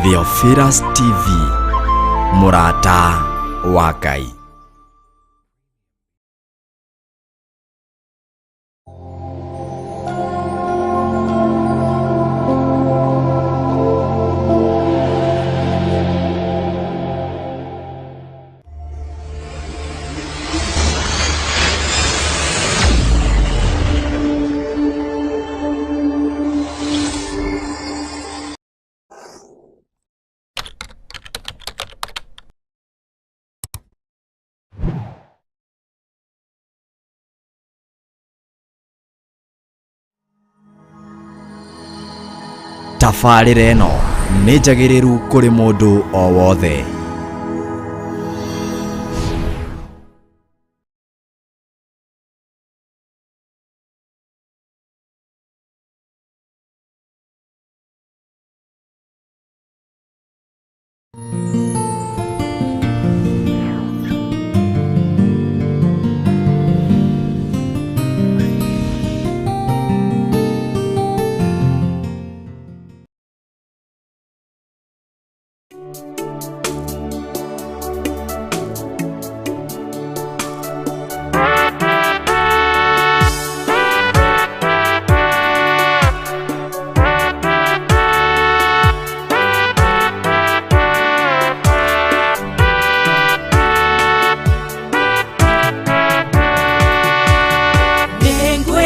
Theophilus TV, mũrata wa Ngai. Tabarĩra ĩno nĩ njagĩrĩru kũrĩ mũndũ o wothe.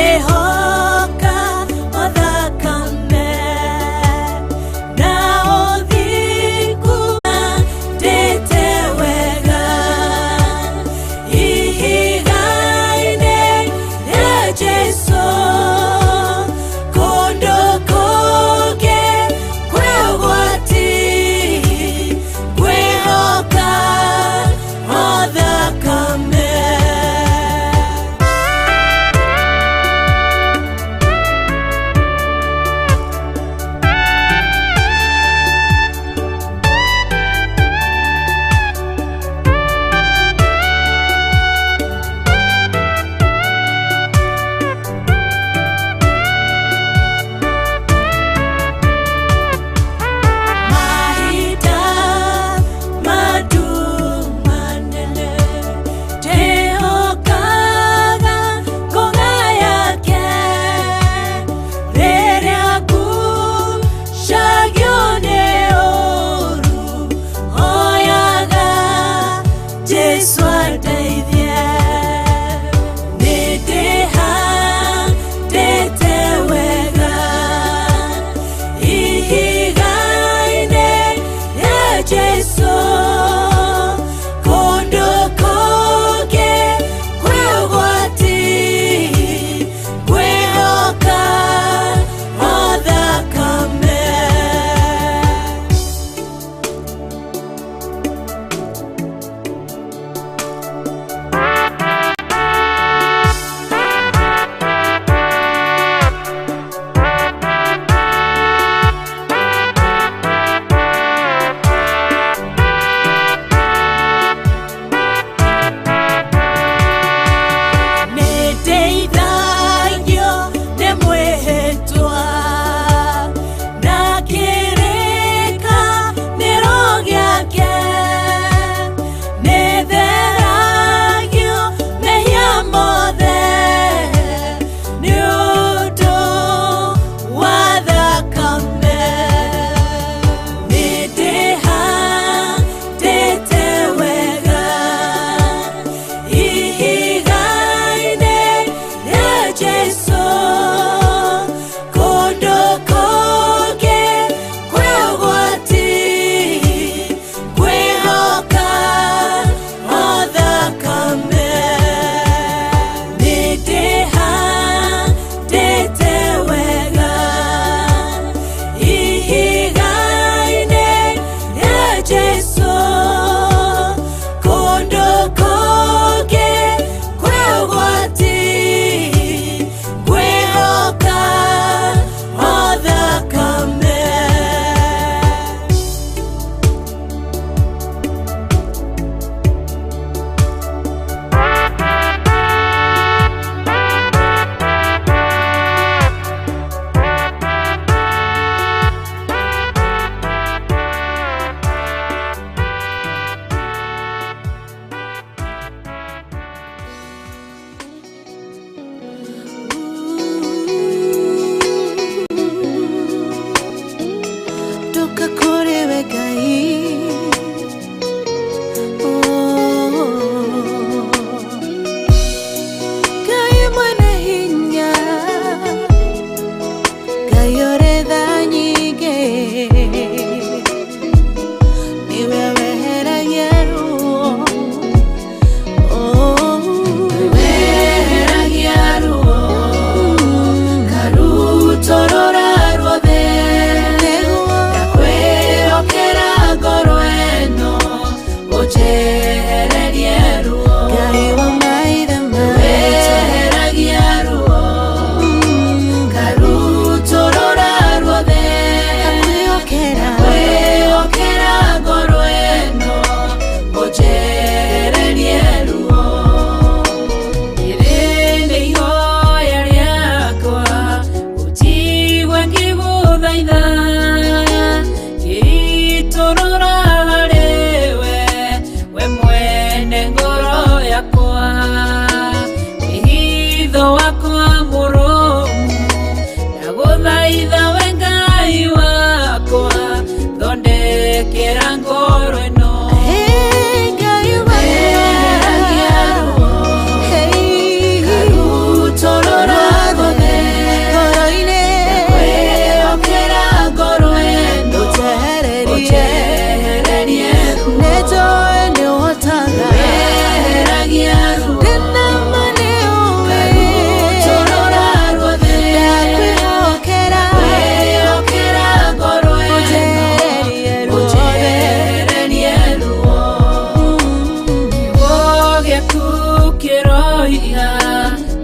Nĩngwĩhoka o thakame na ũthingu ndĩte wega ihiga-inĩ rĩa Jesũ kũndũ kũngĩ kwĩ ũgwati ngwĩhoka o thakame. Mahinda manene ndĩhokaga ngũnga yake rĩrĩa ngucagio nĩ ũũru hoyaga Jesũ andeithie. Nĩndĩhandĩte wega ihiga-inĩ rĩa Jesũ kũndũ kũngĩ kwĩ ũgwati ngwĩhoka o thakame. Ũnjehererie ruo. Ngai wa maithe maitũ. Weheragia ruo, ngarutũrũra ruothe. Ndakwĩhokera. Kwĩhokera ngoro ĩno, ũnjehererie ruo. Rĩrĩ nĩ ihoya rĩakwa, ũnjigue ngĩgũthaitha, ngĩitũrũra harĩwe, we mwene ngoro yakwa. Wĩhitho wakwa mũrũmu, ndagũthaitha we Ngai wakwa, thondekera ngoro ĩno. Hey, Ngai wakwa. Weheragia ruo, Hey. ngarutũrũra ruothe. Ngoro-inĩ. Kwĩhokera ngoro ĩno, Ũnjehererie. ũnjehererie ruo. Nĩnjũĩ nĩũhotaga. Weheragia ruo, Ndĩna ma nĩũĩ. ngarutũrũra ruothe. Ndakwĩhokera. Kwĩhokera ngoro ĩno, Ũnjehererie ruothe. ũnjehererie ruo. Kiugo gĩaku kĩroiga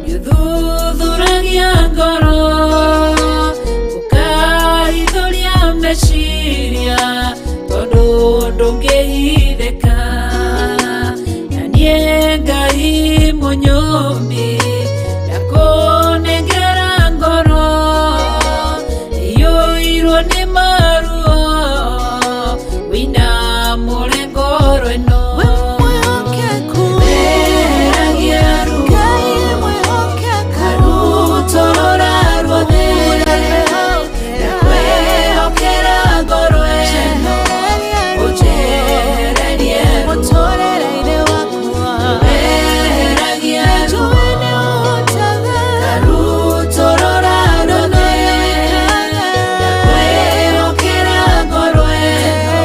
nĩũthuthuragia ngoro, ũkahithũria meciria, tondũ ndũngĩhithĩka. Na niĩ Ngai mũnyũmbi, ndakũnengera ngoro iyũirwo nĩ maruo, wĩinamũre ngoro ĩno. We mwĩhokeku. Weheragia ruo, Ngai mwĩhokeku. ngarutũrũra ruothe. Ndakwĩhokera ngoro ĩno, ũnjehererie ruo. Mũtũrĩre-inĩ wakwa. Weheragia ruo, Njũĩ nĩũhotaga. ngarutũrũra ruothe. Ndakwĩhokera ngoro ĩno,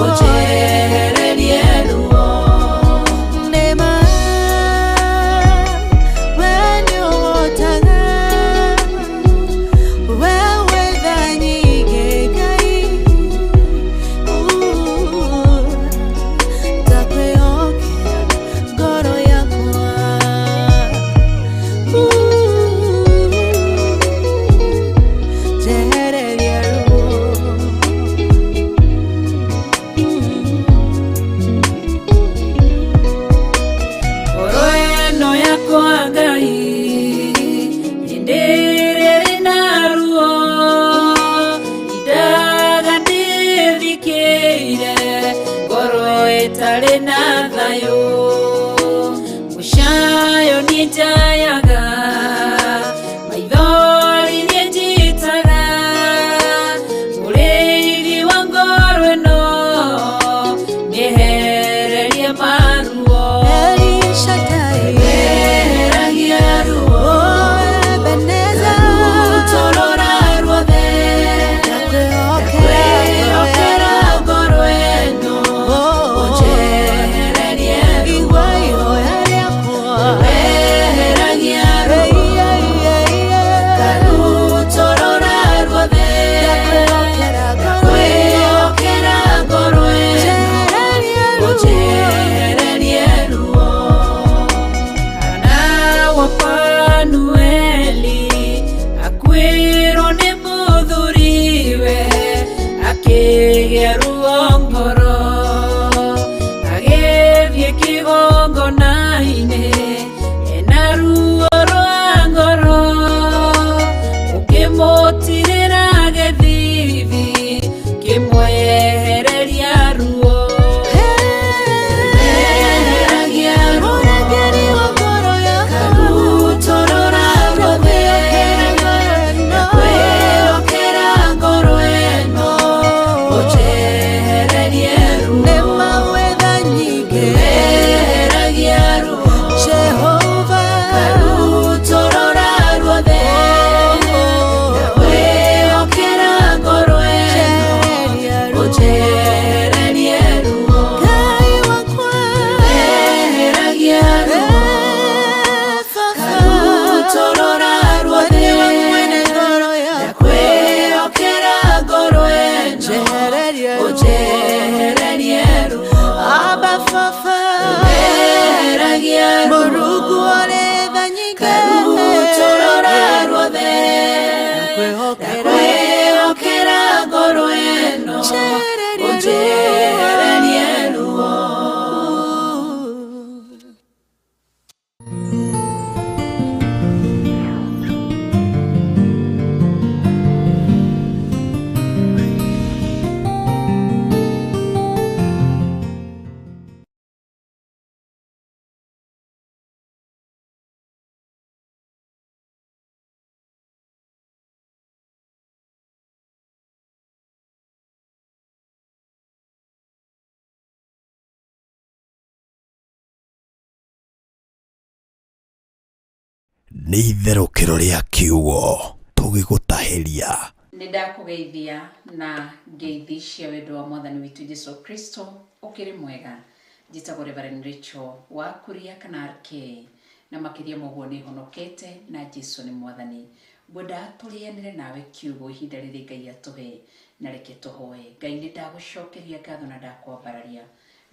ũnjehererie ruo. Nĩma, we nĩũhotaga. We wĩ tha nyingĩ, Ngai. Ndakwĩhokera ngoro yakwa. Njehererie ruo. Ngoro ĩno yakwa Ngai, hĩndĩ ĩrĩa ĩna ruo, indaga ndĩthikĩire, ngoro ĩtarĩ na thayũ. Mũcayo niĩ njayaga, maithori niĩ njitaga, mũrĩithi wa ngoro ĩno, mĩehererie maruo. El Shaddai. Weheragia ruo, Oh, Ebenezer. ngarutũrũra ruothe. Ndakwĩhokera. Ndakwĩhokera ngoro ĩno, Oh, ũnjehererie ruo. Baba Weheragia ruo Mũrungu ũrĩ tha nyingĩ Ngarutũrũra ruothe Ndakwĩhokera Ndakwĩhokera ngoro ĩno Njehererie Ũnjehererie ruo Nĩ itherũkĩro rĩa kiugo tũgĩgũtahĩria. Nĩ ndakũgeithia na ngeithi cia wendo wa mwathani witũ Jesu Kristo. Ũkĩrĩ mwega? Njĩtagwo Reverend Rachel wa Kuria kana RK, na makĩria ma ũguo nĩ honokete na Jesu nĩ mwathani. Ngwenda tũrĩanĩre nawe kiugo ihinda rĩrĩ Ngai atũhe, na reke tũhoe. Ngai, nĩ ndagũcokeria ngatho na ndakwambararia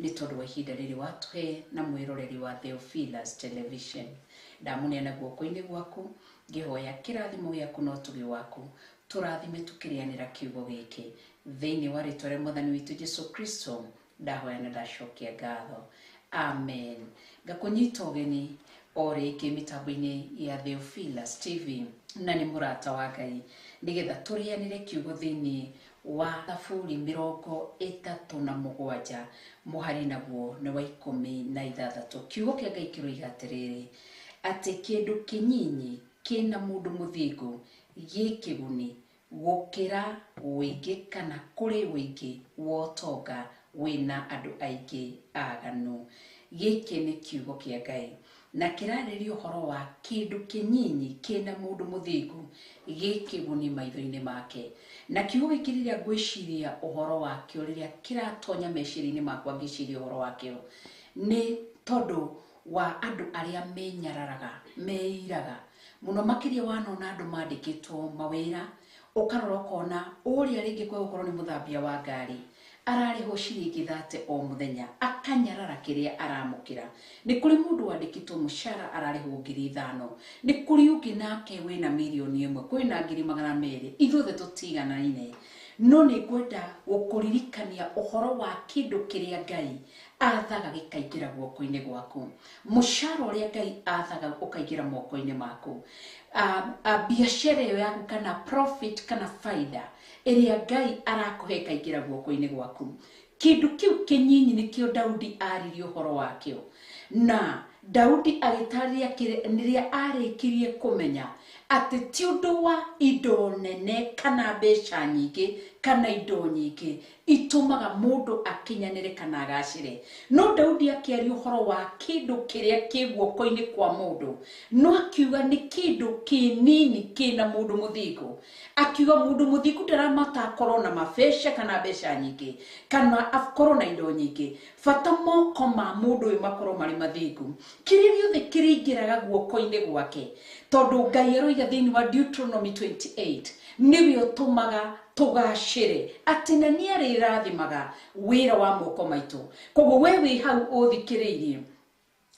nĩ tondũ wa ihinda rĩrĩ watũhe na mwĩroreri wa Theophilus Television. Ndamũneana guoko-inĩ gwaku, ngĩhoya kĩrathimo gĩaku na ũtugi waku tũrathime tũkĩrĩanĩra kiugo gĩkĩ thĩinĩ wa rĩtwa rĩa mwathani witũ Jesu Kristo. Ndahoya na ndacokia ngatho, amen. Ngakũnyita ũgeni o rĩngĩ mĩtambo-inĩ ya Theophilus TV, na nĩ mũrata wa Ngai, nĩgetha tũrĩanĩre kiugo thĩinĩ wa Thaburi 37 mũhari naguo nĩ wa 16. Kiugo kĩa Ngai kĩroiga atĩrĩrĩ, atĩ kĩndũ kĩnyinyi kĩna mũndũ mũthingu gĩ kĩguni gũkĩra ũingĩ kana kũrĩ ũingĩ wa ũtonga wĩna andũ aingĩ aganu. Gĩkĩ nĩ kiugo kĩa Ngai na kĩrarĩria ũhoro wa kĩndũ kĩnyinyi kĩna mũndũ mũthingu gĩ kĩguni maitho-inĩ make. Na kiugo gĩkĩ rĩrĩa ngwĩciria ũhoro wakĩo, rĩrĩa kĩratonya meciria-inĩ makwa ngĩciria ũhoro wakĩo, nĩ tondũ wa andũ arĩa menyararaga, meiraga mũno makĩria. Wanona andũ mandĩkĩtwo mawĩra, ũkarora ũkona ũrĩa rĩngĩ kwa gũkorwo nĩ mũthambia wa ngari ararĩhwo ciringi 30 o mũthenya, akanyarara kĩrĩa aramũkĩra. Nĩ kũrĩ mũndũ wandĩkĩtwo mũcara ararĩhwo 5,000, nĩ kũrĩ ũngĩ nake wĩna 1,000,000, kwĩna 200,000. Ithuothe tũtiganaine, no nĩ ngwenda gũkũririkania ũhoro wa kĩndũ kĩrĩa Ngai athaga gĩkaingĩra guoko-inĩ gwaku, mũcara ũrĩa Ngai athaga ũkaingĩra moko-inĩ maku, biacara ĩyo yaku kana profit kana faida ĩrĩa Ngai arakũhe ĩkaingĩra guoko-inĩ gwaku. Kĩndũ kĩu kĩnyinyi nĩkĩo Daudi aririe ũhoro wakĩo, na Daudi agĩtarĩria rĩrĩa arĩkirie kũmenya atĩ ti ũndũ wa indo nene kana mbeca nyingĩ kana indo nyingĩ itũmaga mũndũ akinyanĩre kana agacĩre. No Daudi akĩaria ũhoro wa kĩndũ kĩrĩa kĩ guoko-inĩ kwa mũndũ, no akiuga nĩ kĩndũ kĩnini kĩna mũndũ mũthingu. Akiuga mũndũ mũthingu ndaramata akorwo na mabeca kana mbeca nyingĩ kana akorwo na indo nyingĩ, bata moko ma mũndũ ũyũ makorwo marĩ mathingu. Kĩrĩa gĩothe kĩrĩingĩraga guoko-inĩ gwake, tondũ Ngai aroiga thĩinĩ wa Deuteronomy 28 nĩwe ũtũmaga tũgacĩre, atĩ na nĩ arĩrathimaga wĩra wa moko maitũ. Koguo we wĩ hau ũthikĩrĩirie,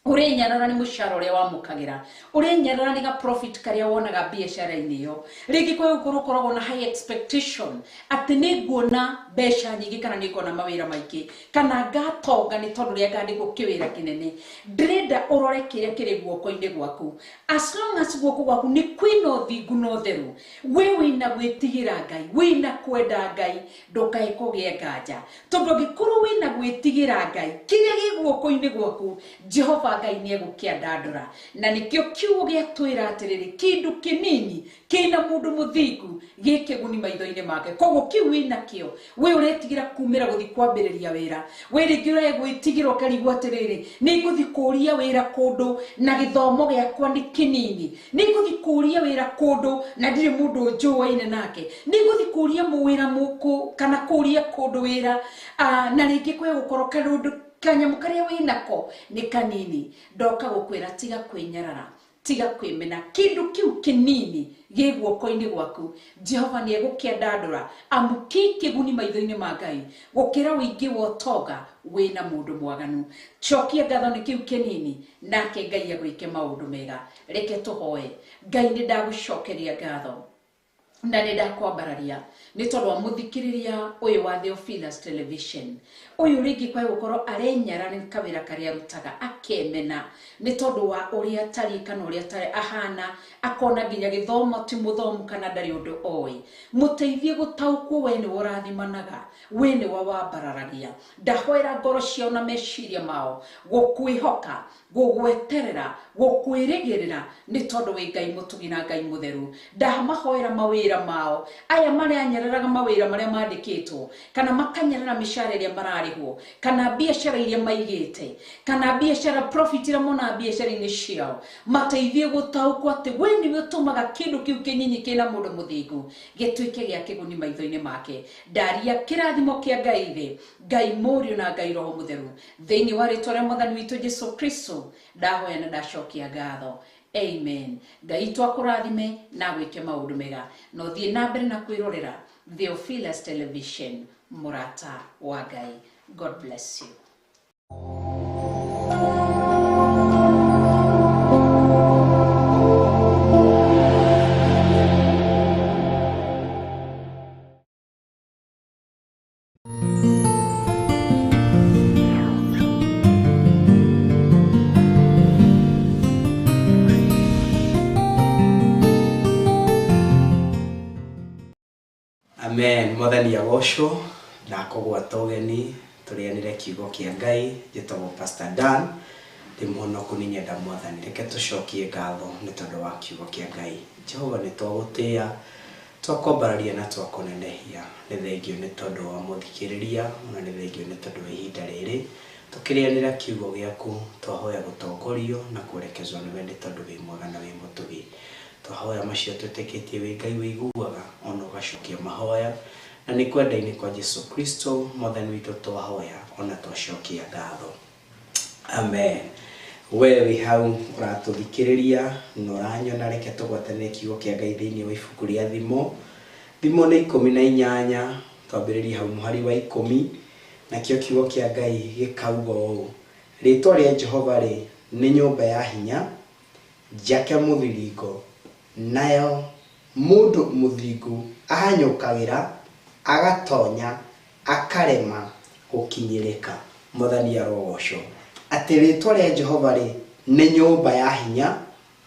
ũrenyarara nĩ mũcara ũrĩa wamũkagĩra, ũrenyarara nĩ ga profit karĩa wonaga biacara-inĩ ĩyo. Rĩngĩ kwa gũkorwo ũkoragwo na high expectation atĩ nĩ nguona mbeca nyingĩ kana nĩ nguona mawĩra maingĩ kana ngatonga nĩ tondũ rĩa ngandĩkwo kĩwĩra kĩnene. Ndĩrenda ũrore kĩrĩa kĩrĩ guoko-inĩ gwaku. As long as guoko gwaku nĩ kwĩna ũthingu na ũtheru, we wĩna gwĩtigĩra Ngai, wĩna kwenda Ngai, ndũkae kũgĩa nganja, tondũ angĩkorwo wĩna gwĩtigĩra Ngai, kĩrĩa gĩ guoko-inĩ gwaku Jehova Ngai nĩ egũkĩandandũra. Na nĩkĩo kiugo gĩatwĩra atĩrĩrĩ, kĩndũ kĩnini kĩna mũndũ mũthingu gĩ kĩguni maitho-inĩ make. Koguo kĩu wĩnakĩo, we ũretigĩra kumĩra gũthiĩ kwambĩrĩria wĩra, we rĩngĩ ũregwĩtigĩra ũkarigwo atĩrĩrĩ, nĩ ngũthiĩ kũria wĩra kũndũ na gĩthomo gĩakwa nĩ kĩnini, nĩ ngũthiĩ kũria wĩra kũndũ na ndirĩ mũndũ njũaine nake, nĩ ngũthiĩ kũria wĩra mũkũ kana kũria kũndũ wĩra, na rĩngĩ kwĩ gũkorwo kaũndũ kanyamũ karĩa wĩnako nĩ kanini. Ndoka gũkwĩra tiga kwĩnyarara. Tiga kwĩmena kĩndũ kĩu kĩnini gĩ guoko-inĩ gwaku. Jehova nĩ egũkĩandandũra, amu kĩ kĩguni maitho-inĩ ma Ngai gũkĩra ũingĩ wa ũtonga wĩna mũndũ mwaganu. Cokia ngatho nĩ kĩu kĩnini, nake Ngai agwĩke maũndũ mega. Reke tũhoe. Ngai, nĩ ndagũcokeria ngatho na nĩ ndakwambararia nĩ tondũ wa mũthikĩrĩria ũyũ wa Theophilus Television. Ũyũ rĩngĩ kwae gũkorwo arenyara nĩ kawĩra karĩa arutaga, akemena nĩ tondũ wa ũrĩa atariĩ kana ũrĩa ahana, akona nginya gĩthomo ti mũthomu kana ndarĩ ũndũ oĩ. Mũteithie gũtaũkwo we nĩwe ũrathimanaga, we nĩwe wambararagia. Ndahoera ngoro ciao na meciria mao gũkwĩhoka, gũgweterera, gũkwĩrĩgĩrĩra, nĩ tondũ wĩ Ngai mũtugi na Ngai mũtheru. Ndamahoera mawĩra mao aya maranyararaga mawĩra marĩa mandĩkĩtwo, kana makanyarara mĩcara ĩrĩa mararĩhwo, kana biacara iria maigĩte, kana biacara profit iria monaga biacara-inĩ ciao. Mateithie gũtaũkwo atĩ we nĩwe ũtũmaga kĩndũ kĩu kĩnyinyi kĩna mũndũ mũthingu gĩtuĩke gĩa kĩguni maitho-inĩ make. Ndaria kĩrathimo kĩa Ngai thĩ, Ngai Mũriũ na Ngai Roho Mũtheru, thĩinĩ wa rĩtwa rĩa Mwathani witũ Jesu Kristo ndahoya na ndacokia ngatho. Amen. Ngai twakũrathime na gwĩke maũndũ mega, na ũthiĩ na mbere na kwĩrorera Theophilus Television, mũrata wa Ngai. God bless you. Amen. Mwathani agocwo. Ndakũgwata ũgeni tũrĩanĩre kiugo kĩa Ngai. Njĩtagwo Pastor Dan, ndĩ mũhonoku, nĩ nyenda Mwathani. Reke tũcokie ngatho nĩ tondũ wa kiugo kĩa Ngai. Jehova, nĩ twagũtĩĩa, twakwambararia na twakũnenehia. Nĩ thengio nĩ tondũ wa mũthikĩrĩria, ona nĩ thengio nĩ tondũ wa ihinda rĩrĩ tũkĩrĩanĩra kiugo gĩaku. Twahoya gũtongorio na kũrekezwo nĩwe, nĩ tondũ wĩ mwega na wĩ mũtugi. Twahoya macio twĩtĩkĩtie wĩ Ngai wĩiguaga ona ũgacokia mahoya, na nĩ kwenda-inĩ kwa Jesu Kristo Mwathani witũ twahoya ona twacokia ngatho. Amen. We wĩ hau ũratũthikĩrĩria na ũranyona, reke tũgwatanĩre kiugo kĩa Ngai thĩinĩ wa ibuku rĩa Thimo. Thimo nĩ 18, twambĩrĩrie hau mũhari wa 10, nakĩo kiugo kĩa Ngai gĩkauga ũũ: rĩtwa rĩa Jehova rĩ nĩ nyũmba ya hinya njake mũthiringo, nayo mũndũ mũthingu ahanyũkagĩra agatonya akarema gũkinyĩrĩka. Mwathani arogocwo. Atĩ rĩtwa rĩa Jehova rĩ nĩ nyũmba ya hinya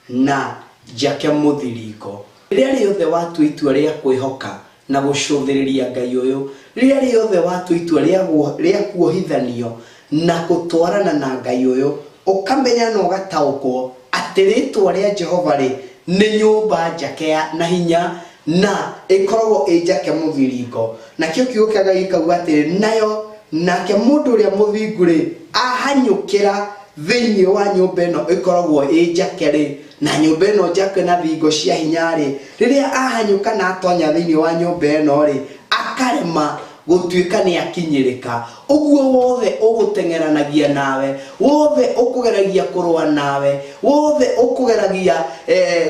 na njake mũthiringo. Rĩrĩa rĩothe watua itua rĩa kwĩhoka na gũcũthĩrĩria Ngai ũyũ, rĩrĩa rĩothe watua itua rĩa kuohithanio na gũtwarana na Ngai ũyũ, ũkamenya na ũgataũkwo atĩ rĩtwa rĩa Jehova rĩ nĩ nyũmba njake na hinya na ĩkoragwo ĩ njake mũthiringo. Nakĩo kiugo kĩa Ngai gĩkauga atĩrĩ, nayo nake mũndũ ũrĩa mũthingu rĩ ahanyũkĩra thĩinĩ wa nyũmba ĩno ĩkoragwo ĩ njake rĩ, na nyũmba ĩno njake na thingo cia hinya rĩ, rĩrĩa ahanyũka na atonya thĩinĩ wa nyũmba ĩno rĩ, akarema gũtuĩka nĩ akinyĩrĩka. Ũguo wothe ũgũteng'eranagia nawe, wothe ũkũgeragia kũrũa nawe, wothe ũkũgeragia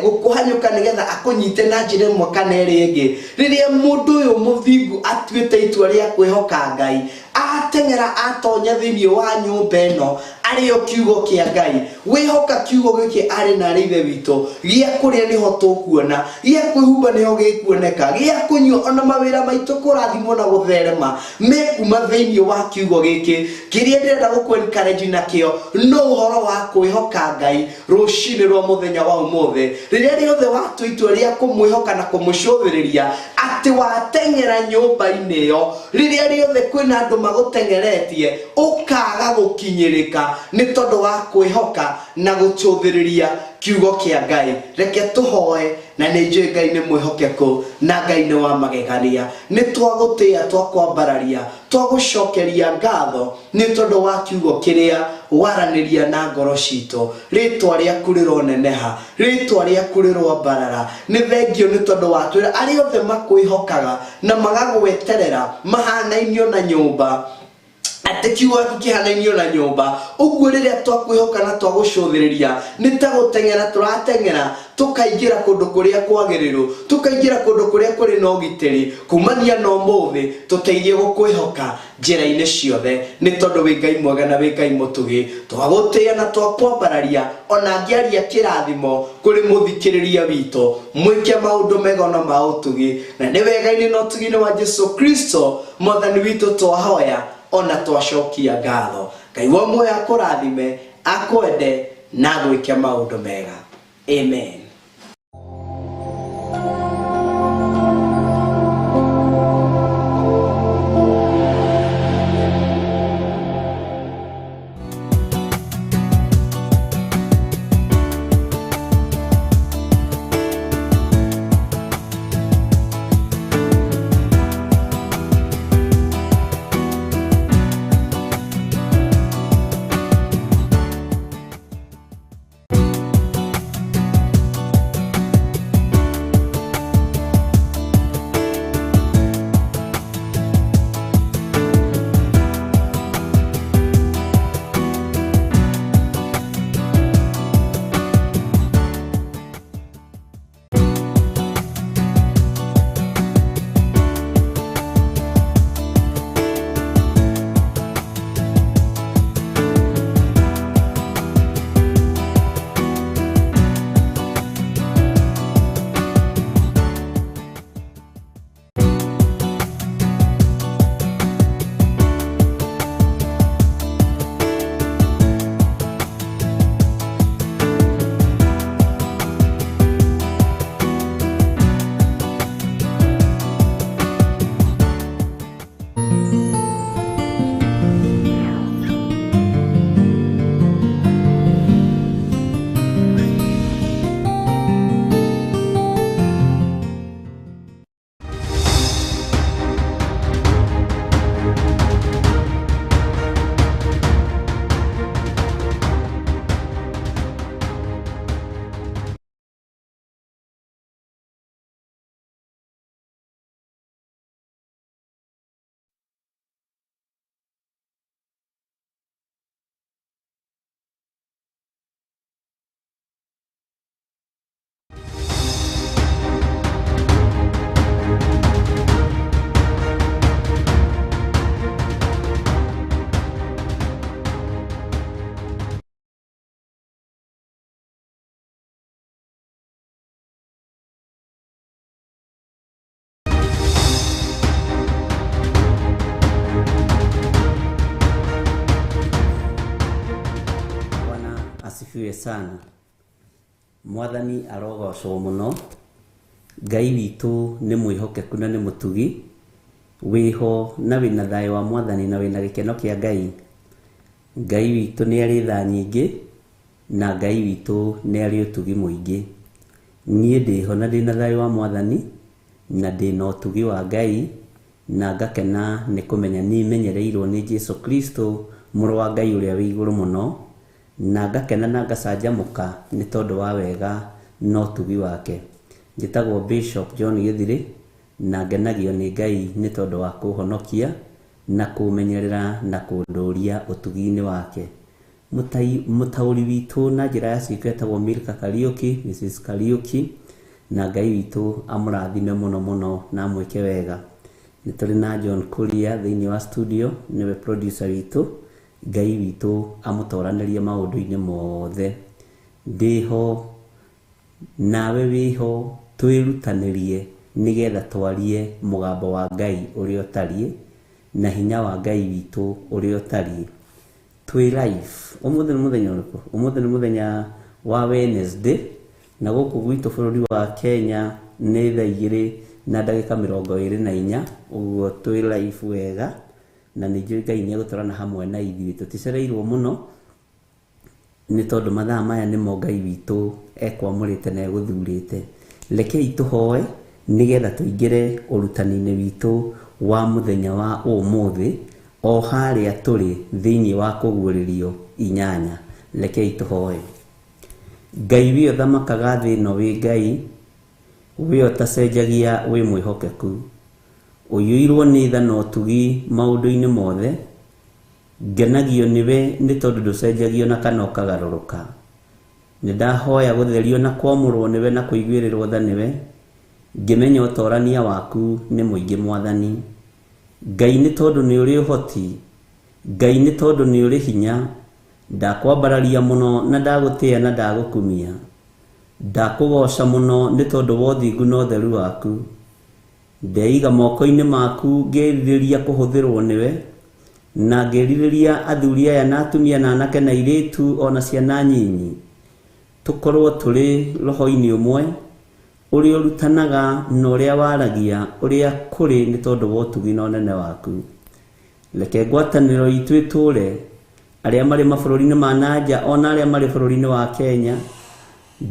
gũkũhanyũka nĩgetha akũnyite na njĩra ĩmwe kana ĩrĩa ĩngĩ, rĩrĩa mũndũ ũyũ mũthingu atuĩte itua rĩa kwĩhoka Ngai, ateng'era atonya thĩinĩ wa nyũmba ĩno arĩo kiugo kĩa Ngai. Wĩhoka kiugo gĩkĩ arĩ na arĩ ithe witũ, gĩa kũrĩa nĩho tũkuona, gĩa kwĩhumba nĩho gĩkuoneka, gĩa kũnyua ona mawĩra maitũ kũrathimwo na gũtherema mekuma thĩinĩ wa kiugo gĩkĩ. Kĩrĩa ndĩrenda gũkũ encourage nakĩo no ũhoro wa kwĩhoka Ngai rũcinĩ rwa mũthenya wa ũmũthĩ. Rĩrĩa rĩothe watua itua rĩa kũmwĩhoka na kũmũcũthĩrĩria atĩ wateng'era nyũmba-inĩ ĩyo, rĩrĩa rĩothe kwĩna andũ magũteng'eretie ũkaga gũkinyĩrĩka nĩ tondũ wa kwĩhoka na gũcũthĩrĩria kiugo kĩa Ngai. Reke tũhoe, na nĩ njũĩ Ngai nĩ mwĩhokeku na Ngai nĩ wa magegania. Nĩ twagũtĩĩa, twakwambararia, twagũcokeria ngatho nĩ tondũ wa kiugo kĩrĩa waranĩria na ngoro citũ. Rĩtwa rĩaku rĩroneneha, rĩtwa rĩaku rĩroambarara. Nĩ thengio nĩ tondũ watwĩra arĩa othe makwĩhokaga na magagweterera mahanainio na nyũmba Atĩ kiugo gĩaku kĩhanainio na nyũmba. Ũguo rĩrĩa twakwĩhoka na twagũcũthĩrĩria, nĩ ta gũteng'era tũrateng'era, tũkaingĩra kũndũ kũrĩa kwagĩrĩru, tũkaingĩra kũndũ kũrĩa kũrĩ na ũgitĩri. Kumania na ũmũthĩ, tũteithie gũkwĩhoka njĩra-inĩ ciothe, nĩ tondũ wĩ Ngai mwega na wĩ Ngai mũtugi. Twagũtĩĩa na twakwambararia, ona ngĩaria kĩrathimo kũrĩ mũthikĩrĩria witũ, mwĩke maũndũ mega ona ma ũtugi, na nĩ wega-inĩ na ũtugi-inĩ wa Jesu Kristo Mwathani witũ twahoya ona twacokia ngatho. Ngai wa muoyo akũrathime, akwende na agwĩke maũndũ mega. Amen. Bwana asifiwe sana. Mwathani arogocwo muno. Ngai witũ nĩ mwĩhokeku na nĩ mũtugi, wĩho na wĩna thayũ wa Mwathani na wĩna gĩkeno kĩa Ngai. Ngai witũ nĩ arĩ tha nyingĩ na Ngai witũ nĩ arĩ ũtugi mũingĩ. Niĩ ndĩho na ndĩna thayũ wa Mwathani na ndĩna ũtugi wa Ngai, na ngakena nĩ kũmenya nĩmenyereirwo nĩ Jesu Kristo mũrũ wa Ngai ũrĩa wĩ igũrũ mũno, na ngakena na ngacanjamũka nĩ tondũ wa wega na ũtugi wake. Njĩtagwo Bishop John Gĩthirĩ na ngenagio nĩ Ngai nĩ tondũ wa kũhonokia na kũmenyerera na kũndũria ũtugi-inĩ wake. Mũtaũri witũ na njĩra ya ciĩko etagwo Milka Kariũki, Mrs Kariũki, na Ngai witũ amũrathime mũno mũno na amwĩke wega. Nĩ tũrĩ na John Kuria thĩinĩ wa studio, nĩwe producer witũ. Ngai witũ amũtoranĩrie maũndũ-inĩ mothe. Ndĩho nawe wĩho, twĩrutanĩrie nĩgetha twarie mũgambo wa Ngai ũrĩa ũtariĩ na hinya wa Ngai witũ ũrĩa ũtariĩ. Twĩ live ũmũthĩ nĩ mũthenya ũrĩkũ? Ũmũthĩ nĩ mũthenya wa Wednesday, na gũkũ gwitũ bũrũri wa Kenya nĩ thaa igĩrĩ na ndagĩka mĩrongo ĩrĩ na inya. Ũguo twĩ live wega na nĩ njũĩ Ngai nĩ egũtwarana hamwe na ithuĩ. Tũticereirwo mũno nĩ tondũ mathaa maya nĩmo Ngai witũ ekwamũrĩte na egũthurĩte. Rekei tũhoe nĩgetha tũingĩre ũrutani-inĩ witũ wa mũthenya wa ũmũthĩ, o harĩa tũrĩ thĩinĩ wa kũguũrĩrio 8. Rekei tũhoe. Ngai wĩ ũthamakaga thĩ ĩno wĩ Ngai, wĩ ũtacenjagia, wĩ mwĩhokeku, ũiyũirwo nĩ tha na ũtugi maũndũ-inĩ mothe. Ngenagio nĩwe nĩ tondũ ndũcenjagio na kana ũkagarũrũka. Nĩ ndahoya gũtherio na kwamũrwo nĩwe na kũiguĩrĩrwo tha nĩwe, ngĩmenya ũtorania waku nĩ mũingĩ Mwathani. Ngai nĩ tondũ nĩ ũrĩ ũhoti, Ngai nĩ tondũ nĩ ũrĩ hinya, ndakwambararia mũno na ndagũtĩĩa na ndagũkumia. Ndakũgoca mũno nĩ tondũ wa ũthingu na ũtheru waku. Ndeiga moko-inĩ maku ngĩrirĩria kũhũthĩrwo nĩwe, na ngĩrirĩria athuri aya na atumia na anake na airĩtu ona ciana nyinyi tũkorwo tũrĩ roho-inĩ ũmwe, ũrĩa ũrutanaga na ũrĩa waragia ũrĩa kũrĩ nĩ tondũ wa ũtugi na ũnene waku. Reke ngwatanĩro itũ ĩtũũre, arĩa marĩ mabũrũri-inĩ ma nanja ona arĩa marĩ bũrũri-inĩ wa Kenya.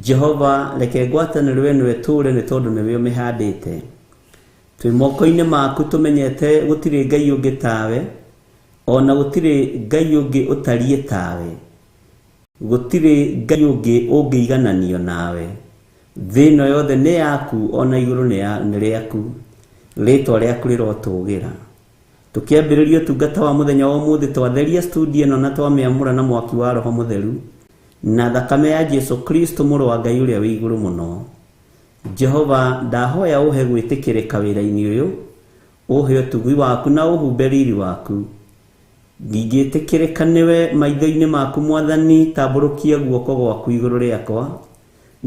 Jehova, reke ngwatanĩro ĩno ĩtũũre nĩ tondũ nĩwe ũmĩhandĩte. Twĩ moko-inĩ maku tũmenyete gũtirĩ Ngai ũngĩ tawe, ona gũtirĩ Ngai ũngĩ ũtariĩ tawe. Gũtirĩ Ngai ũngĩ ũngĩigananio nawe. Thĩ ĩno yothe nĩ yaku ona igũrũ nĩ rĩaku. Rĩtwa rĩaku rĩrotũgĩra. Tũkĩambĩrĩria ũtungata wa mũthenya wa ũmũthĩ, twatheria studio ĩno na twamĩamũra na mwaki wa Roho Mũtheru na thakame ya Jesu Kristo mũrũ wa Ngai ũrĩa wĩ igũrũ mũno. Jehova, ndahoya ũhe gwĩtĩkĩrĩka wĩra-inĩ ũyũ, ũhe ũtugi waku na ũhumbe riri waku. Ngingĩtĩkĩrĩka nĩwe maitho-inĩ maku Mwathani, tambũrũkia guoko gwaku igũrũ rĩakwa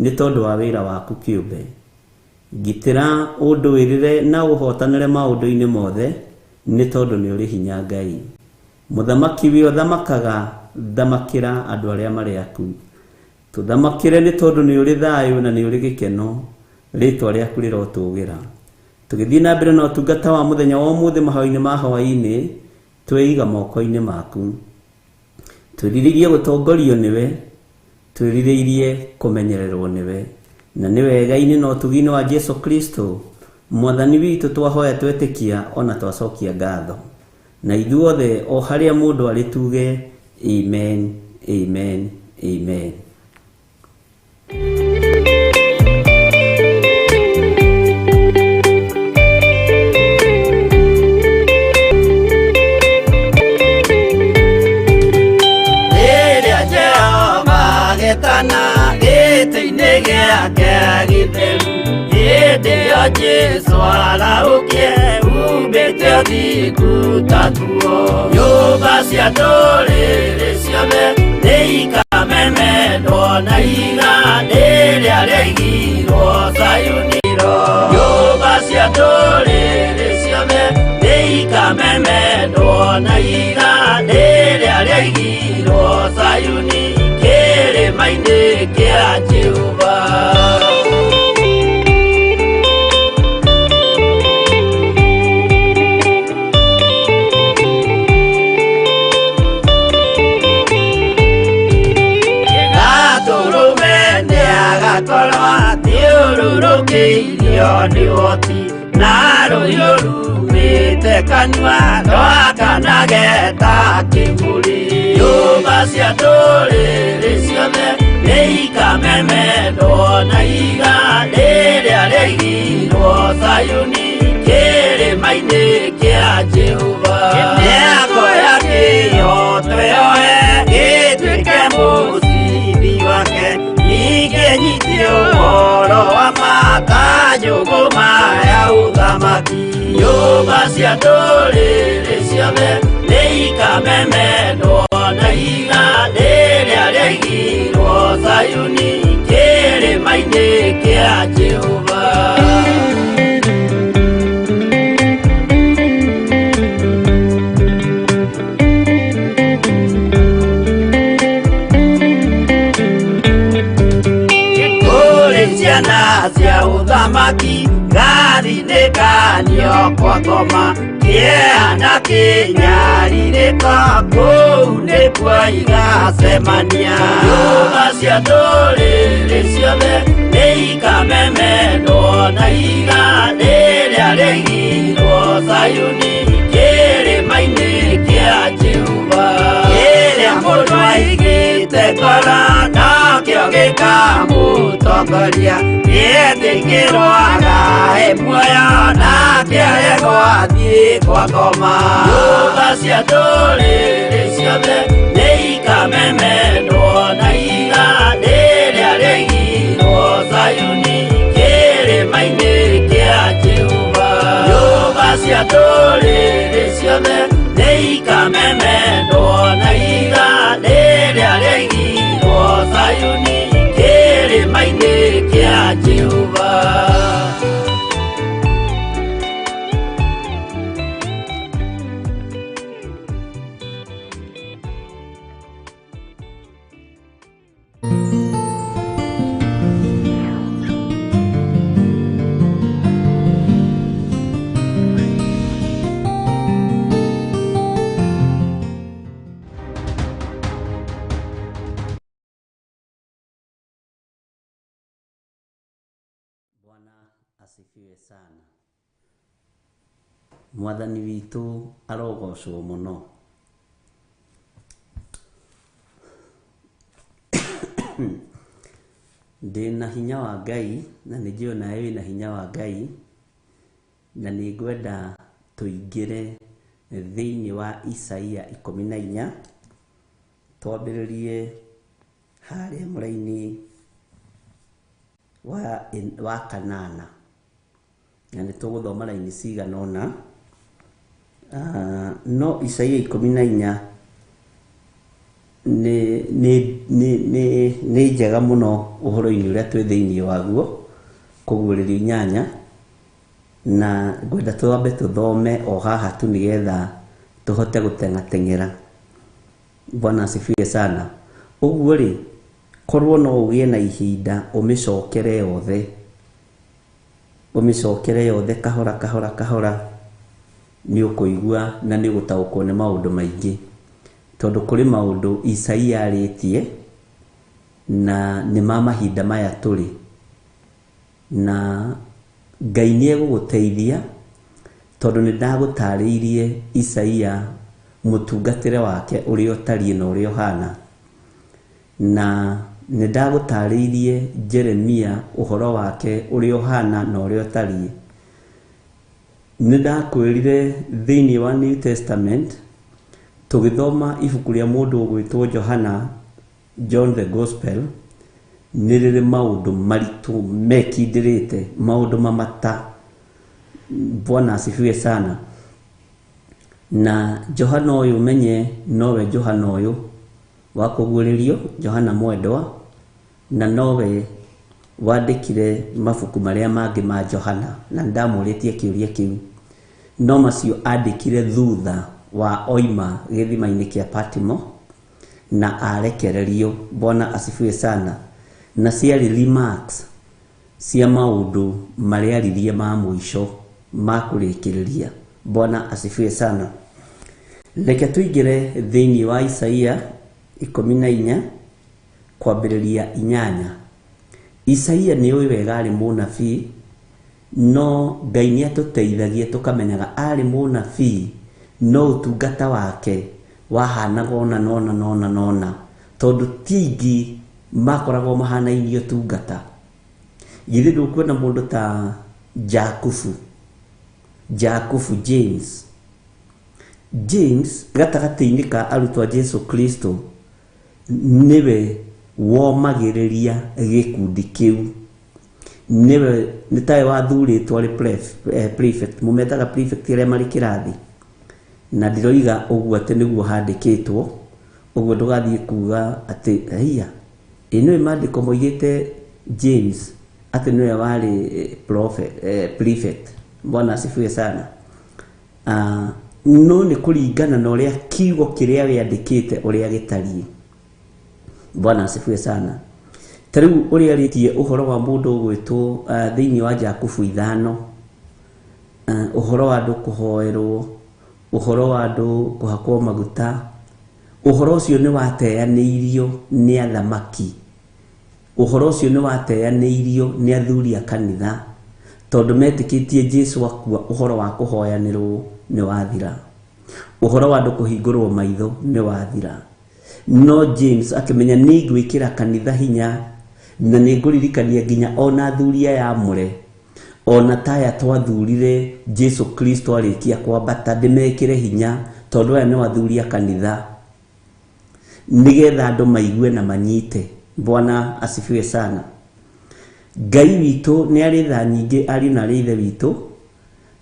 nĩ tondũ wa wĩra waku kĩũmbe. Ngitĩra ũndũĩrĩre na ũhotanĩre maũndũ-inĩ mothe nĩ tondũ nĩ ũrĩ hinya Ngai. Mũthamaki wĩ ũthamakaga, thamakĩra andũ arĩa marĩ aku. Tũthamakĩre nĩ tondũ nĩ ũrĩ thayũ na nĩ ũrĩ gĩkeno, rĩtwa rĩaku rĩrotũgĩra. Tũgĩthiĩ na mbere na ũtungata wa mũthenya wa ũmũthĩ mahoya-inĩ ma hwaĩ-inĩ, twĩiga moko-inĩ maku. Twĩrirĩirie gũtongorio nĩwe, twĩrirĩirie kũmenyererwo nĩwe, na nĩ wega-inĩ na ũtugi-inĩ wa Jesu Kristo Mwathani witũ twahoya twetĩkia ona twacokia ngatho. Na ithuothe o harĩa mũndũ arĩ tuge amen, amen, amen. Rĩrĩa Jehova agetana gĩtĩ-inĩ gĩake gĩtheru, hĩndĩ ĩyo Jesũ arahũkie humbĩte ũthingu ta nguo. Nyũmba cia ndũrĩrĩ ciothe nĩikamemendwo na ihiga rĩrĩa rĩaigirwo Zayuni. Nyũmba cia ndũrĩrĩ ciothe nĩikamemendwo na ihiga rĩrĩa rĩaigirwo Zayuni kĩrĩma-inĩ kĩa Jehova. Gatũrũme nĩagakorwo athiũrũrũkĩirio nĩ ũhoti, na rũhiũ rumĩte kanua rwakanage ta kĩmũrĩ. Nyũmba cia ndũrĩrĩ ciothe nĩikamemendwo na ihiga rĩrĩa rĩaigirwo Zayuni kĩrĩma-inĩ kĩa Jehova. Mĩako ya kĩhooto yoe ĩtuĩke mũcibi wake, ningĩ nyitie ũhoro wa ma ta njũgũma ya ũthamaki. Nyũmba cia ndũrĩrĩ ciothe nĩikamemendwo na ihiga rĩrĩa rĩaigirwo Zayuni kĩrĩma-inĩ kĩa Jehova. Kũrĩ ciana cia ũthamaki gathi-inĩ kanio kwa ngoma, kĩeha na kĩnyarirĩko kũu nĩkuo igacemania. Nyũmba cia ndũrĩrĩ ciothe nĩikamemendwo na ihiga rĩrĩa rĩaigirwo Zayuni kĩrĩma-inĩ kĩa Jehova. Kĩrĩa mũndũ aigĩte ngoro nokĩo Gĩkamũtongoria gĩetĩkĩrwo agae muoyo nake aregwo athiĩ kwa ngoma. Nyũmba cia ndũrĩrĩ ciothe nĩikamemendwo na ihiga rĩrĩa rĩigirwo Zayuni kĩrĩma-inĩ kĩa Jehova. Nyũmba cia ndũrĩrĩ ciothe nĩikamemendwo na ihiga rĩrĩa rĩigirwo Zayuni kĩrĩma-inĩ kĩa Jehova. Bwana asifiwe sana. Mwathani witũ arogocwo mũno. Ndĩna hinya wa Ngai na nĩ njũĩ nawe wĩna hinya wa Ngai, na nĩ ngwenda tũingĩre thĩinĩ wa Isaia 14, twambĩrĩrie harĩa mũraini wa kanana, na nĩ tũgũthoma raini cigana ũna. No Isaia 14 nĩ njega mũno ũhoro-inĩ ũrĩa twĩ thĩinĩ waguo, kũguũrĩrio 8, na ngwenda twambe tũthome o haha tu nĩgetha tũhote gũteng'ateng'era. Bwana asifiwe sana. Ũguo rĩ, korwo no ũgĩe na ihinda ũmĩcokere yothe, ũmĩcokere yothe kahora kahora kahora, nĩ ũkũigua na nĩ ũgũtaũkwo nĩ maũndũ maingĩ, tondũ kũrĩ maũndũ Isaia arĩtie na nĩ ma mahinda maya tũrĩ, na Ngai nĩ egũgũteithia, tondũ nĩ ndagũtarĩirie Isaia mũtungatĩre wake ũrĩa ũtariĩ na ũrĩa ũhana, na nĩ ndagũtarĩirie Jeremia ũhoro wake ũrĩa ũhana na ũrĩa ũtariĩ. Nĩ ndakwĩrire thĩinĩ wa New Testament tũgĩthoma ibuku rĩa mũndũ ũgwĩtwo Johana, John the Gospel, nĩ rĩrĩ maũndũ maritũ mekindĩrĩte, maũndũ mamata. Bwana asifiwe sana. Na Johana ũyũ menye nowe Johana ũyũ wa kũguũrĩrio, Johana mwendwa, na nowe wandĩkire mabuku marĩa mangĩ ma Johana, na nĩndamũrĩtie kĩũria kĩu, no macio andĩkire thutha wa oima gĩthima-inĩ kĩa Patimo na arekererio. Bwana asifiwe sana. Na ciarĩ remarks cia maũndũ marĩa aririe ma mũico ma kũrĩkĩrĩria. Bwana asifiwe sana. Reke tũingĩre thĩinĩ wa Isaia 14 kwambĩrĩria 8. Isaia nĩ ũĩ wega arĩ mũnabii, no Ngai nĩ atũteithagia tũkamenyaga arĩ mũnabii, no ũtungata wake wahanaga ũna na ũna na ũna na ũna, tondũ ti aingĩ makoragwo mahanainie ũtungata. Githĩ ndũkuona mũndũ ta Jakubu, Jakubu James, James gatagatĩ-inĩ ka arutwo a Jesu Kristo nĩwe womagĩrĩria gĩkundi kĩu, nĩwe nĩ tawe wathurĩtwo arĩ prefect, mũmetaga prefect arĩa marĩ kĩrathi, na ndiroiga ũguo atĩ nĩguo handĩkĩtwo, ũguo ndũgathiĩ kuga atĩ haiya, ĩ nĩwe maandĩko moigĩte James atĩ nĩwe warĩ prefect. Bwana asifiwe sana. No nĩ kũringana na ũrĩa kiugo kĩrĩa wĩandĩkĩte ũrĩa gĩtariĩ. Bwana asifiwe sana. Ta rĩu ũrĩa arĩtie ũhoro wa mũndũ ũgwĩtwo thĩinĩ wa Jakubu 5, ũhoro wa andũ kũhoerwo, ũhoro wa andũ kũhakwo maguta, ũhoro ũcio nĩ wateanĩirio nĩ athamaki, ũhoro ũcio nĩ wateanĩirio nĩ athuri a kanitha, tondũ metĩkĩtie Jesu akua ũhoro wa kũhoyanĩrwo nĩ wathira, ũhoro wa andũ kũhingũrwo maitho nĩ wathira. No James akĩmenya nĩ ngwĩkĩra kanitha hinya Na nĩ ngũririkania nginya ona athuri aya amũre, ona taya twathurire Jesu Kristo arĩkia kwambata, ndĩmekĩre hinya tondũ aya nĩ athuri a kanitha, nĩgetha andũ maigue na manyite. Bwana asifiwe sana. Ngai witũ nĩ arĩ tha nyingĩ ariũ na arĩ ithe witũ,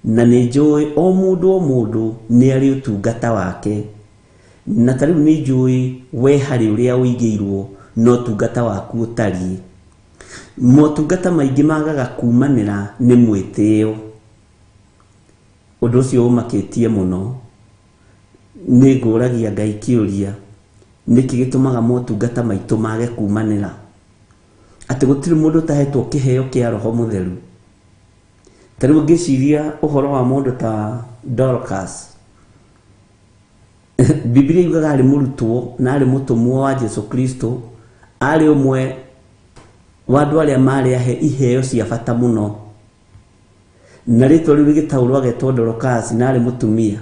na nĩ njũĩ o mũndũ o mũndũ nĩ arĩ ũtungata wake, na ta rĩu nĩ njũĩ we harĩ ũrĩa ũigĩirwo na ũtungata waku ũtariĩ. Motungata maingĩ magaga kumanĩra nĩ mwĩtĩo. Ũndũ ũcio ũmakĩtie mũno. Nĩ ngũragia Ngai kĩũria, nĩkĩ gĩtũmaga motungata maitũ mage kumanĩra? Atĩ gũtirĩ mũndũ ũtahetwo kĩheo kĩa Roho Mũtheru. Ta rĩu ngĩciria ũhoro wa mũndũ ta Dorcas, Biblia yugaga arĩ mũrutwo na arĩ mũtũmwo wa Jesu Kristo, arĩ ũmwe wa andũ arĩa marĩ ahe iheo cia bata mũno, na rĩtwa rĩu rĩgĩtaũrwo agetwo Dorcas, na arĩ mũtumia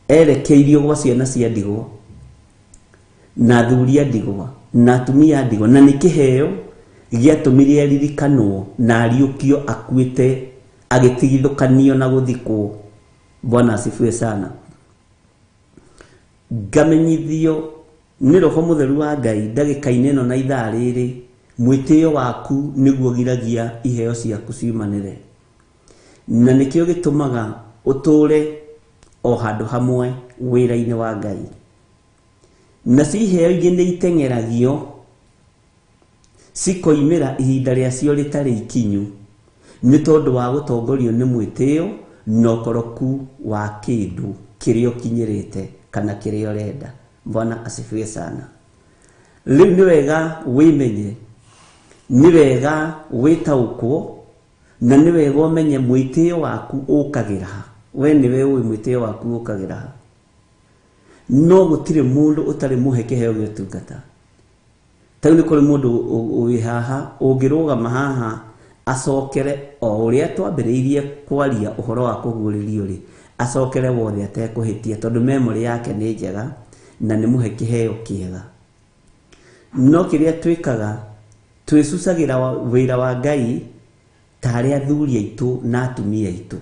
erekeirio gwa ciana cia ndigwa na athuri a ndigwa na atumia a ndigwa, na nĩ kĩheo gĩatũmire aririkanwo na ariũkio akuĩte agĩtigithũkanio na gũthikwo. Bwana asifiwe sana. Ngamenyithio nĩ Roho Mũtheru wa Ngai ndagĩka-inĩ ĩno na ithaa rĩrĩ, mwĩtĩo waku nĩguo giragia iheo ciaku ciumanĩre, na nĩkĩo gĩtũmaga ũtũre o handũ hamwe wĩra-inĩ wa Ngai. Nacio iheo ingĩ nĩ iteng'eragio cikoimĩra ihinda rĩacio rĩtarĩ ikinyu, nĩ tondũ wa gũtongorio nĩ mwĩtĩo na ũkoroku wa kĩndũ kĩrĩa ũkinyĩrĩte kana kĩrĩa ũrenda. Bwana asifiwe sana. Rĩu nĩ wega wĩmenye, nĩ wega wĩtaũkwo, na nĩ wega ũmenye mwĩtĩo waku ũkagĩra ha. We nĩwe ũĩ mwĩtĩo waku ũkagĩra ha. No gũtirĩ mũndũ ũtarĩ mũhe kĩheo gĩa ũtungata. Ta rĩu nĩ kũrĩ mũndũ wĩ haha ũngĩrũgama haha acokere o ũrĩa twambĩrĩirie kwaria ũhoro wa kũguũrĩrio rĩ, acokere wothe atekũhĩtia, tondũ memory yake nĩ njega na nĩ mũhe kĩheo kĩega. No kĩrĩa twĩkaga, twĩcucagĩra wĩra wa Ngai ta arĩa athuri aitũ na atumia aitũ.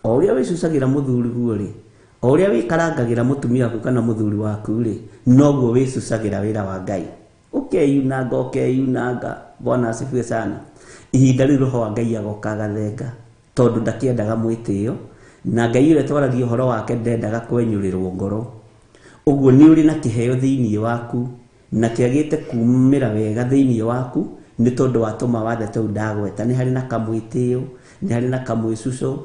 O ũrĩa wĩcucagĩra mũthuri guo rĩ, o ũrĩa wĩkarangagĩra mũtumia waku kana mũthuri waku rĩ, noguo wĩcucagĩra wĩra wa Ngai. Ũkeyunanga, ũkeyunanga. Bwana asifiwe sana. Ihinda rĩu Roho wa Ngai agoka agathenga, tondũ ndakĩendaga mwĩtĩo, na Ngai ũrĩa twaragia ũhoro wake ndendaga kwenyũrĩrwo ngoro. Ũguo nĩ ũrĩ na kĩheo thĩinĩ waku, na kĩagĩte kumĩra wega thĩinĩ waku, nĩ tondũ wa tũmawathe tũu ndagweta. Nĩ harĩ na kamwĩtĩo, nĩ harĩ na kamwĩcuco,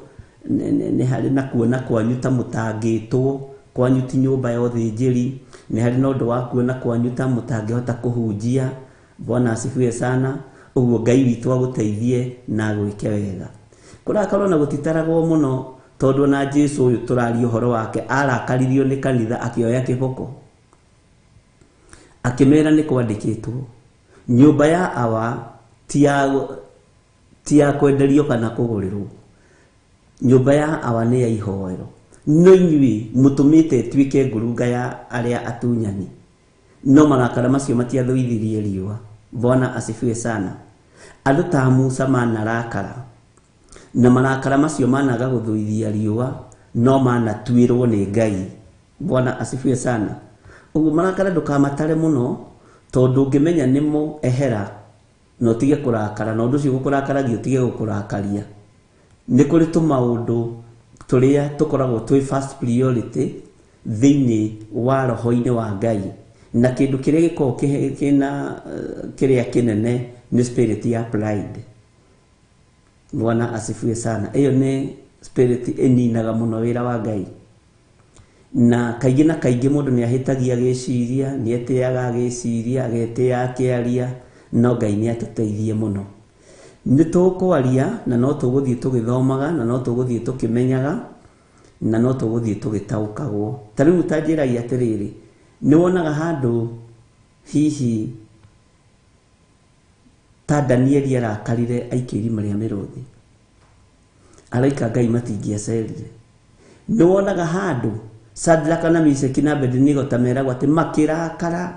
nĩ harĩ na kuona kwanyu ta mũtangĩtwo, kwanyu ti nyũmba ya ũthĩnjĩri, nĩ harĩ na ũndũ wa kuona kwanyu ta mũtangĩhota kũhunjia. Bwana asifiwe sana. Ũguo Ngai witũ agũteithie na agwĩke wega. Kũrakarwo na gũtitaragwo mũno, tondũ ona Jesu ũyũ tũraria ũhoro wake arakaririo nĩ kanitha akĩoya kĩboko, akĩmera nĩ kwandĩkĩtwo nyũmba ya awa ti ya kwenderio kana kũgũrĩrwo, nyũmba ya awa nĩ ya ihoero, no inyuĩ mũtũmĩte ĩtuĩke ngurunga ya arĩa atunyani. No marakara macio matiathũithirie riũa. Bwana asifiwe sana. Andũ ta Musa manarakara, na marakara macio managa gũthũithia riũa, no manatuĩrwo nĩ Ngai. Bwana asifiwe sana. Ũguo marakara ndũkamatare mũno, tondũ ũngĩmenya nĩmo ehera na ũtige kũrakara, na ũndũ ũcio gũkũrakaragia ũtige gũkũrakaria. Nĩ kũrĩ tũmaũndũ tũrĩa tũkoragwo twĩ first priority thĩinĩ wa roho-inĩ wa Ngai, na kĩndũ kĩrĩa gĩkoragwo kĩna kĩrĩa kĩnene nĩ spirit ya pride. Bwana asifiwe sana. Ĩyo nĩ spirit ĩninaga mũno wĩra wa Ngai. Na kaingĩ na kaingĩ mũndũ nĩ ahĩtagia agĩciria, nĩ etĩaga agĩciria, agetĩa akĩaria, no Ngai nĩ atũteithie mũno. Nĩ tũkwaria na no tũgũthiĩ tũgĩthomaga, na no tũgũthiĩ tũkĩmenyaga, na no tũgũthiĩ tũgĩtaũkagwo. Ta rĩu ta njĩragia atĩrĩrĩ, nĩ wonaga handũ hihi ta Danieli arakarire aikio irima rĩa mĩrũthi, araika Ngai matingĩacerire. Nĩ wonaga handũ Shadraka na Meshaki na Abednego ta meragwo atĩ makĩrakara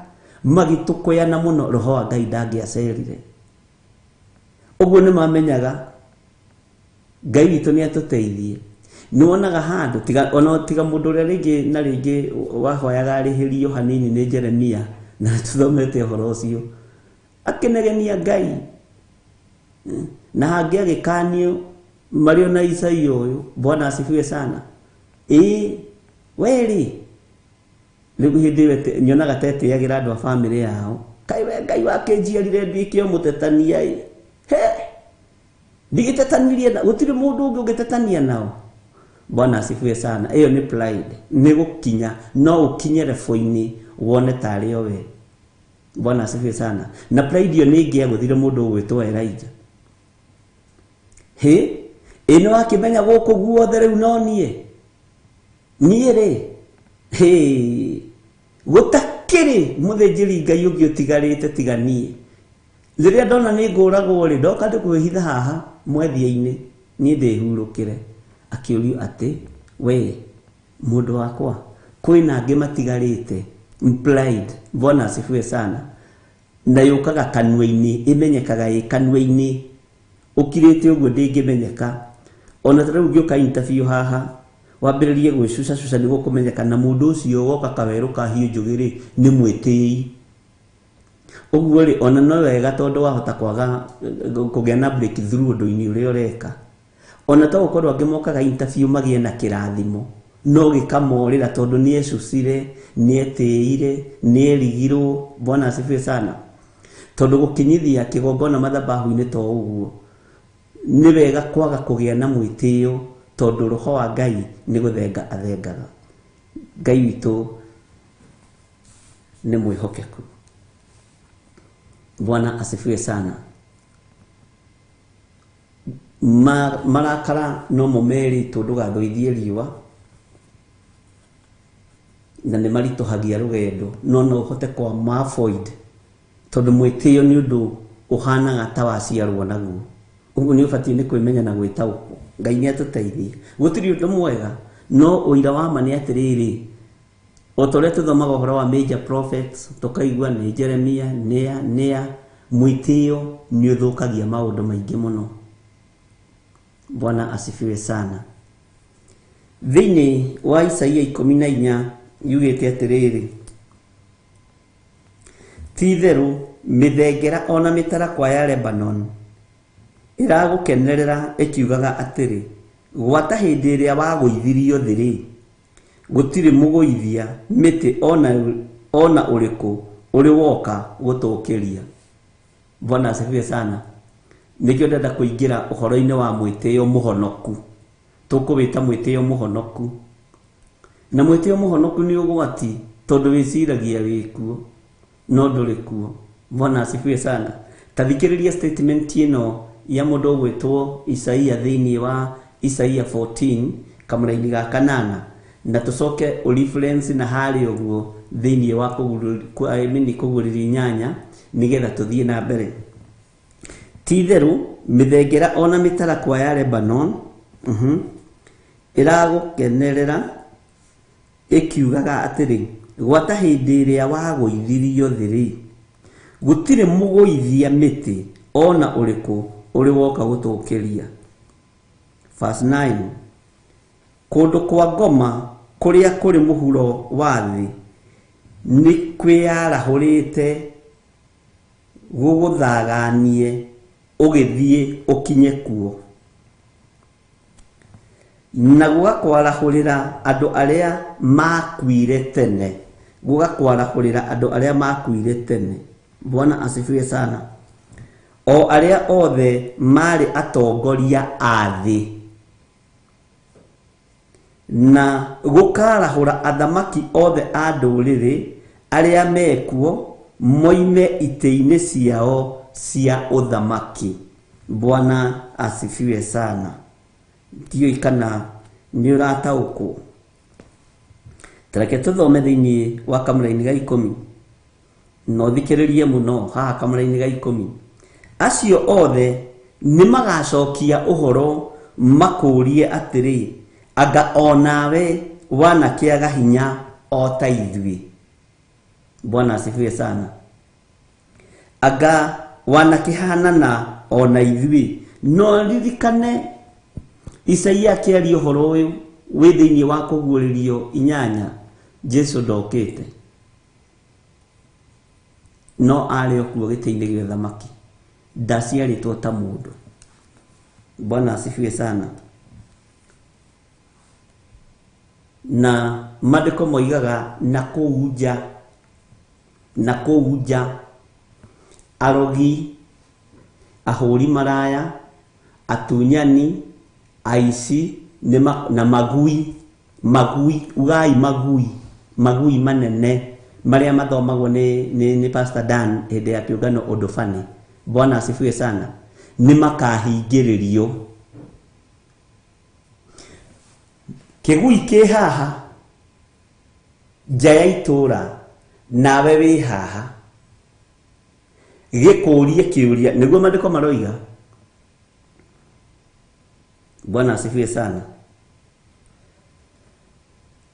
magĩtũkũyana mũno, Roho wa Ngai ndangĩacerire. Ũguo nĩ mamenyaga Ngai witũ nĩ atũteithie. Nĩ wonaga handũ tiga ona tiga mũndũ ũrĩa rĩngĩ na rĩngĩ wahoyaga arĩhĩrio hanini nĩ Jeremia na tũthomete ũhoro ũcio akĩnegenia Ngai na hangĩ agĩkanio marĩ ona Isaia ũyũ. Bwana asifiwe sana. Ĩĩ we rĩ rĩu hĩndĩ ĩyo nyonaga tetĩagĩra andũ a bamĩrĩ yao. Kaĩ we Ngai wakĩnjiarire nduĩke o mũtetania ĩ. He ndigĩtetanirie na gũtirĩ mũndũ ũngĩ ũngĩtetania nao. Bwana asifiwe sana. Ĩyo nĩ pride, nĩ gũkinya no ũkinye level-inĩ wone tarĩ o we. Bwana asifiwe sana. Na pride ĩyo nĩ ĩngĩagũthire mũndũ ũgwĩtwo Elijah. Hĩ ĩ nĩ wakĩmenya gũkũ guothe rĩu no niĩ niĩ rĩ hĩ gũtakĩrĩ mũthĩnjĩri Ngai ũngĩ ũtigarĩte tiga niĩ. Rĩrĩa ndona nĩ ngũragwo rĩ ndoka ndĩkwĩhitha haha mwethia-inĩ niĩ ndĩhurũkĩre. Akĩũrio atĩ we mũndũ wakwa kwĩna angĩ matigarĩte. Pride. Bwana asifiwe sana. Na yũkaga kanua-inĩ, ĩmenyekaga ĩ kanua-inĩ. Ũkirĩte ũguo ndĩngĩmenyeka. Ona ta rĩu ũngĩũka interview haha wambĩrĩrie gwĩcucacuca nĩguo kũmenyeka na mũndũ ũcio woka kawerũ ka hiũ njũgĩ rĩ nĩ mwĩtĩi. Ũguo rĩ ona no wega tondũ wahota kwaga kũgĩa na breakthrough ũndũ-inĩ ũrĩa ũreka. Ona to gũkorwo angĩ mokaga interview magĩe na kĩrathimo no gĩkamorĩra tondũ nĩ ecucire, nĩ etĩire, nĩ erigirwo. Bwana asifiwe sana. Tondũ gũkinyithia kĩgongona mathabahu-inĩ to ũguo nĩ wega kwaga kũgĩa na mwĩtĩo tondũ roho wa Ngai nĩ gũthenga athengaga. Ngai witũ nĩ mwĩhokeku. Bwana asifiwe sana. Marakara no mo merĩtwo ndũgathũithie riũa na nĩ maritũhagia rũgendo no no ũhote kwa avoid tondũ mwĩtĩo nĩ ũndũ ũhanaga ta waciarwo naguo. Ũguo nĩ ũbatiĩ nĩ kwĩmenya na gwĩtaũkwo. Ngai nĩ atũteithie. Gũtirĩ ũndũ mwega no ũira wa ma nĩ atĩrĩrĩ o ta ũrĩa tũthomaga ũhoro wa major prophets tũkaigua nĩ Jeremia nĩa nĩa mwĩtĩo nĩ ũthũkagia maũndũ maingĩ mũno. Bwana asifiwe sana. Thĩinĩ wa Isaia 14 yugĩte atĩrĩrĩ ti-itherũ mĩthengera ona mĩtarakwa ya Lebanon ĩragũkenerera ĩkiugaga atĩrĩ gwata hĩndĩ ĩrĩa wagũithirio thĩ rĩ gũtirĩ mũgũithia mĩtĩ ona ũrĩkũ ũrĩ woka gũtũkĩria. Bwana asifiwe sana. Nĩkĩo ndenda kũingĩra ũhoro-inĩ wa mwĩtĩo mũhonoku. Tũkũwĩta mwĩtĩo mũhonoku. Na mwĩtĩo mũhonoku nĩ ũgwati tondũ wĩciragia wĩkuo no ndũrĩ kuo. Bwana asifiwe sana. Ta thikĩrĩria statement ĩno ya mũndũ ũgwĩtwo Isaia thĩinĩ wa Isaia 14 kamũraini ga kanana na tũcoke ũreference na harĩa ũguo thĩinĩ wa kũgũrĩria inyanya nĩgetha tũthiĩ na mbere. Ti-itherũ mĩthengera ona mĩtarakwa ya Lebanon ĩragũkenerera ĩkiugaga atĩrĩ gwata hĩndĩ ĩrĩa wagũithirio thĩ rĩ gũtirĩ mũgũithia mĩtĩ ona ũrĩkũ ũrĩ woka gũtũkĩria. Verse 9 kũndũ kwa ngoma kũrĩa kũrĩ mũhuro wa thĩ nĩ kwĩyarahũrĩte gũgũthaganie ũgĩthiĩ ũkinye kuo na gũgakwarahũrĩra andũ arĩa makuire tene. Gũgakwarahũrĩra andũ arĩa makuire tene. Bwana asifiwe sana. O arĩa othe marĩ atongoria a thĩ na gũkarahũra athamaki othe a ndũrĩrĩ arĩa mekuo moime itĩ-inĩ ciao cia ũthamaki. Bwana asifiwe sana. Ndiũĩ kana nĩ ũrataũkwo. Tareke tũthome thĩinĩ wa kamũraini ga 10 na ũthikĩrĩrie mũno haha kamũraini ga 10. Acio othe nĩ magacokia ũhoro makũrie atĩrĩ anga onawe wanakĩaga hinya o ta ithuĩ. Bwana asifiwe sana. Anga wanakĩhanana Ona ithuĩ no ririkane Isaia akĩaria ũhoro ũyũ wĩ thĩinĩ wa kũguũrĩrio 8, Jesu ndokĩte no arĩ o kuo gĩtĩ-inĩ gĩa ũthamaki, ndaciarĩtwo ta mũndũ. Bwana asifiwe sana. Na maandĩko moigaga na kũu nja, na kũu nja arogi, ahũri maraya, atunyani, aici na magui, magui ugai magui, magui manene marĩa mathomagwo nĩ Pastor Dan hĩndĩ ya kĩũngano ũndũ bani. Bwana asifiwe sana. Nĩ makahingĩrĩrio. Kĩgui kĩ haha nja ya itũra, nawe wĩ haha, gĩkũrie kĩũria, nĩguo maandĩko maroiga. Bwana asifiwe sana.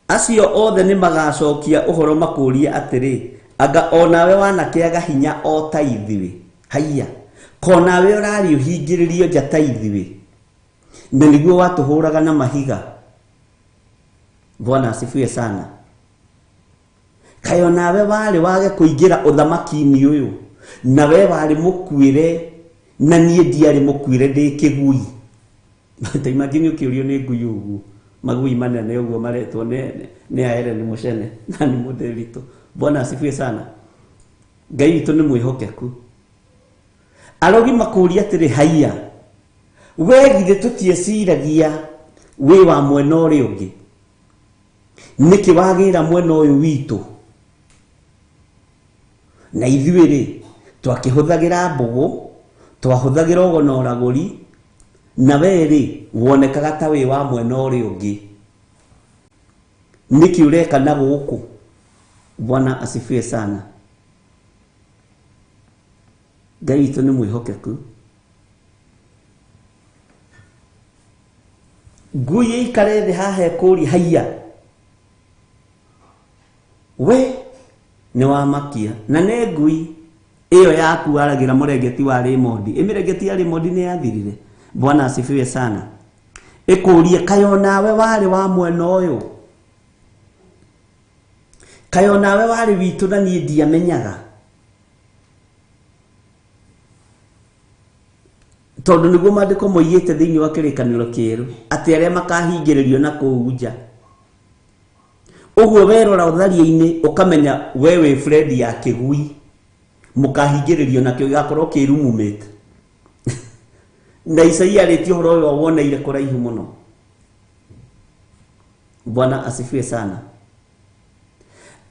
Acio othe nĩ magacokia ũhoro makũrie atĩrĩ, anga onawe wanakĩaga hinya o ta ithuĩ? Haiya, konawe ũrarĩ ũhingĩrĩrio nja ta ithuĩ, na nĩguo watũhũraga na mahiga? Bwana asifiwe sana. Kaĩ onawe warĩ wage kũingĩra ũthamaki-inĩ ũyũ, na we warĩ mũkuĩre, na niĩ ndiarĩ mũkuĩre, ndĩ kĩgui. Ta imagine ũkĩũrio nĩ ngui ũguo, magui manene ũguo maretwo nĩ Aeren Mũcene na nĩ Mũndĩritũ. Bwana asifiwe sana. Ngai witũ nĩ mwĩhokeku. Arogi makũria atĩrĩ, haiya, we githĩ tũtieciragia wĩ wa mwena ũrĩa ũngĩ? Nĩkĩ wagĩra mwena ũyũ witũ? Na ithuĩ rĩ, twakĩhũthagĩra mbũgũ, twahũthagĩra ũgo na ũragũri, na we rĩ, wonekaga ta wĩ wa mwena ũrĩa ũngĩ. Nĩkĩ ũreka na gũkũ? Bwana asifiwe sana. Ngai witũ nĩ mwĩhokeku. Ngui ĩikare thĩ haha ĩkũrie, haiya, we nĩ wamakia. Na nĩ ngui ĩyo yaku waragĩra mũrengeti wa Raymond. Ĩ mĩrengeti ya Raymond nĩ yathirire. Bwana asifiwe sana. Ĩkũrie, kaĩ onawe warĩ wa mwena ũyũ? Kaĩ onawe warĩ witũ na niĩ ndiamenyaga? Tondũ nĩguo maandĩko moigĩte thĩinĩ wa kĩrĩkanĩro kĩerũ atĩ arĩa makahingĩrĩrio na kũu nja. Ũguo werora ũtharia-inĩ ũkamenya we wĩ friend ya kĩgui, mũkahingĩrĩrio nakĩo gĩgakorwo kĩ roommate. Na Isaia arĩtie ũhoro ũyũ woneire kũraihu mũno. Bwana asifiwe sana.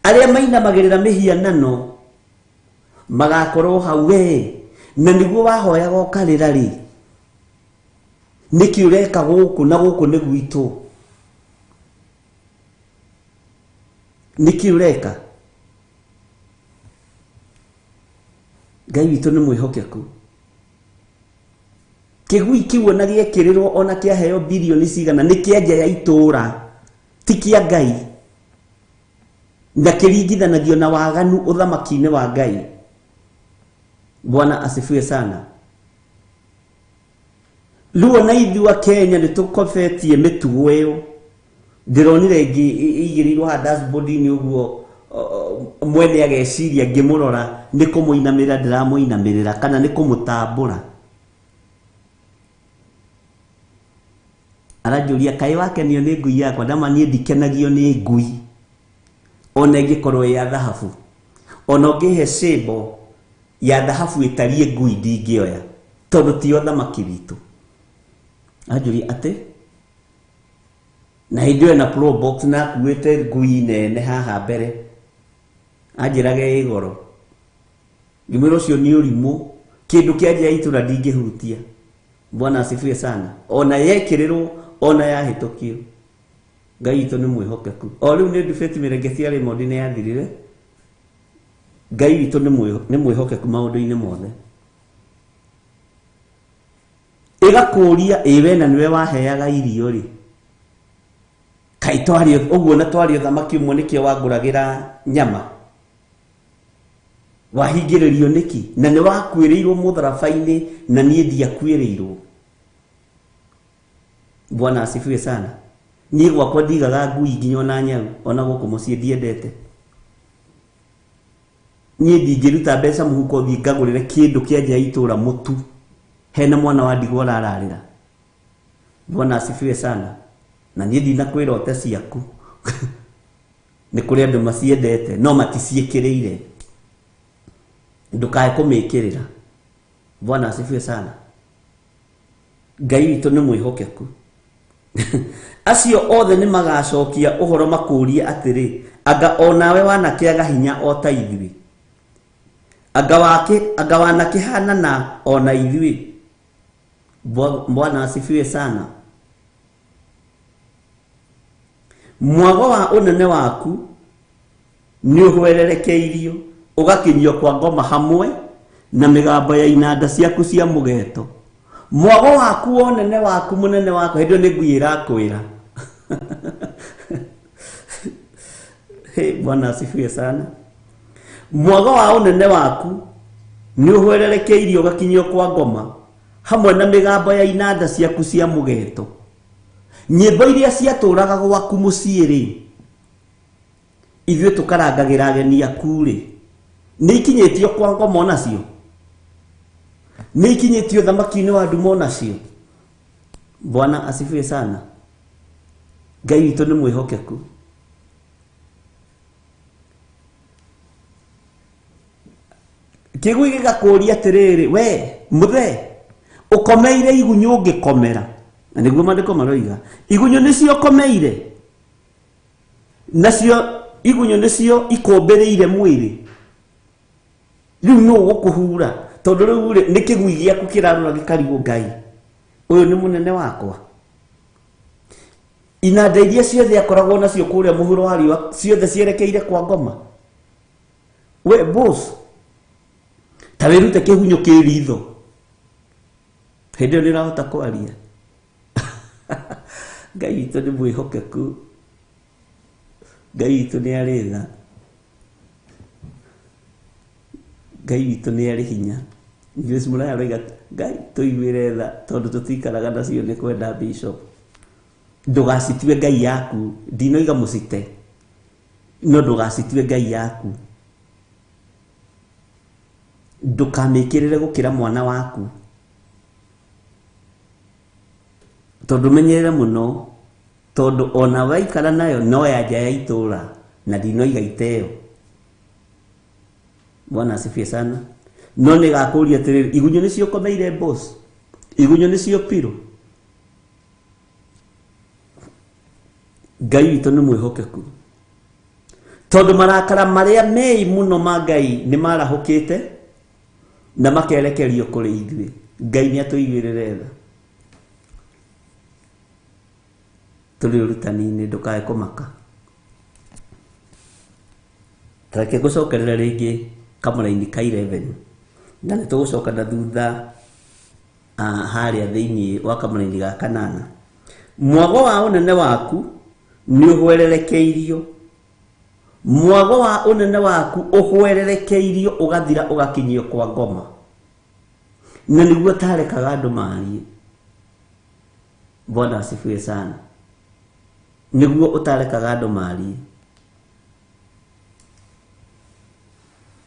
Arĩa mainamagĩrĩra mĩhianano magakorwo hau we, na nĩguo wahoyaga ũkarĩra rĩ, nĩkĩ ũreka gũkũ na gũkũ nĩ gwitũ? Nĩkĩ ũreka? Ngai witũ nĩ mwĩhokeku. Kĩgui kĩu ona gĩekĩrĩrwo ona kĩaheo bilioni cigana nĩ kĩa nja ya itũũra, ti kĩa Ngai, na kĩringithanagio na waganu ũthamaki-inĩ wa Ngai. Bwana asifiwe sana. Rĩu ona ithuĩ a Kenya nĩ tũkobetie mĩtugo ĩyo. Ndĩronire ĩngĩ ĩigĩrĩirwo haha dashboard-inĩ ũguo, mwene ageciria ngĩmũrora nĩ kũmũinamĩrĩra ndĩramũinamĩrĩra kana nĩ kũmũtambũra. Aranjũria, kaĩ wakenio nĩ ngui yakwa? Ndama niĩ ndikenagio nĩ ngui ona ĩngĩkorwo ĩ ya thahabu. Ona ũngĩhe cĩmbo ya thahabu ĩtariĩ ngui ndingĩoya, tondũ ti ũthamaki witũ. Anjũria atĩ na hĩndĩ ĩyo ena pro box na akuĩte ngui nene haha mbere, anjĩraga ĩ goro. Ngĩmwĩra ũcio nĩ ũrimũ, kĩndũ kĩa nja ya itũra ndingĩhutia. Bwana asifiwe sana. Ona yekĩrĩrwo ona yahĩtũkio, Ngai witũ nĩ mwĩhokeku. O rĩu nĩ ndubĩti mĩrengeti ya Raymond nĩ yathirire. Ngai witũ nĩ mwĩhokeku maũndũ-inĩ mothe. Ĩgakũria, ĩ we na nĩwe waheaga irio rĩ, kaĩ twarĩ ũguo na twarĩ ũthamaki ũmwe nĩkĩo wangũragĩra nyama? Wahingĩrĩrio nĩkĩ? Na nĩ wakuĩrĩirwo mũtharaba-inĩ na niĩ ndiakuĩrĩirwo. Bwana asifiwe sana. Niĩ gwakwa ndigaga ngui nginya ona nyau, ona gũkũ mũciĩ ndiendete. Niĩ ndingĩruta mbeca mũhuko thiĩ ngagũrĩre kĩndũ kĩa nja ya itũra mũtu hena mwana wa ndigwa ũrararĩra. Bwana asifiwe sana. Na niĩ ndinakwĩra ũte ciaku. Nĩ kũrĩ andũ maciendete no maticiĩkĩrĩire. Ndũkae kũmĩkĩrĩra. Bwana asifiwe sana. Ngai witũ nĩ mwĩhokeku. Acio othe nĩ magacokia ũhoro makũrie atĩrĩ, anga onawe wanakĩaga hinya o ta ithuĩ, anga wanakĩhanana ona ithuĩ. Bwana asifiwe sana. Mwago wa ũnene waku nĩ ũhwererekeirio ũgakinyio kwa ngoma hamwe na mĩgambo ya inanda ciaku cia mũgeto. Mwago waku wa ũnene waku mũnene waku, hĩndĩ ĩyo nĩ ngui ĩrakwĩra. Hey, Bwana asifiwe sana. Mwago wa ũnene waku nĩ ũhwererekeirio ũgakinyio kwa ngoma hamwe na mĩgambo ya inanda ciaku cia mũgeto. Nyĩmbo iria ciatũraga gwaku mũciĩ rĩ, ithuĩ tũkarangagĩra ageni aku rĩ, nĩ ikinyĩtio kwa ngoma onacio? Nĩ ikinyĩtio thamaki-inĩ wa nduma onacio? Bwana asifiwe sana. Ngai witũ nĩ mwĩhokeku. Kĩgui gĩgakũria atĩrĩrĩ, we mũthee, ũkomeire igunyũ ũngĩkomera. Na nĩguo maandĩko maroiga, igunyũ nĩcio ũkomeire, nacio igunyũ nĩcio ikũmbĩrĩire mwĩrĩ. Rĩu nũ ũgũkũhura? Tondũ rĩu rĩ, nĩ kĩgui gĩaku kĩrarora gĩkarigwo, Ngai ũyũ nĩ mũnene wakwa. Inanda iria ciothe akoragwo nacio kũrĩa mũhuro wa riũa ciothe cierekeire kwa ngoma. We boss, ta wĩrute kĩhunyũ kĩ ritho, hĩndĩ ĩyo nĩ ũrahota kwaria. Ngai witũ nĩ mwĩhokeku. Ngai witũ nĩ arĩ tha. Ngai witũ nĩ arĩ hinya. Grace Mũraya aroiga Ngai tũiguĩre tha tondũ tũtikaraga nacio nĩ kwenda bishop. Ndũgacitue Ngai yaku, ndinoiga mũcite, no ndũgacitue Ngai yaku. Ndũkamĩkĩrĩre gũkĩra mwana waku, tondũ menyerere mũno, tondũ ona waikara nayo no ya nja ya itũra, na ndinoiga iteo. Bwana asifiwe sana. No nĩ gakũria atĩrĩrĩ, igunyũ nĩcio ũkomeire boss, igunyũ nĩcio pillow. Ngai witũ nĩ mwĩhokeku, tondũ marakara marĩa mei mũno ma Ngai nĩ marahũkĩte na makerekerio kũrĩ ithuĩ. Ngai nĩ atũiguĩrĩre tha. Tũrĩ ũrutani-inĩ, ndũkae kũmaka. Reke ngũcokerere rĩngĩ kamũraini ka 11, na nĩ tũgũcoka na thutha harĩa thĩinĩ wa kamũraini ga 8. Mwago wa ũnene waku nĩ ũhwererekeirio, mwago wa ũnene waku ũhwererekeirio ũgathira ũgakinyio kwa ngoma, na nĩguo tarekaga andũ marie. Bwana asifiwe sana. Nĩguo ũtarekaga andũ marie,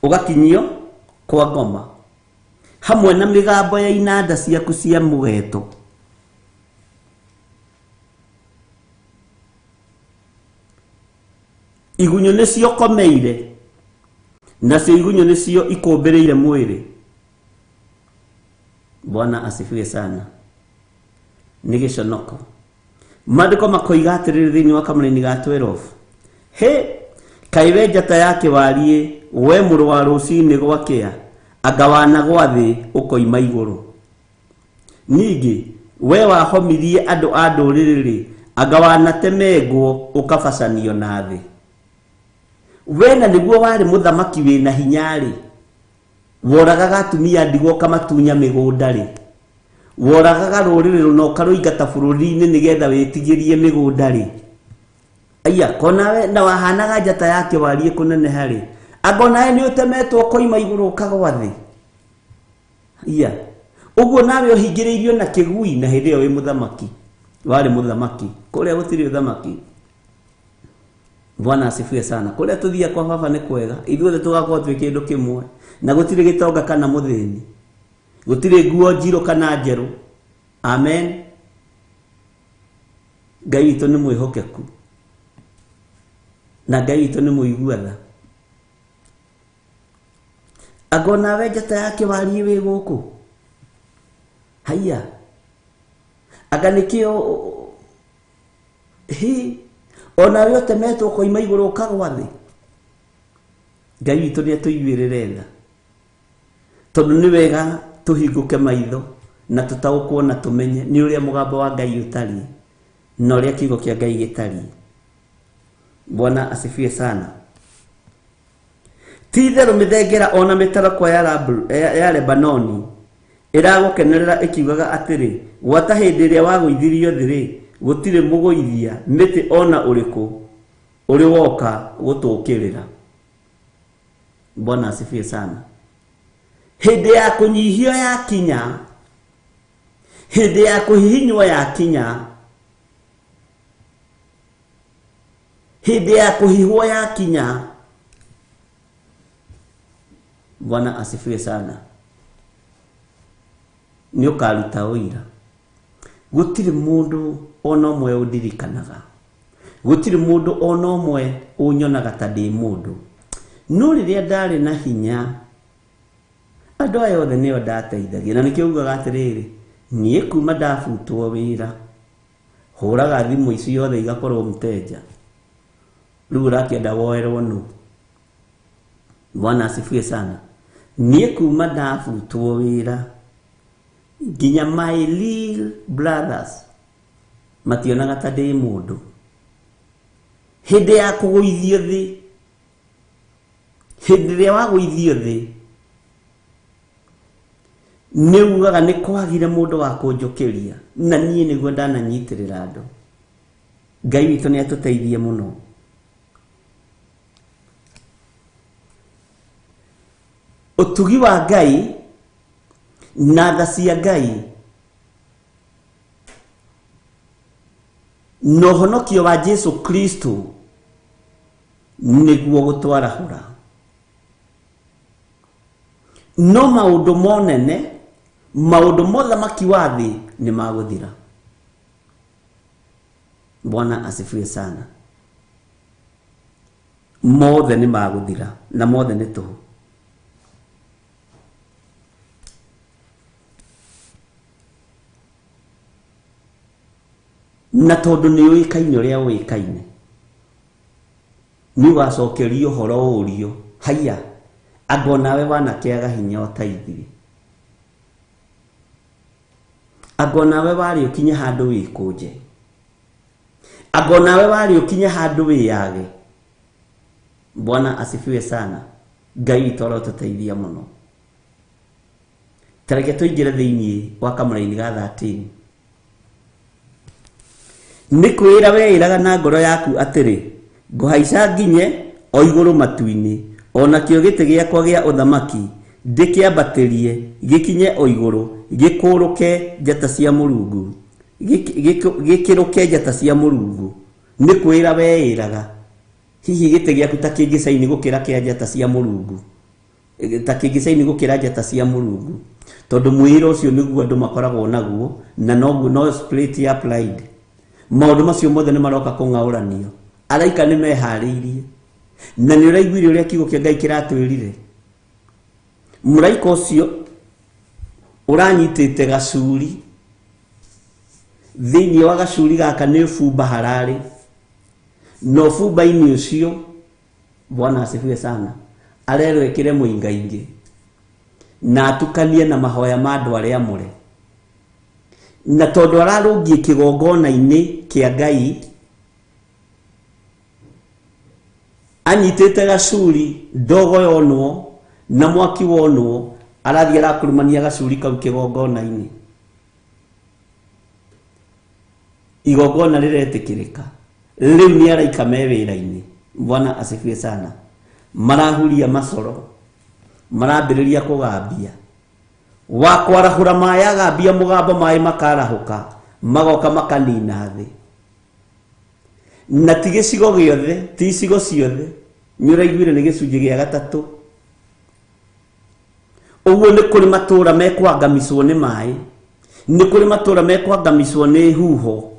ũgakinyio kwa ngoma hamwe na mĩgambo ya inanda ciaku cia mũgeto. Igunyũ nĩcio komeire, nacio igunyũ nĩcio ikũmbĩrĩire mwĩrĩ. Bwana asifiwe sana. Nĩ gĩconoko. Maandĩko makoiga atĩrĩrĩ thĩinĩ wa kamũraini ga 12, he kaĩ we njata ya kĩwariĩ, we mũrũ wa rũcinĩ gwakĩa, anga wanagwa thĩ ũkoima igũrũ. Ningĩ we wahomirie andũ a ndũrĩrĩ rĩ, anga wanatemengwo ũkabacanio na thĩ. We na nĩguo warĩ mũthamaki wĩna hinya rĩ, woragaga atumia ndigwa ũkamatunya mĩgũnda rĩ, woragaga rũrĩrĩ rũna ũkarũingata bũrũri-inĩ nĩgetha wĩtigĩrie mĩgũnda rĩ, aya konawe na wahanaga njata ya kĩwariĩ kũneneha rĩ, Anga nawe nĩ ũtemetwo ũkoima igũrũ ũkagwa thĩ. Iya. Ũguo nawe ũhingĩrĩirio na kĩgui na hĩndĩ ĩyo wĩ mũthamaki. Warĩ mũthamaki. Kũrĩa gũtirĩ ũthamaki. Bwana asifiwe sana. Kũrĩa tũthiaga kwa baba nĩ kwega. Ithuothe tũgakorwo twĩ kĩndũ kĩmwe. Na gũtirĩ gĩtonga kana mũthĩni. Gũtirĩ nguo njirũ kana njerũ. Amen. Ngai witũ nĩ mwĩhokeku. Na Ngai witũ nĩ mũigua tha. Anga onawe njata ya kĩwariĩ wĩ gũkũ. Haiya. Anga nĩkĩo hi onawe ũtemetwo ũkoima igũrũ ũkagwa thĩ. Ngai witũ nĩ atũiguĩrĩre tha. Tondũ nĩ wega tũhingũke maitho na tũtaũkwo na tũmenye nĩ ũrĩa mũgambo wa Ngai ũtariĩ na ũrĩa kiugo kĩa Ngai gĩtariĩ. Bwana asifiwe sana. Ti itherũ mĩthengera ona mĩtarakwa ya Lebanoni ĩragũkenerera ĩkiugaga atĩrĩ, gwata hĩndĩ ĩrĩa wagũithirio thĩ rĩ, gũtirĩ mũgũithia mĩtĩ ona ũrĩkũ ũrĩ woka gũtũũkĩrĩra. Bwana asifiwe sana. Hĩndĩ ya kũnyihio yakinya, hĩndĩ ya kũhihinywo yakinya, hĩndĩ ya kũhihwo yakinya. Bwana asifiwe sana. Nĩ ũkaruta ũira. Gũtirĩ mũndũ ona ũmwe ũndirikanaga. Gũtirĩ mũndũ ona ũmwe ũnyonaga ta ndĩ mũndũ. No rĩrĩa ndarĩ na hinya, andũ aya othe nĩo ndateithagia. Na nĩkĩo ugaga atĩrĩrĩ, niĩ kuma ndabutwo wĩra, hũraga thimũ ici othe igakorwo mteja. Rĩu ũrakĩenda woerwo nũ? Bwana asifiwe sana. Niĩ kuma ndabutwo wĩra, nginya my little brothers mationaga ta ndĩ mũndũ. Hĩndĩ ya kũgũithio thĩ, hĩndĩ ĩrĩa wagũithio thĩ, nĩ ugaga nĩ kwagire mũndũ wa kũnjũkĩria, na niĩ nĩguo ndananyitĩrĩra andũ. Ngai witũ nĩ atũteithie mũno. Ũtugi wa Ngai na tha cia Ngai na ũhonokio wa Jesu Kristo nĩguo gũtwarahũra. No maũndũ monene, maũndũ mothamaki wa thĩ nĩ magũthira. Bwana asifiwe sana. Mothe nĩ magũthira na mothe nĩ tũhũ. Na tondũ nĩ ũĩkaine ũrĩa ũĩkaine, nĩ ũgacokerio ũhoro ũrio, haiya, anga onawe wanakĩaga hinya o ta ithuĩ. Anga onawe warĩ ũkinye handũ wĩkũnje. Anga onawe warĩ ũkinye handũ wĩyage. Bwana asifiwe sana. Ngai witũ arotũteithia mũno. Ta reke tũingĩre thĩinĩ wa kamũraini ga 13. Nĩ kwĩra weĩraga na ngoro yaku atĩrĩ, ngũhaica nginye o igũrũ matu-inĩ, o nakĩo gĩtĩ gĩakwa gĩa ũthamaki ndĩkĩambatĩrie gĩkinye o igũrũ, gĩkũrũke njata cia Mũrungu, gĩkĩrũke njata cia Mũrungu. Nĩ kwĩra weĩraga, hihi gĩtĩ gĩaku ta kĩngĩcaini gũkĩra kĩa njata cia Mũrungu, ta kĩngĩcaini gũkĩra njata cia Mũrungu, tondũ mwĩra ũcio nĩguo andũ makoragwo naguo, na noguo no spirit ya pride. Maũndũ macio mothe nĩ maroka kũng'aũranio. Araika nĩ meharĩirie. Na nĩ ũraiguire ũrĩa kiugo kĩa Ngai kĩratwĩrire. Mũraika ũcio ũranyitĩte gacuri, thĩinĩ wa gacuri gaka nĩ ũbumba hararĩ, na ũbumba-inĩ ũcio, Bwana asifiwe sana, arerwo ĩkĩre mũingaingĩ na atukanie na mahoya ma andũ arĩa amũre. Na tondũ ararũngiĩ kĩgongona-inĩ kĩa Ngai, anyitĩte gacuri, ndogo yonwo na mwaki wonwo, arathiĩ arakurumania gacuri kau kĩgongona-inĩ. Igongona rĩretĩkĩrĩka. Rĩu nĩ araika me wĩra-inĩ. Bwana asifiwe sana. Marahuria macoro, marambĩrĩria kũgambia. Wa kwarahũra maĩ agambia mũgambo, maĩ makarahũka, magoka makanina thĩ. Na ti gĩcigo gĩothe, ti icigo ciothe, nĩ ũraiguire nĩ gĩcunjĩ gĩa gatatũ. Ũguo nĩ kũrĩ matũũra mekwangamicwo nĩ maĩ, nĩ kũrĩ matũũra mekwangamicwo nĩ huho.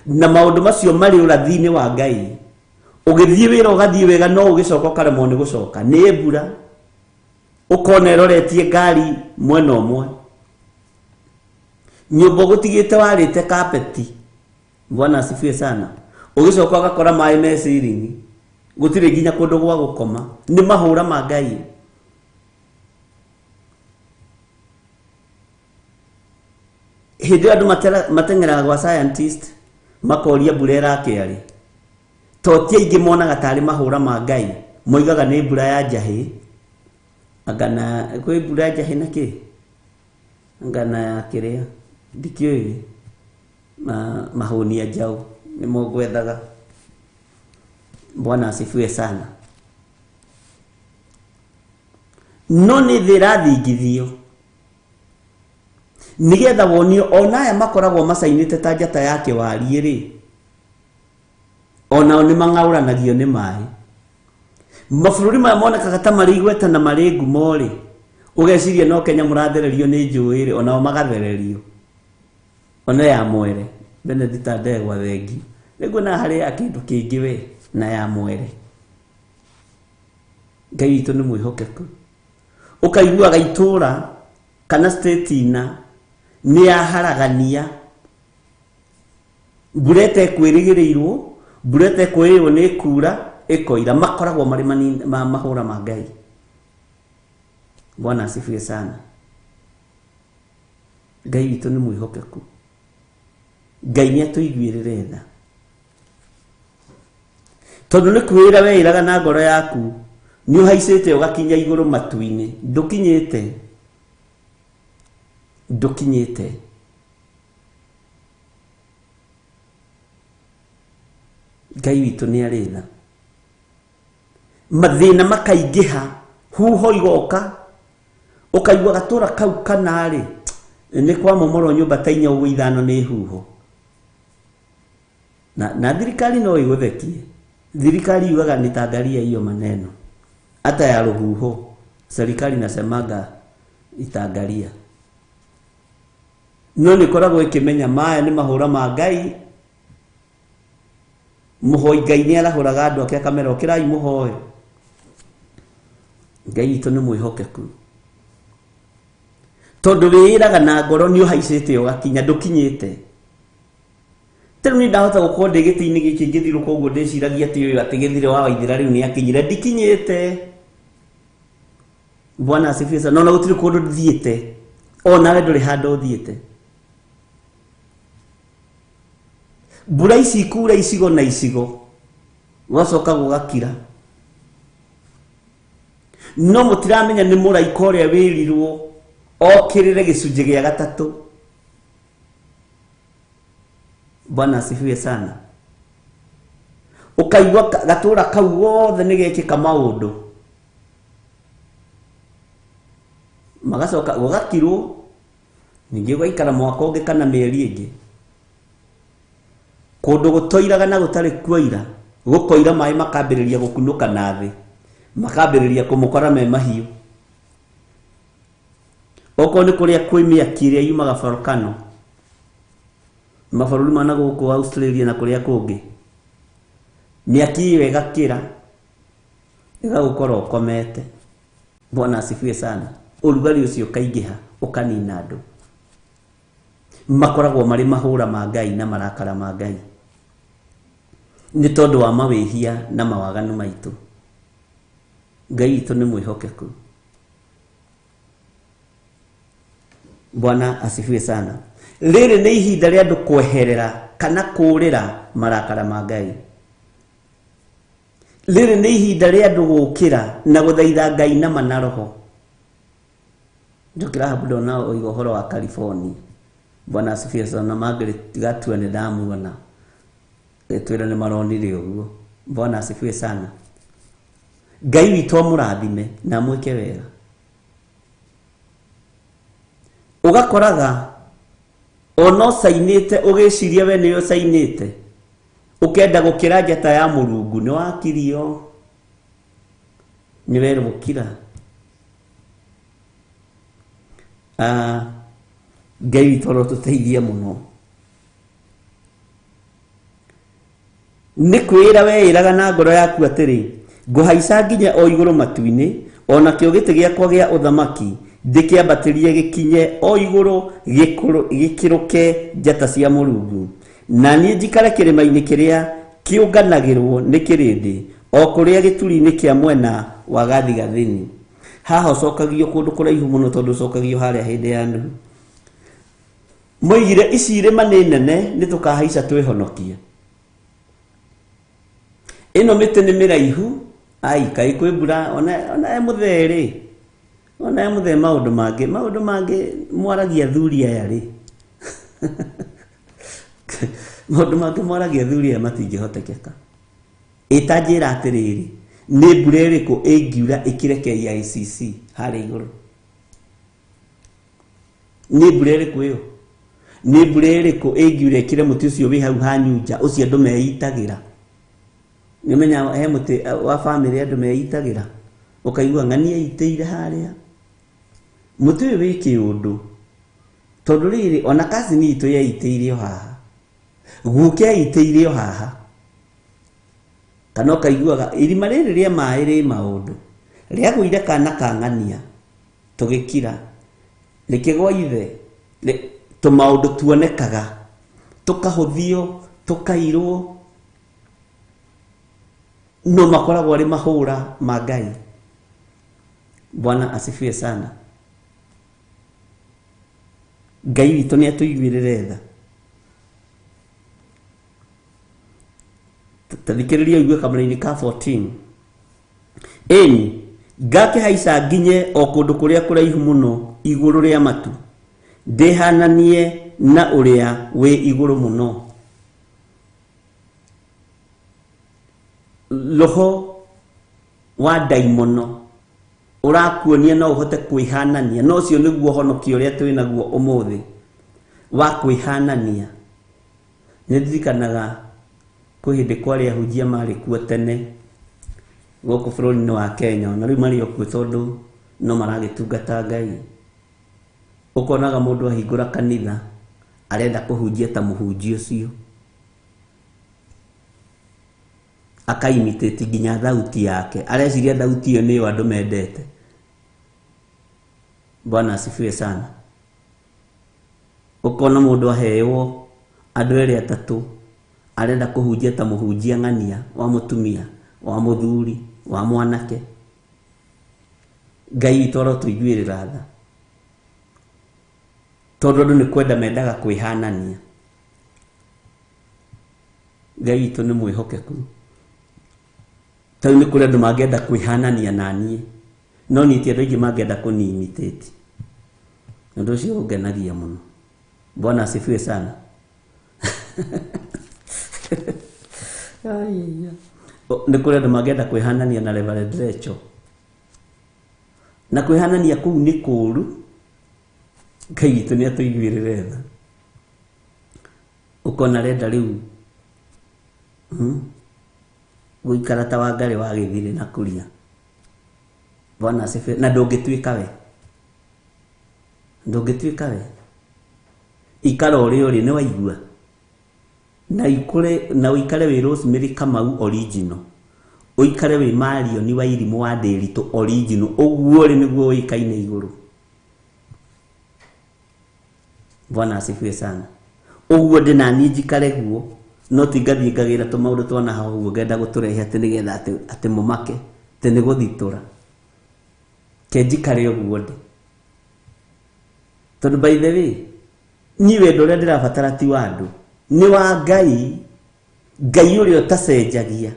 Na maũndũ macio marĩ ũrathi-inĩ wa Ngai. Ũgĩthiĩ wĩra ũgathiĩ wega, no ũgĩcoka ũkaremwo nĩ gũcoka. Nĩ mbura, ũkona ĩroretie ngari mwena ũmwe. Nyũmba ũgũtigĩte warĩte kapeti. Bwana asifiwe sana. Ũgĩcoka ũgakora maĩ me ceiling. Gũtirĩ nginya kũndũ gwa gũkoma. Nĩ mahũra ma Ngai. Hĩndĩ ĩyo andũ mateng'eraga gwa scientist makoria mbura ĩrakĩa rĩ. To ti aingĩ monaga tarĩ mahũra ma Ngai, moigaga nĩ mbura ya njahĩ. Anga na kwĩ mbura ya njahĩ na kĩ? Anga na ya kĩrĩa? Ndikĩũĩ. Mahũnia njaũ nĩmo ngwethaga. Bwana asifiwe sana. No nĩ thĩ ĩrathingithio nĩgetha wonio ona aya makoragwo macainĩte ta njata ya kĩwariĩ rĩ, onao nĩ mang'aũranagio nĩ maĩ. Mabũrũri maya monekaga ta marĩ igweta na marĩ ngumo rĩ, ũgeciria no Kenya mũrathererio nĩ njũĩ rĩ, onao magathererio. Ona ya mwere Benedicta Ndegwa thengi. Rĩu na harĩ ya kĩndũ kĩngĩ we na ya mwere. Ngai witũ nĩ mwĩhokeku. Ũkaiguaga itũũra kana state ina nĩ yaharagania. Mbura ĩtekwĩrĩgĩrĩirwo, mbura ĩtekwĩrĩgĩrĩrwo nĩ ĩkura, ĩkoira. Makoragwo marĩ mahũra ma Ngai. Bwana asifiwe sana. Ngai witũ nĩ mwĩhokeku. Ngai nĩ atũiguĩrĩre tha. Tondũ nĩ kwĩra weĩraga na ngoro yaku, nĩ ũhaicĩte ũgakinya igũrũ matu-inĩ, ndũkinyĩte. Ndũkinyĩte. Ngai witũ nĩ arĩ tha. Mathĩna makaingĩha, huho igoka, ũkaigua gatũra kau kana rĩ, nĩ kwamomorwo nyũmba ta inya ũguo ithano nĩ huho. Na thirikari no ĩgũthekie. Thirikari yugaga nitaangalia hiyo maneno. Hata ya rũhuho, serikali nasemaga itaangalia. No nĩ ĩkoragwo ĩkĩmenya maya nĩ mahũra ma Ngai. Mũhoi Ngai nĩ arahũraga andũ ake akamera ũkĩrai mũhoe. Ngai witũ nĩ mwĩhokeku. Tondũ wĩĩraga na ngoro nĩ ũhaicĩte ũgakinya, ndũkinyĩte. Rĩu niĩ ndahota gũkorwo ndĩ gĩtĩ-inĩ gĩkĩ ngĩthirũka ũguo ndĩciragia atĩ ũyũ atĩ gĩthire wa Waithĩra rĩu nĩ akinyire, ndikinyĩte. Bwana asifiwe sana. No na gũtirĩ kũndũ thiĩte. O nawe ndũrĩ handũ ũthiĩte. Mbura ici ikura icigo na icigo, gwacoka gũgakira. No mũtiramenya nĩ mũraika ũrĩa wĩrirwo okĩrĩre gĩcunjĩ gĩa gatatũ. Bwana asifiwe sana. Ũkaigua gatũra kau gothe nĩ gekĩka maũndũ. Magacoka gũgakirwo, ningĩ ũgaikara mwaka ũngĩ kana mĩeri ĩngĩ. Kũndũ gũtoiraga na gũtarĩ kuoira, gũkoira maĩ makambĩrĩria gũkunũka na thĩ, makambĩrĩria kũmũkora me mahiũ. Okorwo nĩ kũrĩa kwĩ mĩaki ĩrĩa yumaga volcano, mabũrũri ma na gũkũ Australia na kũrĩa kũngĩ, mĩaki ĩyo ĩgakĩra, ĩgagũkora ũkomete. Bwana asifiwe sana. Ũrugarĩ ũcio ũkaingĩha, ũkanina andũ. Makoragwo marĩ mahũra ma Ngai na marakara ma Ngai. Nĩ tondũ wa mawĩhia na mawaganu maitũ. Ngai witũ nĩ mwĩhokeku. Bwana asifiwe sana. Rĩrĩ nĩ ihinda rĩa andũ kweherera kana kũũrĩra marakara ma Ngai. Rĩrĩ nĩ ihinda rĩa andũ gũũkĩra na gũthaitha Ngai na ma na roho. Njũkĩra habu ndona oiga ũhoro wa California. Bwana asifiwe sana. Margaret Gatua nĩ ndamuona. Twĩra nĩ maronire ũguo. Bwana asifiwe sana. Ngai witũ amũrathime na amwĩke wega. Ũgakoraga ona ũcainĩte ũgĩciria we nĩwe ũcainĩte, ũkenda gũkĩra njata ya Mũrungu, nĩ wakirio, nĩ werwo kira. Ngai witũ arotũteithia mũno. Nĩ kwĩra weĩraga na ngoro yaku atĩrĩ, ngũhaica nginya o igũrũ matu-inĩ, o nakĩo gĩtĩ gĩakwa gĩa ũthamaki ndĩkĩambatĩrie gĩkinye o igũrũ gĩkĩrũke njata cia Mũrungu, na niĩ njikare kĩrĩma-inĩ kĩrĩa kĩũnganagĩrwo nĩ kĩrĩndĩ, o kũrĩa gĩturi-inĩ kĩa mwena wa gathigathini. Haha ũcokagio kũndũ kũraihu mũno tondũ ũcokagio harĩa hĩndĩ ya Nuhu. Moigire ici irĩma nĩ nene, nĩ tũkahaica twĩhonokie. Ĩno mĩtĩ nĩ mĩraihu, ai kaĩ kwĩ mbura, ona e mũthee rĩ, ona e mũthee maũndũ mangĩ mwaragia athuri aya rĩ. Maũndũ mangĩ mwaragia athuri aya matingĩhotekeka. Ĩtanjĩra atĩrĩrĩ, nĩ mbura ĩrĩkũ ĩngiura ĩkĩre KICC harĩa igũrũ? Nĩ mbura ĩrĩkũ ĩyo? Nĩ mbura ĩrĩkũ ĩngiura ĩkĩre mũtĩ ũcio wĩ hau ha Nyunja, ũcio andũ meitagĩra? Nĩũmenya he mũtĩ wa bamĩrĩ andũ meitagĩra, ũkaigua ng'ania eitĩire harĩa. Mũtĩ ũyũ wĩ kĩũndũ, tondũ rĩrĩ ona cousin itũ yeitĩire o haha, guka eitĩire o haha. Kana ũkaiguaga irima rĩrĩ rĩa maĩ rĩ maũndũ, rĩagũire kana ka ng'ania, tũgĩkira, rĩkĩgwa ithe, tũmaũndũ tuonekaga, tũkahũthio, tũkairwo, no makoragwo arĩ mahũra ma Ngai. Bwana asifiwe sana. Ngai witũ nĩ atũiguĩrĩre tha. Ta thikĩrĩria ũigue kamũra-inĩ ka 14. Ĩni, ngakĩhaica nginye o kũndũ kũrĩa kũraihu mũno igũrũ rĩa matu, ndĩhananie na ũrĩa wĩ igũrũ mũno. Roho wa ndaimono ũrakuonia no ũhote kwĩhanania, no ũcio nĩguo ũhonokio ũrĩa twĩ naguo ũmũthĩ wa kwĩhanania. Nĩ ndirikanaga kwĩ hĩndĩ kwarĩ ahunjia marĩ kuo tene gũkũ bũrũri-inĩ wa Kenya, ona rĩu marĩ o kuo tondũ no maragĩtungata Ngai. Ũkonaga mũndũ ahingũra kanitha arenda kũhunjia ta mũhunjia ũcio, akaimitate nginya thauti yake, areciria thauti ĩyo nĩyo andũ mendete. Bwana asifiwe sana. Ũkona mũndũ aheywo andũ erĩ atatũ, arenda kũhunjia ta mũhunjia ng'ania wa mũtumia, wa mũthuri, wa mwanake. Ngai witũ arotũiguĩrĩra tha, tondũ andũ nĩ kwenda mendaga kwĩhanania. Ngai witũ nĩ mwĩhokeku. Tarĩu nĩ kũrĩ andũ mangĩenda kwĩhanania na niĩ, no niĩ ti andũ aingĩ mangĩenda kũni-imitate. Ũndũ ũcio ũngenagia mũno. Bwana asifiwe sana. Nĩ kũrĩ andũ mangĩenda kwĩhanania na Reverend Rachel, na kwĩhanania kũu nĩ kũũru. Ngai witũ nĩ atũiguĩrĩre tha. Ũkona arenda rĩu gũikara ta Wangarĩ wa gĩthirĩ na kũria. Bwana asifiwe. Na ndũngĩtuĩka we, ndũngĩtuĩka we, ikara ũrĩa ũrĩ, nĩ waigua, na ikure na ũikare wĩ Rosemary Kamau original, ũikare wĩ Marion wa Irimũ wa Ndĩritũ original, ũguo rĩ nĩguo ũĩkaine igũrũ. Bwana asifiwe sana. Ũguo ndĩ na niĩ njikare guo, no ti ngathiĩ ngagĩra tũmaũndũ twana hau ũguo ngenda gũtũrehe atĩ nĩgetha atĩ mũmake, atĩ nĩ gũthitũra. Ke njikare ũguo ndĩ. Tondũ by the way, niĩ wendo ũrĩa ndĩrabatara ti wa andũ, nĩ wa Ngai, Ngai ũrĩa ũtacenjagia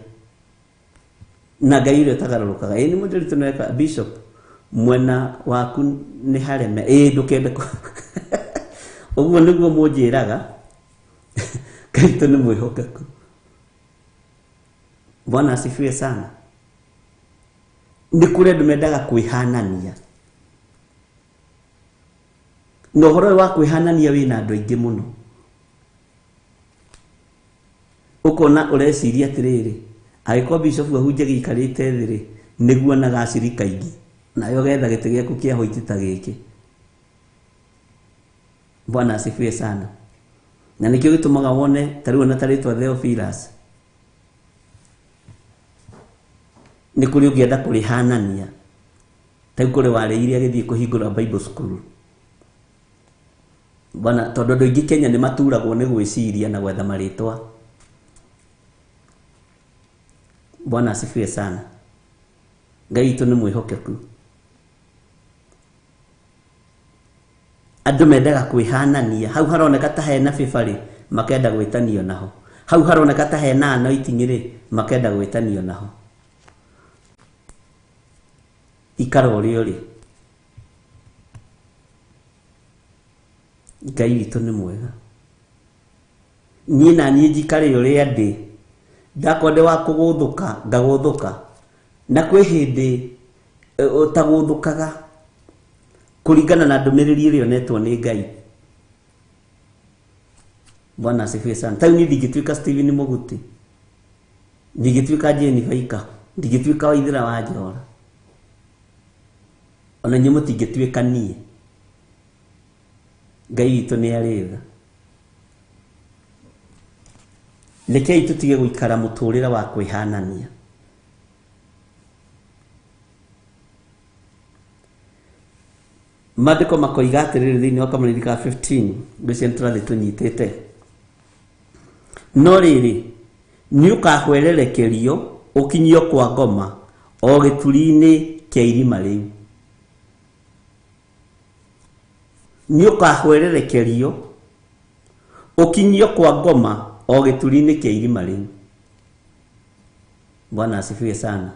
na Ngai ũrĩa ũtagarũrũkaga. Ĩĩ nĩ mũndũ nĩweka bishop, mwena waku nĩ hareme. Ĩĩ ndũkende ũguo nĩguo mũnjĩraga. Ngai witũ nĩ mwĩhokeku. Bwana asifiwe sana. Nĩ kũrĩ andũ mendaga kwĩhanania, na ũhoro ũyũ wa kwĩhanania wĩna andũ aingĩ mũno. Ũkona ũreciria atĩrĩrĩ, angĩkorwo bishop ahunjagia aikarĩte thĩ rĩ, nĩguo onaga acirika aingĩ, nawe ũgetha gĩtĩ gĩaku kĩa hoiti ta gĩkĩ. Bwana asifiwe sana. Na nĩkĩo gĩtũmaga wone ta rĩu ona ta rĩtwa Theophilus nĩ kũrĩ ũngĩenda kũrĩhanania, ta rĩu kũrĩ warĩire agĩthiĩ kũhingũra Bible school. Bwana, tondũ andũ aingĩ Kenya nĩ maturagwo nĩ gwĩciria na gwetha marĩtwa. Bwana asifiwe sana. Ngai witũ nĩ mwĩhokeku. Andũ mendaga kwĩhanania, hau haroneka ta hena bĩba rĩ, makenda gwĩtanio naho, hau haroneka ta hena anointing rĩ, makenda gwĩtanio naho. Ikara ũrĩa ũrĩ. Ngai witũ nĩ mwega. Niĩ na niĩ njikare ũrĩa ndĩ, ndakorwo ndĩ wa kũgũthũka ngagũthũka, na kwĩ hĩndĩ ũtagũthũkaga kũringana na ndũmĩrĩri ĩrĩa onetwo nĩ Ngai. Bwana asifiwe sana. Ta rĩu niĩ ndingĩtuĩka Stephen Mũguti, ndingĩtuĩka Jane Baika, ndingĩtuĩka Waithera wa Njora, ona inyuĩ mũtingĩtuĩka niĩ. Ngai witũ nĩ arĩ tha. Rekei tũtige gũikara mũtũrĩre wa kwĩhanania. Maandĩko makoiga atĩrĩrĩ thĩinĩ wa kamũrĩri ka 15, ngwĩciria nĩ tũrathiĩ tũnyitĩte. No rĩrĩ, nĩ ũkahwererekerio ũkinyio kwa ngoma o gĩturi-inĩ kĩa irima rĩu. Nĩ ũkahwererekerio ũkinyio kwa ngoma o gĩturi-inĩ kĩa irima rĩu. Bwana asifiwe sana.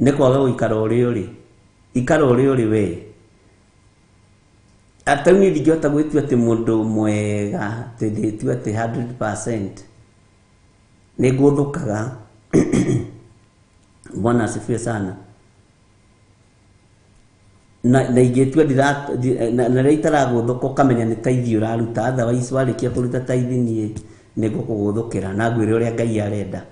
Nĩ kwaga gũikara ũrĩa ũrĩ. Ikara ũrĩa ũrĩ we. Ata niĩ ndingĩhota gwĩtua atĩ mũndũ mwega, atĩ ndĩtue atĩ 100%. Nĩ ngũthũkaga. Bwana asifiwe sana. Na ingĩtua na rĩrĩa itaragũthũka ũkamenya nĩ taithi ũraruta, otherwise warĩkia kũruta taithi niĩ nĩ ngũkũgũthũkĩra na ngwĩre ũrĩa Ngai arenda.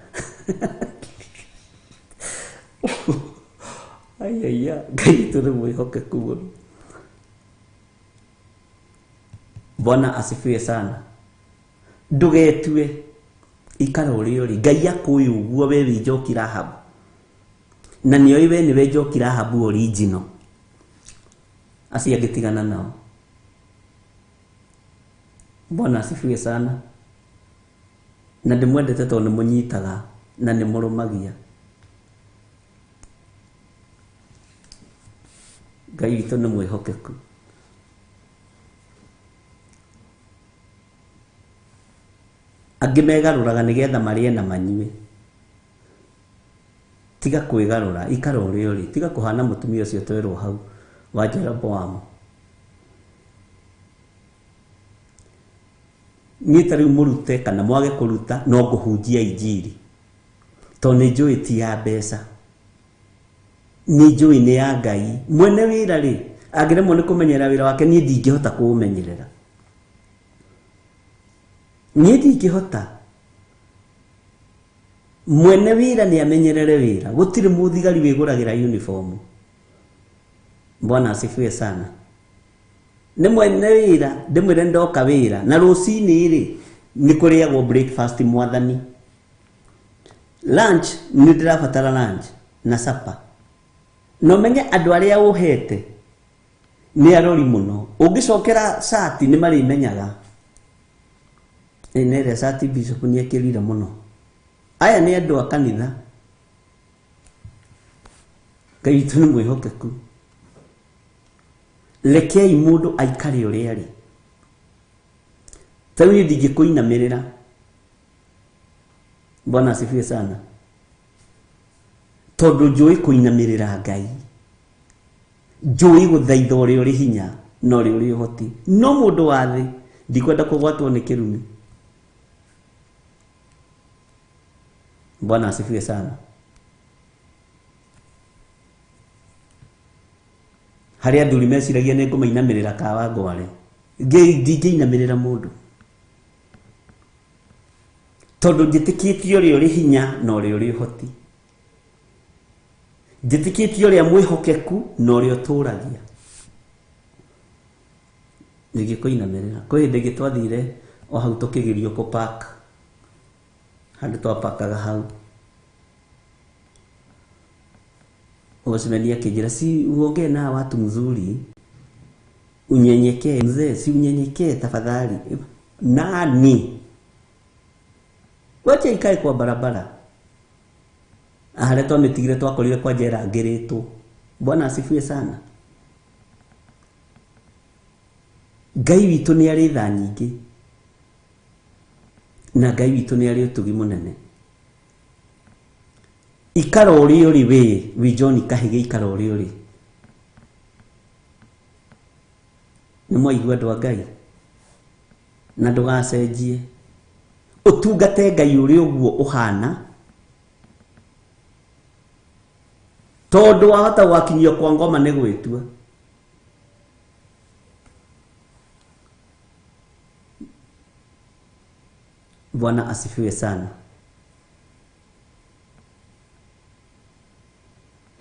Aiya, Ngai witũ nĩ mwĩhokeku mũno. Bwana asifiwe sana. Ndũgetue, ikara ũrĩa ũrĩ. Ngai akũĩ ũguo we wĩ Njoki Rahabu, na nĩoĩ we nĩwe Njoki Rahabu original. Acio angĩ tigana nao. Bwana asifiwe sana. Na ndĩmwendete tondũ nĩmũnyitaga na nĩmũrũmagia. Ngai witũ nĩ mwĩhokeku. Angĩ megarũraga nĩgetha marĩe na manyue. Tiga kwĩgarũra, ikara ũrĩa ũrĩ. Tiga kũhana mũtumia ũcio twerwo hau wa Jeroboamu. Niĩ ta rĩu mũrute kana mwage kũruta, no ngũhunjia injiri, tondũ nĩ njũĩ ti ya mbeca, nĩ njũĩ nĩ ya Ngai. Mwene wĩra rĩ, angĩremwo nĩ kũmenyerera wĩra wake, niĩ ndingĩhota kũũmenyerera. Niĩ ndingĩhota. Mwene wĩra nĩ amenyerere wĩra. Gũtirĩ mũthigari wĩgũragĩra uniform. Bwana asifiwe sana. Nĩ mwene wĩra, ndĩmwĩre ndoka wĩra, na rũcinĩ rĩ, nĩ kũrĩagwo breakfast mwathani. Lunch, nĩ ndĩrabatara lunch na supper. Na ũmenye andũ arĩa ũhete nĩ arori mũno. Ũngĩcokera cati nĩ marĩmenyaga. Nĩ ĩrĩa cati bishop nĩ ekĩrire mũno. Aya nĩ andũ a kanitha. Ngai witũ nĩ mwĩhokeku. Rekei mũndũ aikare ũrĩa arĩ. Ta rĩu niĩ ndingĩkũinamĩrĩra. Bwana asifiwe sana. Tondũ njũĩ kũinamĩrĩra Ngai, njũĩ gũthaitha ũrĩa ũrĩ hinya na ũrĩa ũrĩ ũhoti. No mũndũ wa thĩ ndikwenda kũgwatwo nĩ kĩrumi. Bwana asifiwe sana. Harĩa athuri meciragia nĩ ngũmainamĩrĩra kawa ngware, ndingĩinamĩrĩra mũndũ tondũ njĩtĩkĩtie ũrĩa ũrĩ hinya na ũrĩa ũrĩ ũhoti, njĩtĩkĩtie ũrĩa mwĩhokeku na ũrĩa ũtũragia. Ndingĩkũinamĩrĩra. Kwĩ hĩndĩ ĩngĩ twathire o hau tũkĩgirio kũ park, handũ twapakaga hau, Watchman akĩnjĩra, si uongee na watu mzuri, unyenyekee mzee, si unyenyekee tafadhali. Nani? Wacha ikae kwa barabara. Harĩa twamĩtigire twakorire kwa njera ngĩrĩtwo. Bwana asifiwe sana. Ngai witũ nĩ arĩ tha nyingĩ na Ngai witũ nĩ arĩ ũtugi mũnene. Ikara ũrĩa ũrĩ we, wi John Kahĩgĩ, ikara ũrĩa ũrĩ. Nĩ mwaigua andũ a Ngai, na ndũgacenjie, ũtungate Ngai ũrĩa ũguo ũhana, tondũ wahota gwakinyio kwa ngoma nĩ gwĩtua. Bwana asifiwe sana.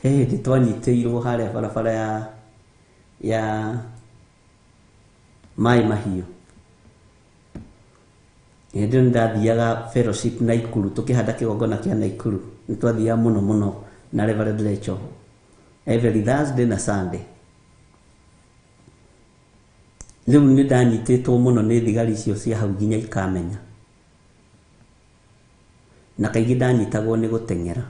He hĩndĩ twanyitĩirwo harĩa barabara ya Mai Mahiũ. Hĩndĩ ĩyo nĩndathiaga fellowship Naikuru, tũkĩhanda kĩgongona kĩa Naikuru. Nĩtwathiaga mũno mũno na Reverend Rachel every Thursday na Sunday. Rĩu nĩndanyitĩtwo mũno nĩ thigari icio cia hau nginya ikamenya, na kaingĩ ndanyitagwo nĩ gũteng'era.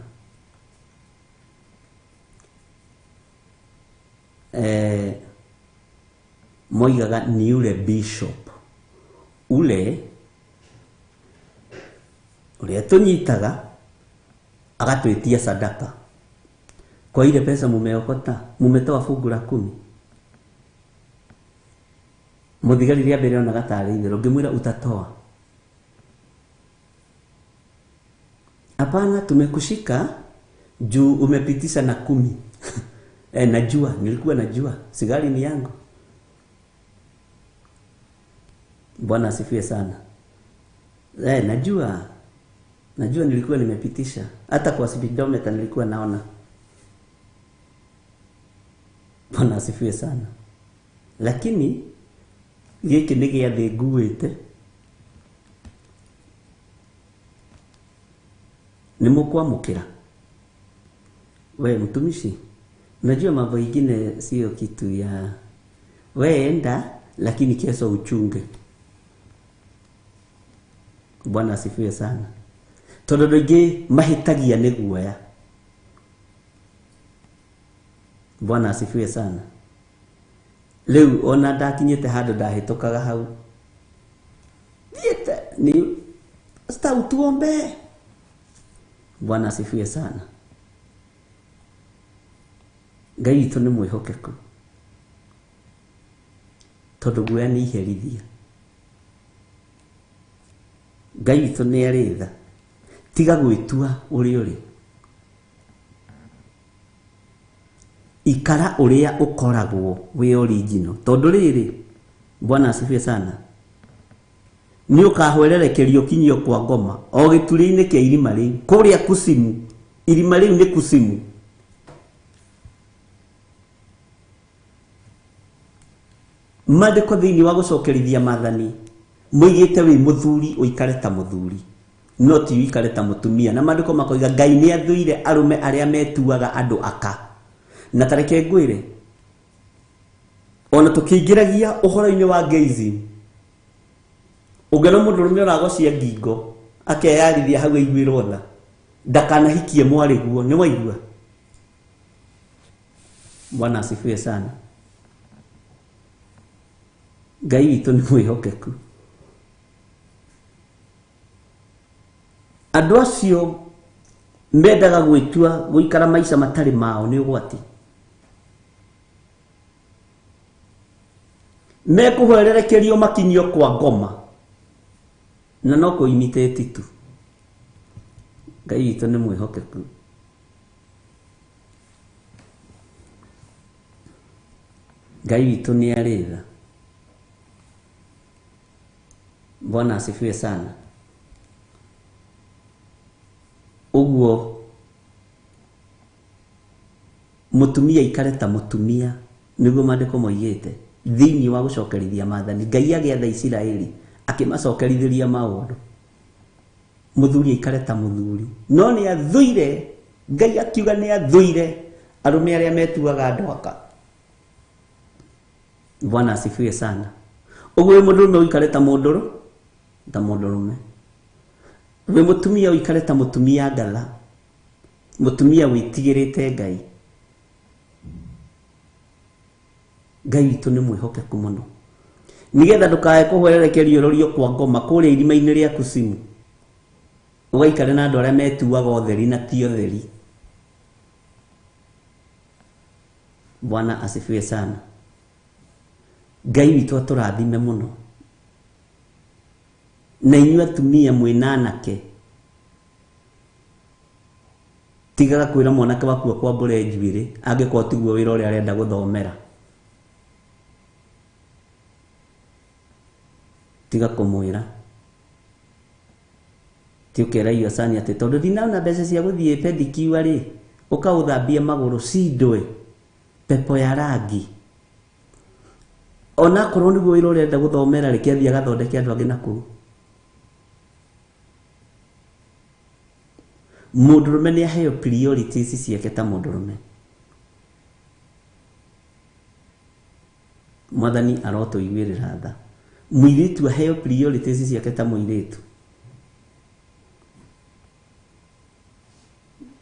Moigaga ni ule bishop ule ũrĩa tũnyitaga agatwĩtia sadaka kwa ile pesa mumeokota, mumetoa fungu la 10. Mũthigari rĩa mbere onaga tarĩ itherũ, ngĩmwĩra utatoa. Hapana, tumekushika juu umepitisha na 10. Najua, nilikuwa najua, sigari ni yangu. Bwana asifiwe sana. Najua, najua nilikuwa nimepitisha. Hata kwa speedometer nilikuwa naona. Bwana asifiwe sana. Lakini gĩkĩ nĩ gĩathĩ nguĩte. Nĩ mũkwamũkĩra. We mtumishi, unajua mambo ingine sio kitu ya we enda, lakini kesho uchunge. Bwana asifiwe sana. Tondũ andũ aingĩ mahĩtagia nĩ guoya. Bwana asifiwe sana. Rĩu ona ndakinyĩte handũ ndahĩtũkaga hau, thiĩte ni sita utuombe. Bwana asifiwe sana. Ngai witũ nĩ mwĩhokeku, tondũ guoya nĩ iherithia. Ngai witũ nĩ arĩ tha. Tiga gwĩtua ũrĩa ũrĩ, ikara ũrĩa ũkoragwo wĩ original. Tondũ rĩrĩ, Bwana asifiwe sana, nĩ ũkahwererekerio ũkinyio kwa ngoma o gĩturĩ-inĩ kĩa irima rĩu kũrĩa kusimu. Irima rĩu nĩ kusimu. Maandĩko thĩinĩ wa gũcokerithia maathani moigĩte wĩ mũthuri ũikare ta mũthuri, no ti ũikare ta mũtumia. Na maandĩko makoiga Ngai nĩ athũire arũme arĩa metuaga andũ aka. Na tareke ngwĩre, ona tũkĩingĩragia ũhoro-inĩ wa gayism, ũngĩona mũndũrũme ũragocia ngingo akeyarithia hau aiguĩrwo tha, ndakanahikie mwarĩguo. Nĩ waigua? Bwana asifiwe sana. Ngai witũ nĩ mwĩhokeku. Andũ acio mendaga gwĩtua gũikara maica matarĩ mao nĩ ũgwati. Mekũhwererekerio makinyio kwa ngoma, na no kũ imitate tu. Ngai witũ nĩ mwĩhokeku. Ngai witũ nĩ arĩ tha. Bwana asifiwe sana. Ũguo mũtumia aikare ta mũtumia nĩguo maandĩko moigĩte thĩinĩ wa gũcokerithia maathani. Ngai agĩatha Isiraeli akĩmacokerithĩria maũndũ. Mũthuri aikare ta mũthuri, no nĩ athũire. Ngai akiuga nĩ athũire arũme arĩa metuaga andũ aka. Bwana asifiwe sana. Ũguo wĩ mũndũrũme ũikare ta mũndũrũ ta mũndũrũme, wĩ mũtumia ũikare ta mũtumia ngatha, mũtumia wĩtigĩrĩte Ngai. Ngai witũ nĩ mwĩhokeku mũno, nĩgetha ndũkae kũhwererekerio ũrorio kwa ngoma kũrĩa irima-inĩ rĩa kusimu, ũgaikare na andũ arĩa metuaga ũtheri na ti ũtheri. Bwana asifiwe sana. Ngai witũ atũrathime mũno. Na inyuĩ atumia mwĩna anake, tigaga kwĩra mwanake waku akwambũre njuĩrĩ angĩkorwo tiguo wĩra ũrĩa arenda gũthomera. Tiga kũmwĩra. Ti ũkera Iosani atĩ tondũ ndinona mbeca cia gũthiĩ pedicure rĩ, ũkaũthambie magũrũ cindwe pepo ya rangi. Onakorwo nĩguo wĩra ũrenda gũthomera rĩ, kĩathiĩ agathondeke andũ angĩ nakũu. Mũndũrũme nĩ aheo priorities ciake ta mũndũrũme. Mwathani arotũiguĩrĩra tha. Mũirĩtu aheo priorities ciake ta mũirĩtu.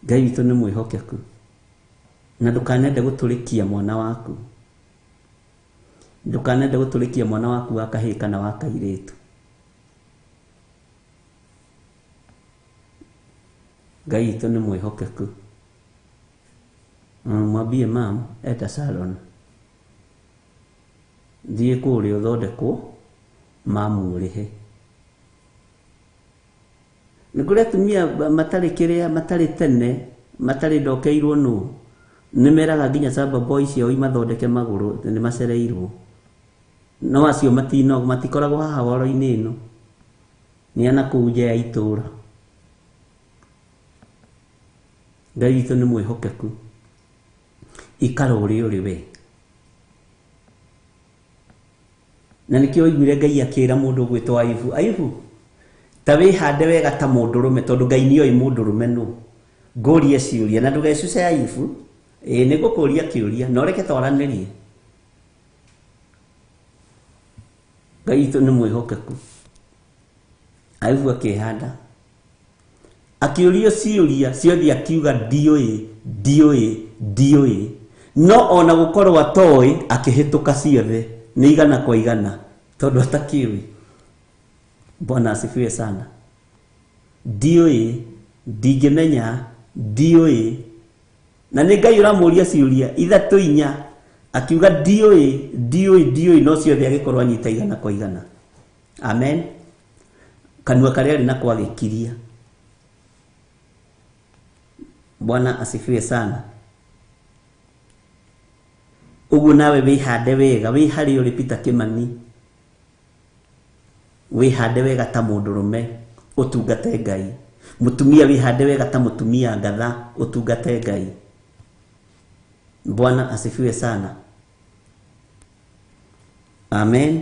Ngai witũ nĩ mwĩhokeku, na ndũkanende gũtũrĩkia mwana waku. Ndũkanende gũtũrĩkia mwana waku wa kahĩĩ kana wa kairĩtu. Ngai witũ nĩ mwĩhokeku. Mwambie mam, enda salon, thiĩ kũrĩa ũthondekwo, mamu ũrĩhe. Nĩ kũrĩ atumia matarĩ kĩrĩa, matarĩ tene, matarĩ ndokeirwo nũ, nĩ meraga nginya samba boy ciao imathondeke magũrũ, nĩ macereirwo. No acio matikoragwo haha woro-inĩ ĩno, nĩ ana kũu nja ya itũũra. Ngai witũ nĩ mwĩhokeku. Ikara ũrĩa ũrĩ we. Na nĩkĩo waiguire Ngai akĩra mũndũ ũgwĩtwo Ayubu, Ayubu, ta wĩhande wega ta mũndũrũme, tondũ Ngai nĩoĩ mũndũrũme nũ. Ngũrie ciũria na ndũgecuce Ayubu, ĩĩ nĩ ngũkũria kĩũria na ũreke twaranĩrie. Ngai witũ nĩ mwĩhokeku. Ayubu akĩhanda, akĩũrio ciũria ciothe akiuga ndiũĩ, ndiũĩ, ndiũĩ. No ona gũkorwo atoĩ akĩhĩtũka ciothe nĩ igana kwa igana tondũ atakĩũĩ. Bwana asifiwe sana. Ndiũĩ, ndingĩmenya, ndiũĩ. Na nĩ Ngai ũramũria ciũria ithatũ inya, akiuga ndiũĩ, ndiũĩ, ndiũĩ, no ciothe agĩkorwo anyita igana kwa igana. Amen. Kanua karĩa arĩ nako agĩkiria. Bwana asifiwe sana. Ũguo nawe wĩhande wega, wĩ harĩa ũrĩ Peter Kimani, wĩhande wega ta mũndũrũme ũtungate Ngai. Mũtumia wĩhande wega ta mũtumia ngatha ũtungate Ngai. Bwana asifiwe sana. Amen.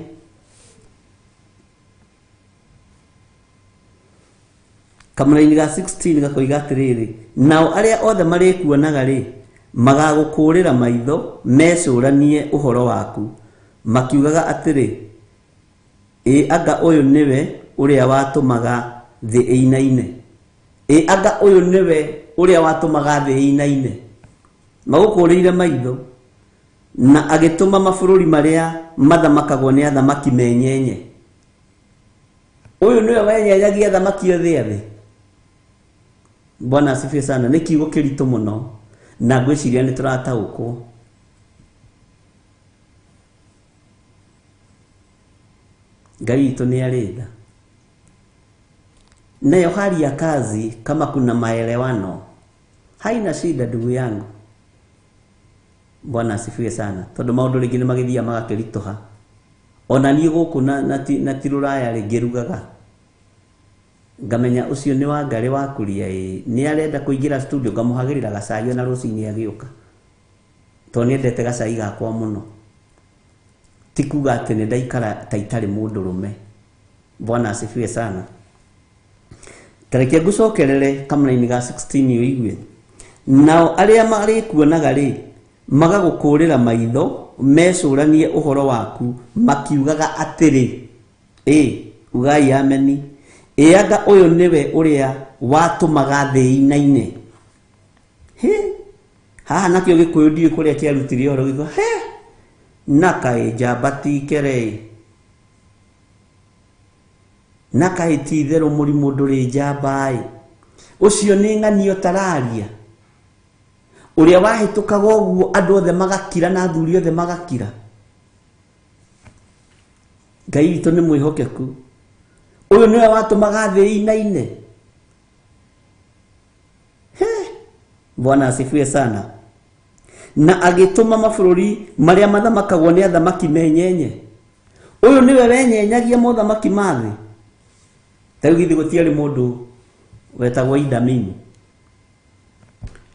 Kamũraini ga 16 gakoiga atĩrĩrĩ, nao arĩa othe marĩkuonaga rĩ, magagũkũrĩra maitho mecũranie ũhoro waku, makiugaga atĩrĩ, ĩ anga ũyũ nĩwe ũrĩa watũmaga thĩ ĩinaine, ĩ anga ũyũ nĩwe ũrĩa watũmaga thĩ ĩinaine. Magũkũrĩire maitho na agĩtũma mabũrũri marĩa mathamakagwo nĩ athamaki menyenye. Ũyũ nĩwe wenyenyagia athamaki othe a thĩ. Bwana asifiwe sana. Nĩ kiugo kĩritũ mũno na ngwĩciria nĩ tũrataũkwo. Ngai witũ nĩ arĩ tha. Nayo hali ya kazi, kama kuna maelewano, haina shida ndugu yangu. Bwana asifiwe sana. Tondu maundu ringi ni magithia magakĩritũha. Ona niĩ gũkũ na ti rũraya rĩ ngĩrugaga, ngamenya ũcio nĩ Wangarĩ wa Kuria ĩ, nĩ arenda kũingĩra studio, ngamũhagĩrĩra gacai ona rũcinĩ agĩũka, tondũ nĩendete gacai gakwa mũno. Ti kuga atĩ nĩ ndaikara ta itarĩ mũndũrũme. Bwana asifiwe sana. Tareke ngũcokerere kamũraini ga 16 ũigue. Nao arĩa marĩkuonaga rĩ, magagũkũrĩra maitho, mecũranie ũhoro waku, makiugaga atĩrĩ, ĩ, ugai ameni, ĩ anga ũyũ nĩwe ũrĩa watũmaga thĩ ĩinaine. Hĩ, haha nakĩo Gĩkũyũ ndiũĩ kũrĩa kĩarutire ũhoro gĩkiuga, he, na kaĩ njamba ti kere, na kaĩ ti itherũ mũrimũ ndũrĩ njamba ĩ, ũcio nĩ ng'anio tararia, ũrĩa wahĩtũkaga ũguo andũ othe magakira na athuri othe magakira. Ngai witũ nĩ mwĩhokeku. Ũyũ nĩwe watũmaga thĩ ĩinaine. He, Bwana asifiwe sana. Na agĩtũma mabũrũri marĩa mathamakagwo nĩ athamaki menyenye. Ũyũ nĩwe wenyenyagia mothamaki ma thĩ. Ta rĩu githĩ gũtiarĩ mũndũ wetagwo Idi Amin.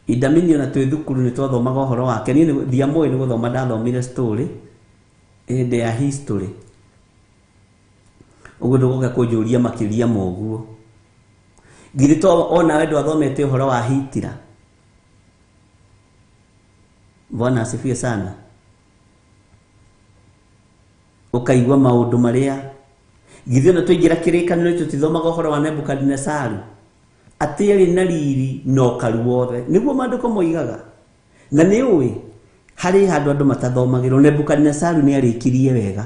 Idi Amin ona twĩ thukuru nĩ twathomaga ũhoro wake. Niĩ ndiamũĩ nĩ gũthoma ndathomire story hĩndĩ ya history. Ũguo ndũgoka kũnjũria makĩria ma ũguo. Githĩ to onawe ndwathomete ũhoro wa Hitler? Bwana asifiwe sana. Ũkaigua maũndũ marĩa githĩ ona twaingĩra kĩrĩkanĩro tũtithomaga ũhoro wa Nebukadinesaru, atĩ arĩ na riri na ũkaru wothe, nĩguo maandĩko moigaga. Na nĩ ũĩ harĩ handũ andũ matathomagĩrwo. Nebukadinesaru nĩ arĩkirie wega.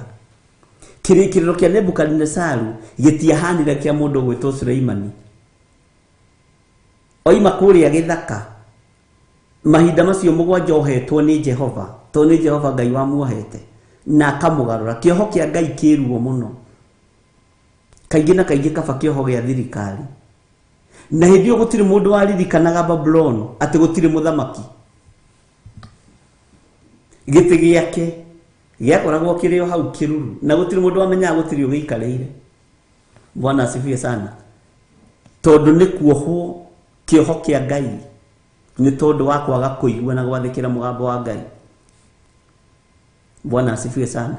Kĩrĩkĩrĩro kĩa Nebukadinesaru gĩtiahanire kĩa mũndũ ũgwĩtwo Suleimani. Oima kũrĩa gĩthaka mahinda macio mũgwanja ohetwo nĩ Jehova, tondũ nĩ Jehova Ngai wamuohete, na akamũgarũra. Kĩoho kĩa Ngai kĩruo mũno, kaingĩ na kaingĩ kaba kĩoho gĩa thirikari. Na hĩndĩ ĩyo gũtirĩ mũndũ waririkanaga Babuloni atĩ gũtirĩ mũthamaki. Gĩtĩ gĩake gĩakoragwo kĩrĩ o hau kĩruru, na gũtirĩ mũndũ wamenyaga gũtirĩ ũgĩikarĩire. Bwana asifiwe sana. Tondũ nĩ kuohwo kĩoho kĩa Ngai nĩ tondũ wa kwaga kũigua na gwathĩkĩra mũgambo wa Ngai. Bwana asifiwe sana.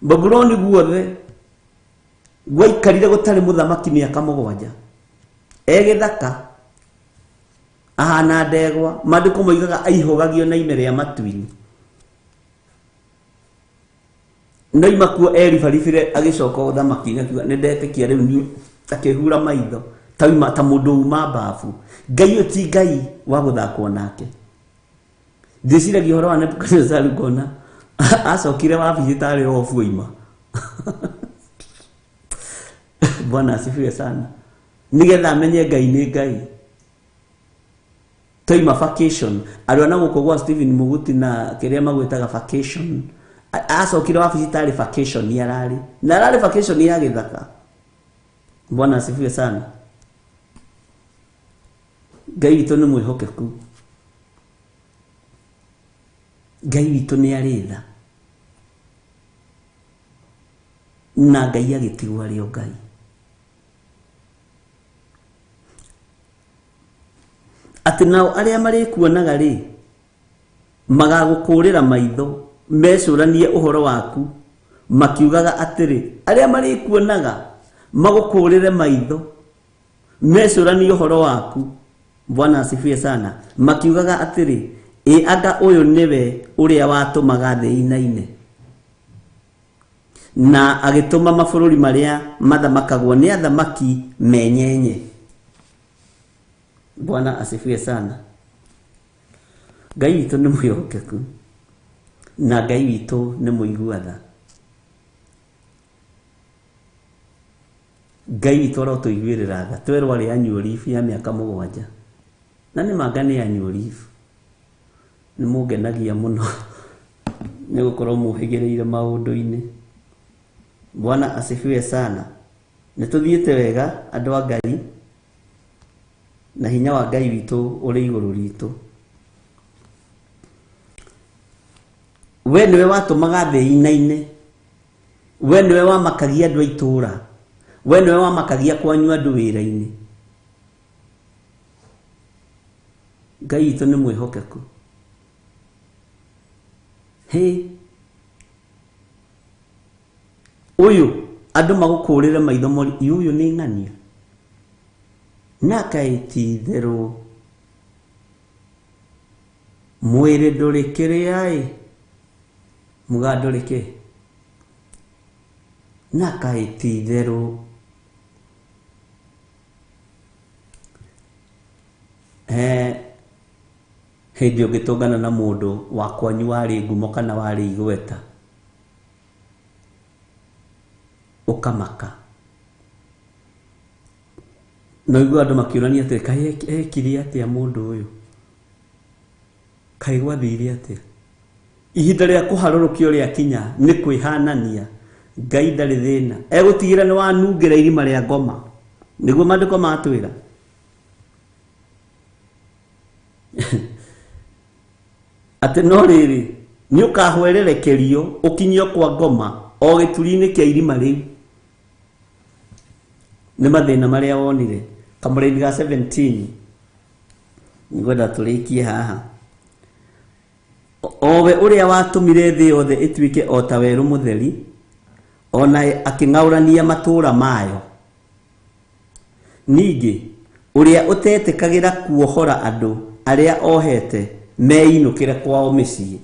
Babuloni guothe gwaikarire gũtarĩ mũthamaki mĩaka mũgwanja, egĩthaka ahana ndegwa. Maandĩko moigaga aihũgagio na ime rĩa matu-inĩ. No ima kuo eribaribire agĩcoka ũthamaki-inĩ akiuga nĩ ndetĩkia rĩu niĩ, akĩhura maitho ta mũndũ uma mbabu. Ngai ũyũ ti Ngai wa gũthakwo nake. Ndĩciragia ũhoro wa Nebukadinesaru ngona acokire wabici tarĩ obu oima. Bwana asifiwe sana. Nĩgetha amenye Ngai nĩ Ngai. Toima vacation, arĩa na gũkũ gwa Stephen Muguti na kĩrĩa magwĩtaga vacation, acokire wabici tarĩ vacation ararĩ, na ararĩ vacation ya gĩthaka. Bwana asifiwe sana. Ngai witũ nĩ mwĩhokeku. Ngai witũ nĩ arĩ tha. Na Ngai agĩtigwo arĩ o Ngai. Atĩ nao arĩa marĩkuonaga rĩ, magagũkũrĩra maitho, mecũranie ũhoro waku, makiugaga atĩrĩ, arĩa marĩkuonaga magũkũrĩre maitho, mecũranie ũhoro waku. Bwana asifiwe sana. Makiugaga atĩrĩ, ĩ anga ũyũ nĩwe ũrĩa watũmaga thĩ ĩinaine, na agĩtũma mabũrũri marĩa mathamakagwo nĩ athamaki menyenye. Bwana asifiwe sana. Ngai witũ nĩ mwĩhokeku, na Ngai witũ nĩ mũigua tha. Ngai witũ arotũiguĩrĩra tha. Twerwo arĩ annual leave ya mĩaka mũgwanja, na nĩ manga nĩ annual leave. Nĩ mũngenagia mũno nĩ gũkorwo mũhĩgĩrĩire maũndũ-inĩ. Bwana asifiwe sana. Nĩ tũthiĩte wega andũ a Ngai, na hinya wa Ngai witũ ũrĩ igũrũ ritũ. We nĩwe watũmaga thĩ ĩinaine, we nĩwe wamakagia andũ a itũũra, we nĩwe wamakagia kwanyu andũ wĩra-inĩ. Ngai witũ nĩ mwĩhokeku. Hĩ, ũyũ andũ magũkũrĩre maitho mori, ũyũ nĩ ng'ania na kaĩ ti itherũ mwĩrĩ ndũrĩ kĩrĩa-ĩ, muga ndũrĩ kĩ, na kaĩ ti itherũ. Hĩndĩ ũngĩtũngana na mũndũ wa kwanyu warĩ ngumo kana warĩ igweta, ũkamaka. No igua andũ makĩũrania atĩrĩ, kaĩ ekire atĩa mũndũ ũyũ, kaĩ gwathire atĩa? Ihinda rĩa kũharũrũkio rĩakinya nĩ kwĩhanania. Ngai ndarĩ thĩna, egũtigĩra nĩ wanungĩra irima rĩa ngoma, nĩguo maandĩko matwĩra. Atĩ no rĩrĩ, nĩ ũkahwererekerio ũkinyio kwa ngoma o gĩturi-inĩ kĩa irima rĩu. Nĩ mathĩna marĩa wonire. Kamũraini ga 17 nĩngwenda tũrĩkie haha. Owe ũrĩa watũmire thĩ yothe ĩtuĩke o ta werũ mũtheri, ona akĩng'aũrania matũũra mayo. Ningĩ ũrĩa ũtetĩkagĩra kuohora andũ arĩa ohete meinũkĩre kwao mĩciĩ.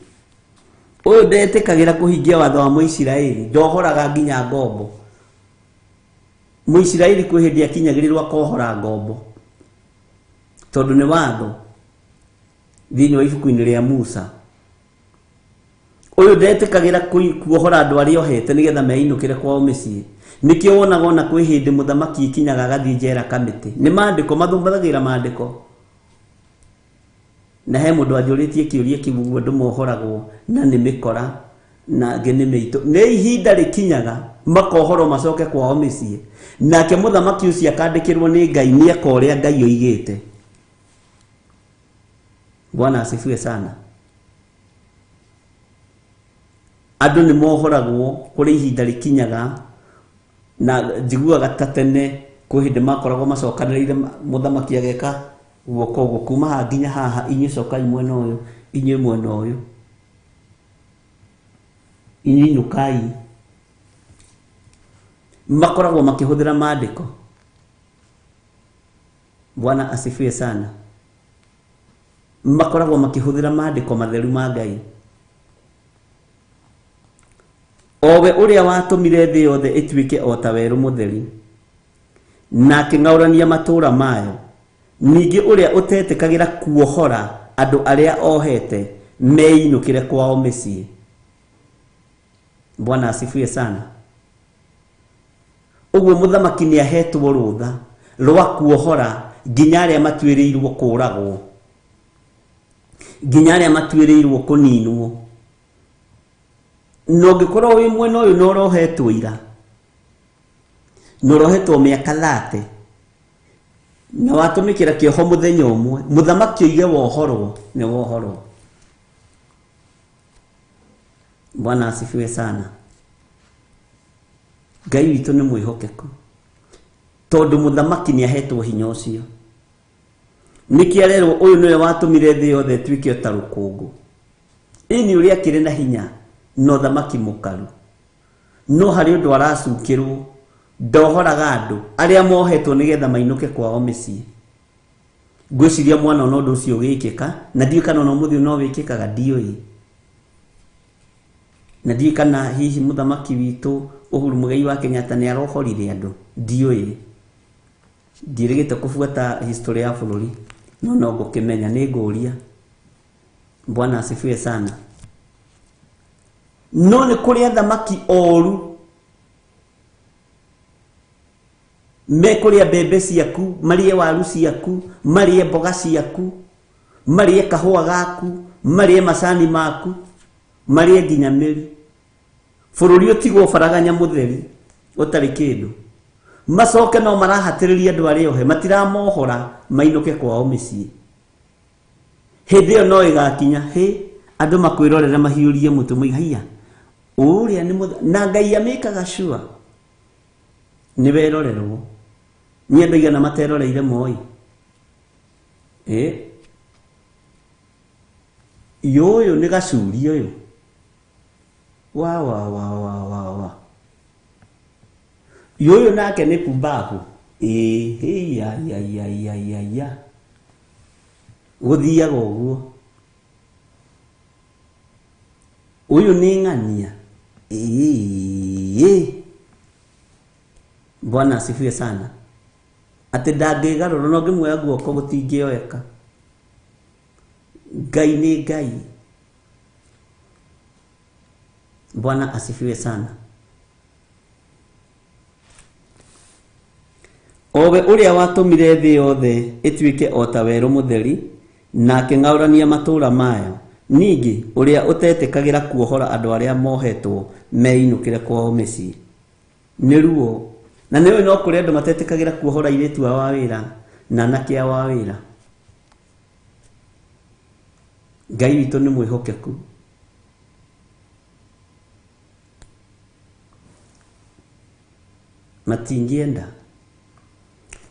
Ũyũ ndetĩkagĩra kũhingia watho wa Mũisiraeli, ndohoraga nginya ngombo. Mũisiraeli kwĩ hĩndĩ akinyagĩrĩrwo akohora ngombo, tondũ nĩ watho thĩinĩ wa ibuku-inĩ rĩa Musa. Ũyũ ndetĩkagĩra kuohora andũ arĩa ohete nĩgetha meinũkĩre kwao mĩciĩ. Nĩkĩo wonaga ona kwĩ hĩndĩ mũthamaki ikinyaga agathiĩ njera kamĩtĩ. Nĩ maandĩko, mathomagĩra maandĩko. Na he mũndũ anjũrĩtie kĩũria kĩu ũguo andũ mohoragwo na nĩ mĩkora na angĩ nĩ mĩitũ. Nĩ ihinda rĩkinyaga makohorwo macoke kwao mĩciĩ. Nake mũthamaki ũcio akandĩkĩrwo nĩ Ngai nĩeka ũrĩa Ngai oigĩte. Bwana asifiwe sana. Andũ nĩ mohoragwo kũrĩ ihinda rĩkinyaga, na njiguaga ta tene kwĩ hĩndĩ makoragwo macokanĩrĩire, mũthamaki ageka guoko ũguo kuma haha nginya haha, inyuĩ cokai mwena ũyũ, inyuĩ mwena ũyũ, inyuĩ inũkai. Makoragwo makĩhũthĩra maandĩko. Bwana asifiwe sana. Makoragwo makĩhũthĩra maandĩko matheru ma Ngai. Owe ũrĩa watũmire thĩ yothe ĩtuĩke o ta werũ mũtheri, na akĩng'aũrania matũũra mayo. Ningĩ ũrĩa ũtetĩkagĩra kuohora andũ arĩa ohete meinũkĩre kwao mĩciĩ. Bwana asifiwe sana. Ũguo mũthamaki nĩ ahetwo rũtha rwa kuohora nginya arĩa matuĩrĩirwo kũũragwo, nginya arĩa matuĩrĩirwo kũninwo. Na ũngĩkorwo wĩ mwena ũyũ na ũrohetwo ira, na ũrohetwo mĩaka 30, na watũmĩkĩra kĩoho mũthenya ũmwe, mũthamaki oige wohorwo, nĩ wohorwo. Bwana asifiwe sana. Ngai witũ nĩ mwĩhokeku, tondũ mũthamaki nĩ ahetwo hinya ũcio. Nĩkĩo arerwo ũyũ nĩwe watũmire thĩ yothe ĩtuĩke o ta rũkũngũ. Ĩni ũrĩa akĩrĩ na hinya na ũthamaki mũkaru, no harĩ ũndũ aracukĩrwo, ndohoraga andũ arĩa mohetwo nĩgetha mainũke kwao mĩciĩ. Ngwĩciria mwana ona ũndũ ũcio ũgĩkĩka, na ndiũĩ kana ona ũmũthĩ no wĩkĩkaga, ndiũĩ. Na ndiũĩ kana hihi mũthamaki witũ Uhuru Muigai wa Kenyatta nĩ arohorire andũ, ndiũĩ. Ndiĩrĩgĩte kũbuata history ya bũrũri, no no ngũkĩmenya, nĩ ngũria. Bwana asifiwe sana. No nĩ kũrĩ athamaki oru mekũrĩa mbembe ciaku, marĩe waru ciaku, marĩe mboga ciaku, marĩe kahũa gaku, marĩe macani maku, marĩe nginya mĩri. Bũrũri ũtigwo baraganya mũtheri ũtarĩ kĩndũ. Macoke no marahatĩrĩria andũ arĩa ohe matiramohora mainũke kwao mĩciĩ. Hĩndĩ ĩyo no ĩgakinya hĩ andũ makwĩrorera mahiũrie mũtwe moiga haiya ũrĩa nĩ na Ngai amĩkaga sure nĩ werorerwo. Nĩ andũ aigana materoreire Moi? Yũyũ nĩ gacuri ũyũ. Wa wa wa wa wa wa. Yũyũ nake nĩ pumbavu. Ya ya ya ya ya ya. Gũthiaga ũguo. Ũyũ nĩ ng'ania. Bwana asifiwe sana. Atĩ ndangĩgarũrwo no ngĩmuoya guoko gũtingĩoeka. Ngai nĩ Ngai. Bwana asifiwe sana. Owe ũrĩa watũmire thĩ yothe ĩtuĩke o ta werũ mũtheri na akĩng'aũrania matũũra mayo, ningĩ ũrĩa ũtetĩkagĩra kuohora andũ arĩa mohetwo meinũkĩre kwao mĩciĩ. Nĩ ruo. Na nĩ ũĩ no kũrĩ andũ matetĩkagĩra kuohora airĩtu ao a wĩra na anake ao a wĩra. Ngai witũ nĩ mwĩhokeku. Matingĩenda.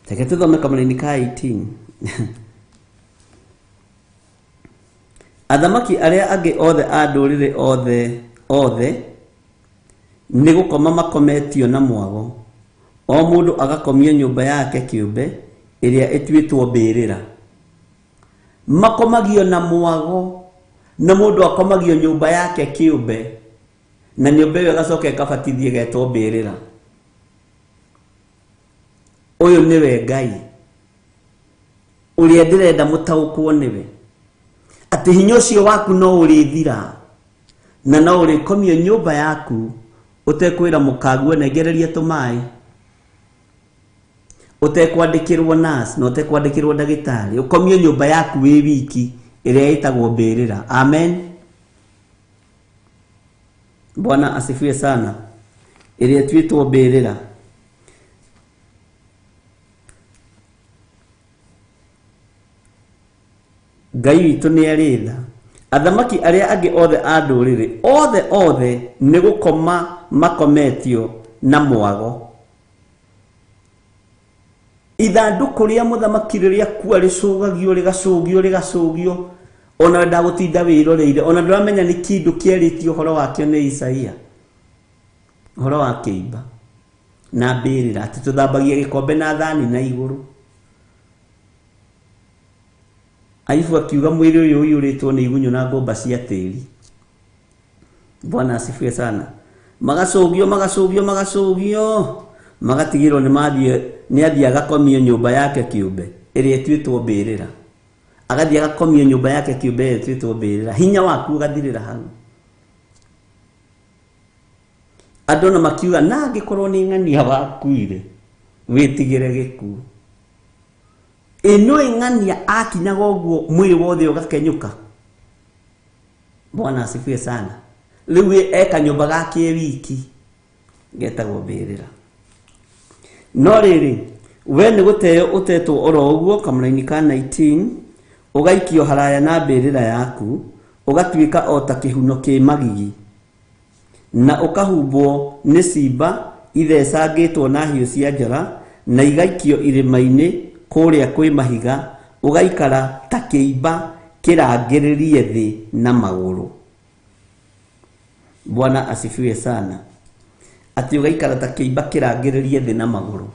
Reke tũthome kamũraini ka 18. Athamaki arĩa angĩ othe a ndũrĩrĩ othe othe nĩ gũkoma makometio na mwago, o mũndũ agakomio nyũmba yake kĩũmbe ĩrĩa ĩtuĩtwo mbĩrĩra. Makomagio na mwago, na mũndũ akomagio nyũmba yake kĩũmbe, na nyũmba ĩyo ĩgacoka ĩkabatithio ĩgetwo mbĩrĩra. Ũyũ nĩwe Ngai ũrĩa ndĩrenda mũtaũkwo nĩwe, atĩ hinya ũcio waku no ũrĩthira na no ũrĩkomio nyũmba yaku ũtekwĩra mũkaguo nengereria tũmaĩ, ũtekwandĩkĩrwo nurse na ũtekwandĩkĩrwo ndagĩtarĩ, ũkomio nyũmba yaku wĩ wiki ĩrĩa ĩtagwo mbĩrĩra. Amen. Bwana asifiwe sana. Ĩrĩa ĩtuĩtwo mbĩrĩra. Ngai witũ nĩ arĩ tha. Athamaki arĩa angĩ othe a ndũrĩrĩ othe othe nĩ gũkoma makometio na mwago. Ithandũkũ rĩa mũthamaki rĩrĩa kua rĩcũgagio rĩgacũgio rĩgacũgio, ona ndagũtinda wĩroreire, ona ndũramenya nĩ kĩndũ kĩarĩtio ũhoro wakĩo nĩ Isaia, ũhoro wa kĩimba na mbĩrĩra, atĩ tũthambagia gĩkombe na thani na igũrũ. Ayubu akiuga mwĩrĩ ũyũ ũiyũrĩtwo nĩ igunyũ na ngũmba cia tĩri. Bwana asifiwe sana. Magacũgio magacũgio magacũgio magatigĩrwo nĩ mathiĩ, nĩ athiĩ agakomio nyũmba yake kĩũmbe ĩrĩa ĩtuĩtwo mbĩrĩra. Agathiĩ agakomio nyũmba yake kĩũmbe ĩrĩa ĩtuĩtwo mbĩrĩra. Hinya waku ũgathirĩra hau. Andũ na makiuga na angĩkorwo nĩ ng'ania wakuire wĩtigĩre gĩkuũ. Ĩno ng'ania akinyaga ũguo mwĩrĩ wothe ũgakenyũka. Bwana asifiwe sana. Rĩu eka nyũmba gake wiki getagwo mbĩrĩra. No rĩrĩ, we nĩ gũteo ũtetwo oro ũguo kamũraini ka 19, ũgaikio haraya na mbĩrĩra yaku, ũgatuĩka o ta kĩhuno kĩ magigi, na ũkahumbwo nĩ cimba ithecangĩtwo na hiũ cia njora na igaikio irĩma-inĩ kũrĩa kwĩ mahiga, ũgaikara ta kĩimba kĩrangĩrĩrie thĩ na magũrũ. Bwana asifiwe sana. Atĩ ũgaikara ta kĩimba kĩrangĩrĩrie thĩ na magũrũ.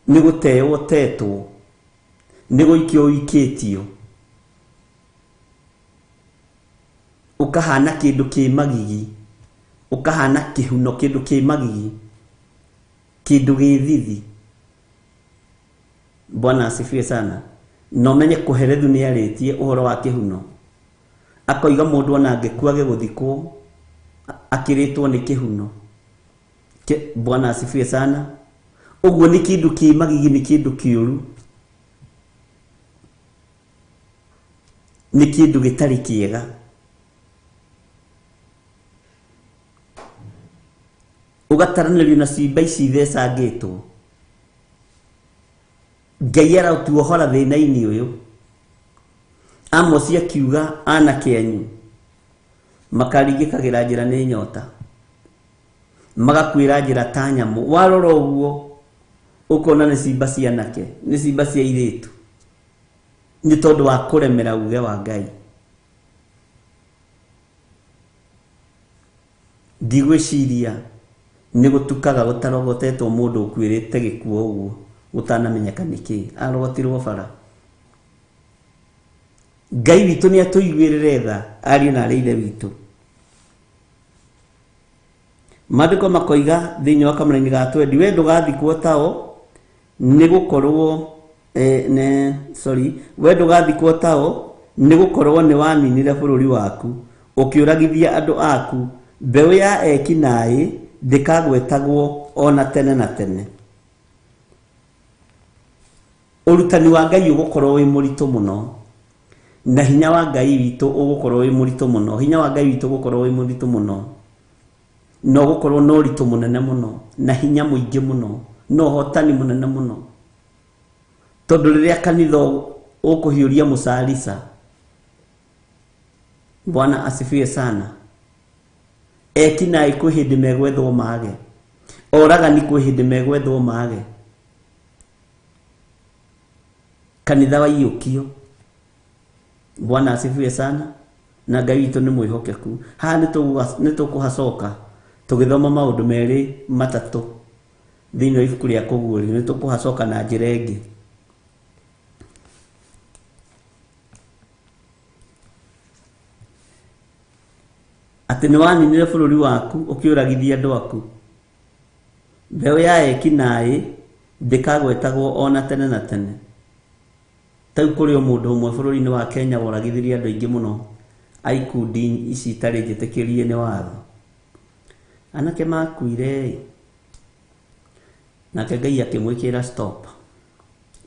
Nĩ gũteo ũtetwo, nĩ gũikio ũikĩtio, ũkahana kĩndũ kĩ magigi, ũkahana kĩhuno kĩndũ kĩ magigi, kĩndũ gĩ thithi. Bwana asifiwe sana. Na ũmenye Kohelethu nĩ arĩtie ũhoro wa kĩhuno, akoiga mũndũ ona angĩkua gĩgũthikwo akĩrĩtwo nĩ kĩhuno. Bwana asifiwe sana. Ũguo nĩ kĩndũ kĩ magigi, nĩ kĩndũ kĩũru, nĩ kĩndũ gĩtarĩ kĩega. Ũgataranĩrio na ciimba ici ithecangĩtwo. Ngai aratuohora thĩna-inĩ ũyũ. Amosi akiuga anake anyu makaringĩkagĩra njĩra nĩ nyota, magakuĩra njĩra ta nyamũ. Warora ũguo ũkona nĩ ciimba cia anake, nĩ ciimba cia airĩtu, nĩ tondũ wa kũremera uge wa Ngai. Ndigwĩciria nĩ gũtukaga gũtarogotetwo mũndũ ũkuĩrĩte gĩkuũ ũguo gũtanamenyeka nĩkĩ arogotirwo bara. Ngai witũ nĩ atũiguĩrĩre tha ariũ na arĩ ithe witũ. Maandĩko makoiga thĩinĩ wa kamũraini ga 20, we ndũgathikwo tao nĩ gũkorwo we ndũgathikwo tao nĩ gũkorwo nĩ waninire bũrũri waku ũkĩũragithia andũ aku. Mbeũ ya eki naĩ ndĩkagwetagwo ona tene na tene. Ũrutani wa Ngai ũgũkorwo wĩ mũritũ mũno, na hinya wa Ngai witũ ũgũkorwo wĩ mũritũ mũno, hinya wa Ngai witũ ũgũkorwo wĩ mũritũ mũno, na ũgũkorwo na ũritũ mũnene mũno, na hinya mũingĩ mũno, na ũhotani mũnene mũno. Tondũ rĩrĩa kanitha ũkũhiũria mũcarica, Bwana asifiwe sana, eki naĩ kwĩ hĩndĩ megwethwo mage, oragani kwĩ hĩndĩ megwethwo mage, kanitha waiyũkio. Bwana asifiwe sana, na Ngai witũ nĩ mwĩhokeku. Haha nĩ tũkũhacoka tũgĩthoma maũndũ merĩ matatũ thĩinĩ wa ibuku rĩa Kũguũrio, nĩ tũkũhacoka na njĩra ĩngĩ. Atĩ nĩ waninire bũrũri waku ũkĩũragithia andũ aku. Mbeũ ya eki naĩ ndĩkagwetagwo ona tene na tene. Tau kũrĩ o mũndũ ũmwe bũrũri-inĩ wa Kenya woragithirie andũ aingĩ mũno a ikundi ici itarĩ njĩtĩkĩrie nĩ watho. Anake makuire, nake Ngai akĩmwĩkĩra stop,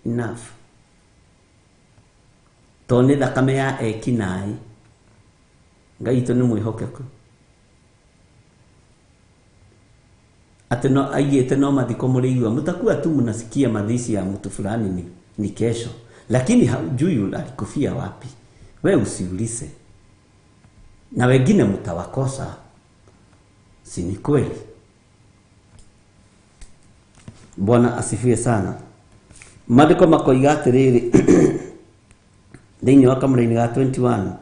enough, tondũ nĩ thakame ya eki naĩ. Ngai witũ nĩ mwĩhokeku. Atĩ no aigĩte no mathiko mũrĩigua, mtakuwa tu mnasikia mazishi ya mtu fulani ni kesho, lakini haujui alikufia wapi. We usiulize, na wengine mtawakosa, si ni kweli? Bwana asifiwe sana. Maandĩko makoiga atĩrĩrĩ thĩinĩ wa kamũraini ga 21,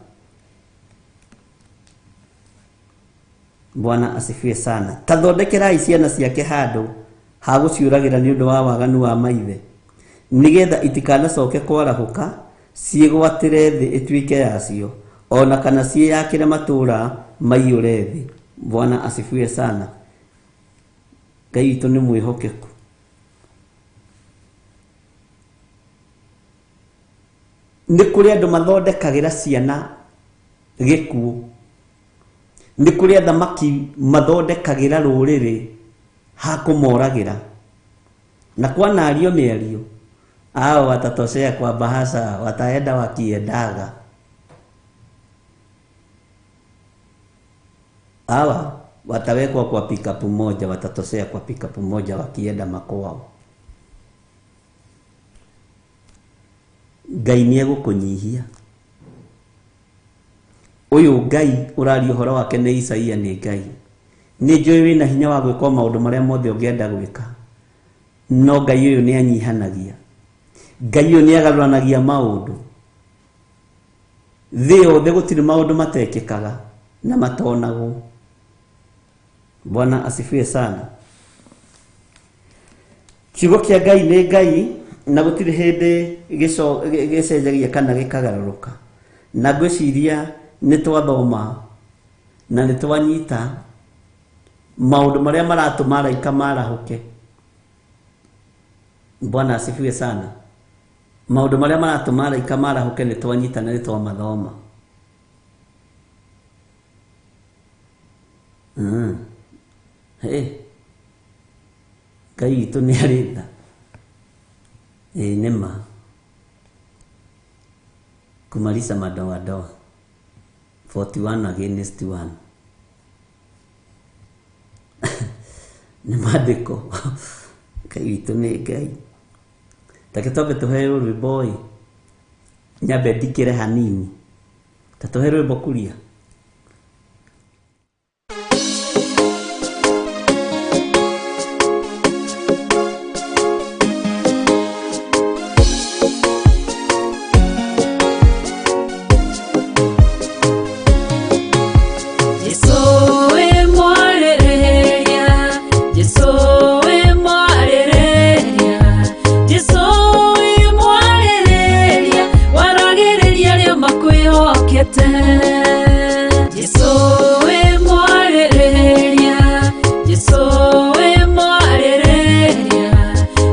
Bwana asifiwe sana, tathondekerai ciana ciake handũ ha gũciũragĩra nĩ ũndũ wa waganu wa maithe, nĩgetha itikanacoke kwarahũka ciĩgwatĩre thĩ ĩtuĩke yacio, ona kana ciĩyakĩre matũũra maiyũre thĩ. Bwana asifiwe sana. Ngai witũ nĩ mwĩhokeku. Nĩ kũrĩ andũ mathondekagĩra ciana gĩkuũ, nĩ kũrĩ athamaki mathondekagĩra rũrĩrĩ ha kũmoragĩra, na kwanario mĩario ao watatoshea kwa bahasha, wataenda wakiendaga. Hawa watawekwa kwa pikapu moja, watatoshea kwa pikapu moja wakienda makwao. Ngai nĩ egũkũnyihia. Ũyũ Ngai ũraria ũhoro wake nĩ Isaia, nĩ Ngai. Nĩ njũĩ wĩna hinya wa gwĩka maũndũ marĩa mothe ũngĩenda gwĩka, no Ngai ũyũ nĩ anyihanagia. Ngai ũyũ nĩ agarũranagia maũndũ. Thĩ yothe gũtirĩ maũndũ matekĩkaga na matonagwo. Bwana asifiwe sana. Kiugo kĩa Ngai nĩ Ngai, na gũtirĩ hĩndĩ gĩcenjagia kana gĩkagarũrũka. Na ngwĩciria nĩ twathoma na nĩ twanyita maũndũ marĩa maratũma araika marahũke. Bwana asifiwe sana. Maũndũ marĩa maratũma araika marahũke nĩ twanyita na nĩ twamathoma. Hey, Ngai witũ nĩ arĩ tha. Ĩĩ nĩ ma. Kumaliza madoadoa 41 against 1. Nĩ maandĩko. Ngai witũ nĩ Ngai. Take twambe tũheo rwĩmbo ĩ, nyambe ndikĩre hanini. Ta tũhe rwĩmbo kuria. Jesu we mwarĩrĩria, Jesu we mwarĩrĩria, Jesu we mwarĩrĩria, waragĩrĩria arĩa makwĩhokete. Jesu we mwarĩrĩria, Jesu we mwarĩrĩria,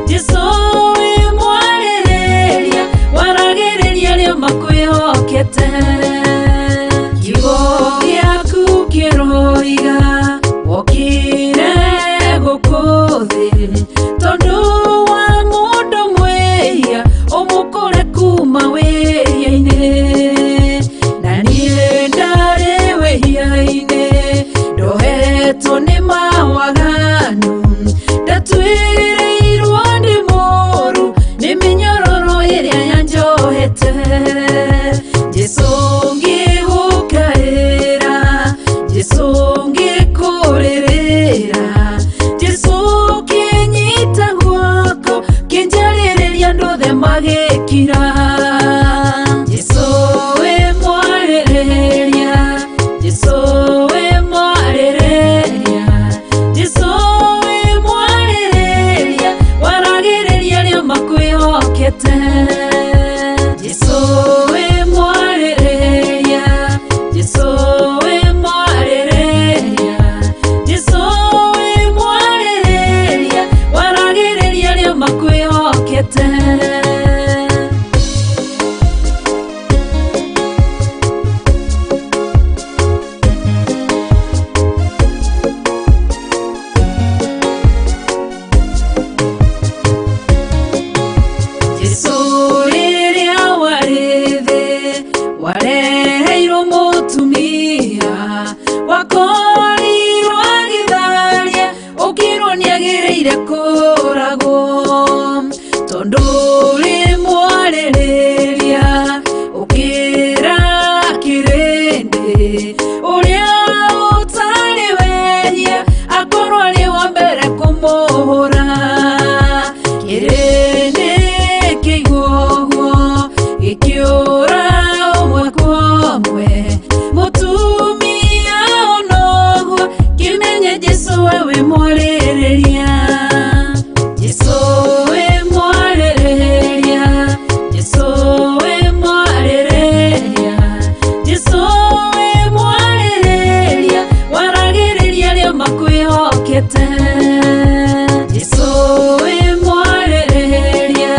Jesu we mwarĩrĩria, waragĩrĩria arĩa makwĩhokete. Kiugo gĩaku kĩroiga wokire gũkũ thĩ tondũ wa mũndũ mwĩhia ũmũkũre kuma wĩhia-inĩ na niĩ ndarĩ wĩhia-inĩ ndohetwo nĩ mawaganu ndatuĩrĩirwo nĩ mũũru nĩ mĩnyororo ĩrĩa yanjohete. Jesu ngĩgũkaĩra, Jesu ngĩkũrĩrĩra, Jesu kĩnyita guoko kĩnjarĩrĩria andũ othe magĩkira. Jesu we mwarĩrĩria, Jesu we mwarĩrĩria, Jesu we mwarĩrĩria, waragĩrĩria arĩa makwĩhokete. Jesu we mwarĩrĩria, Jesu we mwarĩrĩria, Jesu we mwarĩrĩria, waragĩrĩria arĩa makwĩhokete. Jesu rĩrĩa warĩ thĩ wareheirwo mũtumia wakorirwo agĩtharia ũkĩrwo nĩagĩrĩire kũragwo tondũ ũrĩ mwarĩrĩria ũkĩra kĩrĩndĩ ũrĩa ũtarĩ wehia akorwo arĩ wa mbere kũmũhũra. Kĩrĩndĩ kĩigua ũguo gĩkĩũra ũmwe kwa ũmwe mũtumia ona ũguo kĩmenye Jesu we wĩ mwarĩrĩria. Jesu we mwarĩrĩria, Jesu we mwarĩrĩria, Jesu we mwarĩrĩria, waragĩrĩria arĩa makwĩhokete. Jesu we mwarĩrĩria,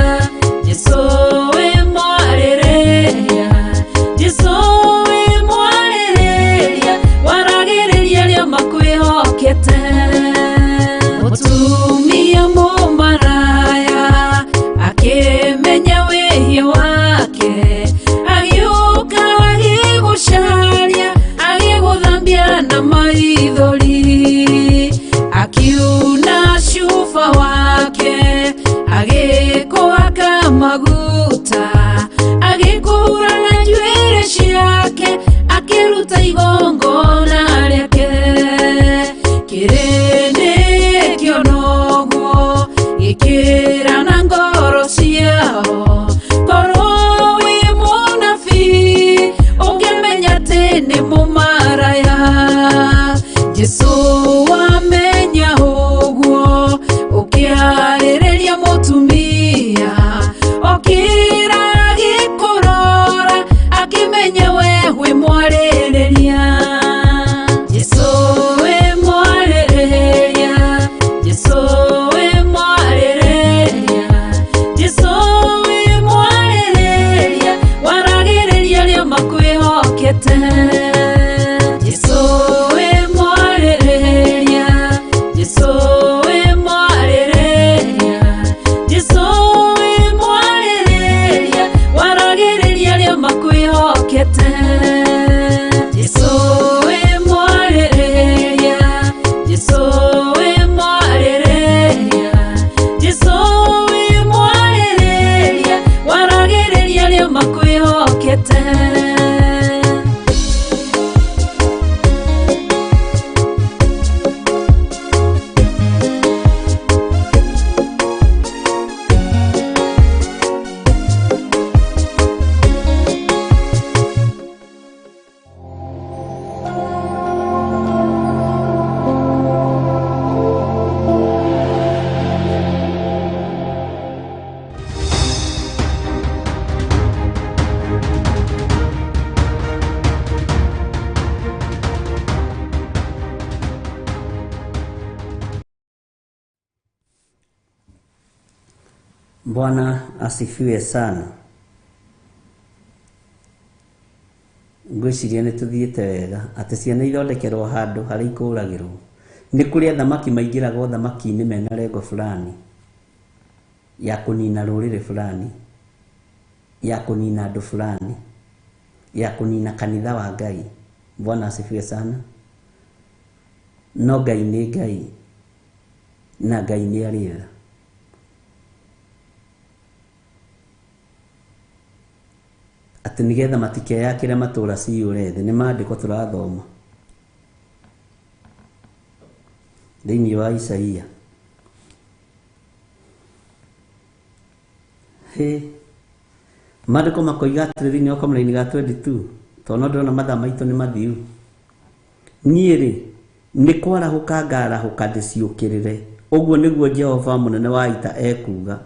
Jesu we mwarĩrĩria, Jesu we mwarĩrĩria, waragĩrĩria arĩa makwĩhokete. Mũtumia mũmaraya akĩmenya wĩhia wake agĩũka agĩgũcaria agĩgũthambia na maithori akiuna cuba wake agĩkũhaka maguta agĩkũhura na njuĩrĩ ciake akĩruta igongona rĩake. Kĩrĩndĩ kĩona ũguo gĩkĩra na ngoro ciao korwo wĩ mũnabii ũngĩmenya atĩ nĩ mũmaraya. Jesu wamenya ũguo ũkĩarĩrĩria mũtumia okĩra agĩkũrora akĩmenya we wĩ mwarĩrĩria. Jesu we mwarĩrĩria, Jesu we mwarĩrĩria, Jesu we mwarĩrĩria, waragĩrĩria arĩa makwĩhokete. Jesu we mwarĩrĩria. Bwana asifiwe sana. Ngwĩciria nĩ tũthiĩte wega atĩ ciana ithondekerwo handũ harĩa ikũragĩrwo. Nĩ kũrĩ athamaki maingĩraga ũthamaki-inĩ mena lengo fulani ya kũnina rũrĩrĩ fulani, ya kũnina andũ fulani, ya kũnina kanitha wa Ngai. Bwana asifiwe sana. No Ngai nĩ Ngai na Ngai nĩ arĩ tha. Atĩ nĩgetha matikeyakĩre matũũra ciyũre thĩ. Nĩ maandĩko tũrathoma thĩinĩ wa Isaia. Hĩ, maandĩko makoiga atĩrĩ thĩinĩ wa kamũraini ga 22, tondũ no ndĩrona mathaa maitũ nĩ mathiu. Niĩ rĩ, nĩ kwarahũka ngarahũka ndĩciũkĩrĩre, ũguo nĩguo Jehova mũnene wa ita ekuuga.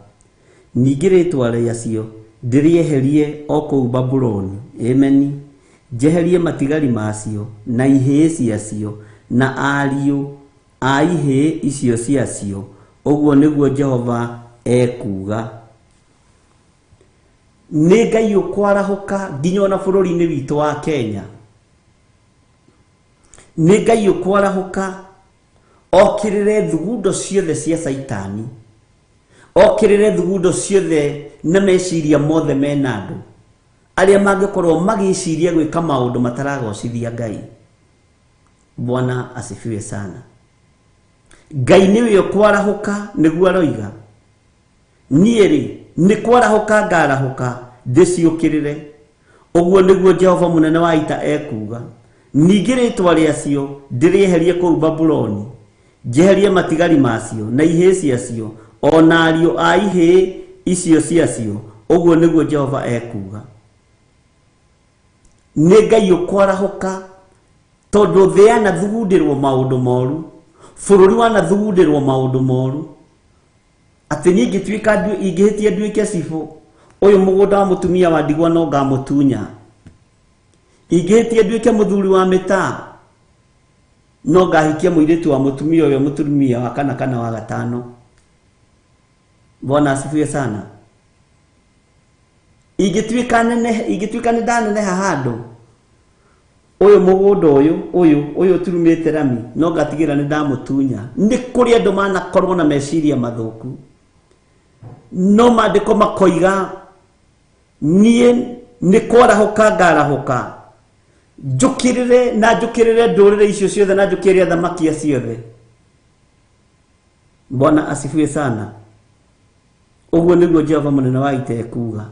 Ningĩ rĩtwa rĩacio ndĩrĩeherie o kũu Babuloni. Ameni. Njeherie matigari macio na ihĩĩ ciacio na ariũ a ihĩĩ icio ciacio, ũguo nĩguo Jehova ekuuga. Nĩ Ngai ũkwarahũka nginya ona bũrũri-inĩ witũ wa Kenya. Nĩ Ngai ũkwarahũka okĩrĩre thugundo ciothe cia Caitani, okĩrĩre thugundo ciothe na meciria mothe mena andũ arĩa mangĩkorwo magĩciria gwĩka maũndũ mataragocithia Ngai. Bwana asifiwe sana. Ngai nĩwe ũkwarahũka nĩguo aroiga. Niĩ rĩ, nĩ kwarahũka ngarahũka ndĩciũkĩrĩre, ũguo nĩguo Jehova mũnene wa ita ekuuga. Ningĩ rĩtwa rĩacio ndĩrĩeherie kũu Babuloni, njeherie matigari macio na ihĩĩ ciacio o na ariũ a ihĩĩ icio ciacio, ũguo nĩguo Jehova ekuuga. Nĩ Ngai ũkwarahũka tondũ thĩ yanathugundĩrwo maũndũ moru, bũrũri wanathugundĩrwo maũndũ moru, atĩ niĩ ingĩtuĩka ingĩhĩtia nduĩke cibũ, ũyũ mũgũnda wa mũtumia wa ndigwa no ngamũtunya. Ingĩhĩtia nduĩke mũthuri wa mĩtaa, no ngahikia mũirĩtu wa mũtumia ũyũ, mũtumia wa kana kana wa gatano. Bwana asifiwe sana. Ingĩtuĩka nene, ingĩtuĩka nĩ ndaneneha handũ, ũyũ mũgũnda ũyũ ũyũ ũyũ ũturumĩte rami no ngatigĩra nĩ ndamũtunya. Nĩ kũrĩ andũ manakorwo na meciria mathũku, no maandĩko makoiga niĩ nĩ kwarahũka ngarahũka njũkĩrĩre na njũkĩrĩre ndũrĩrĩ icio ciothe na njũkĩrĩre athamaki acio othe. Bwana asifiwe sana. Ũguo nĩguo Jehova mũnene wa ita ekuuga.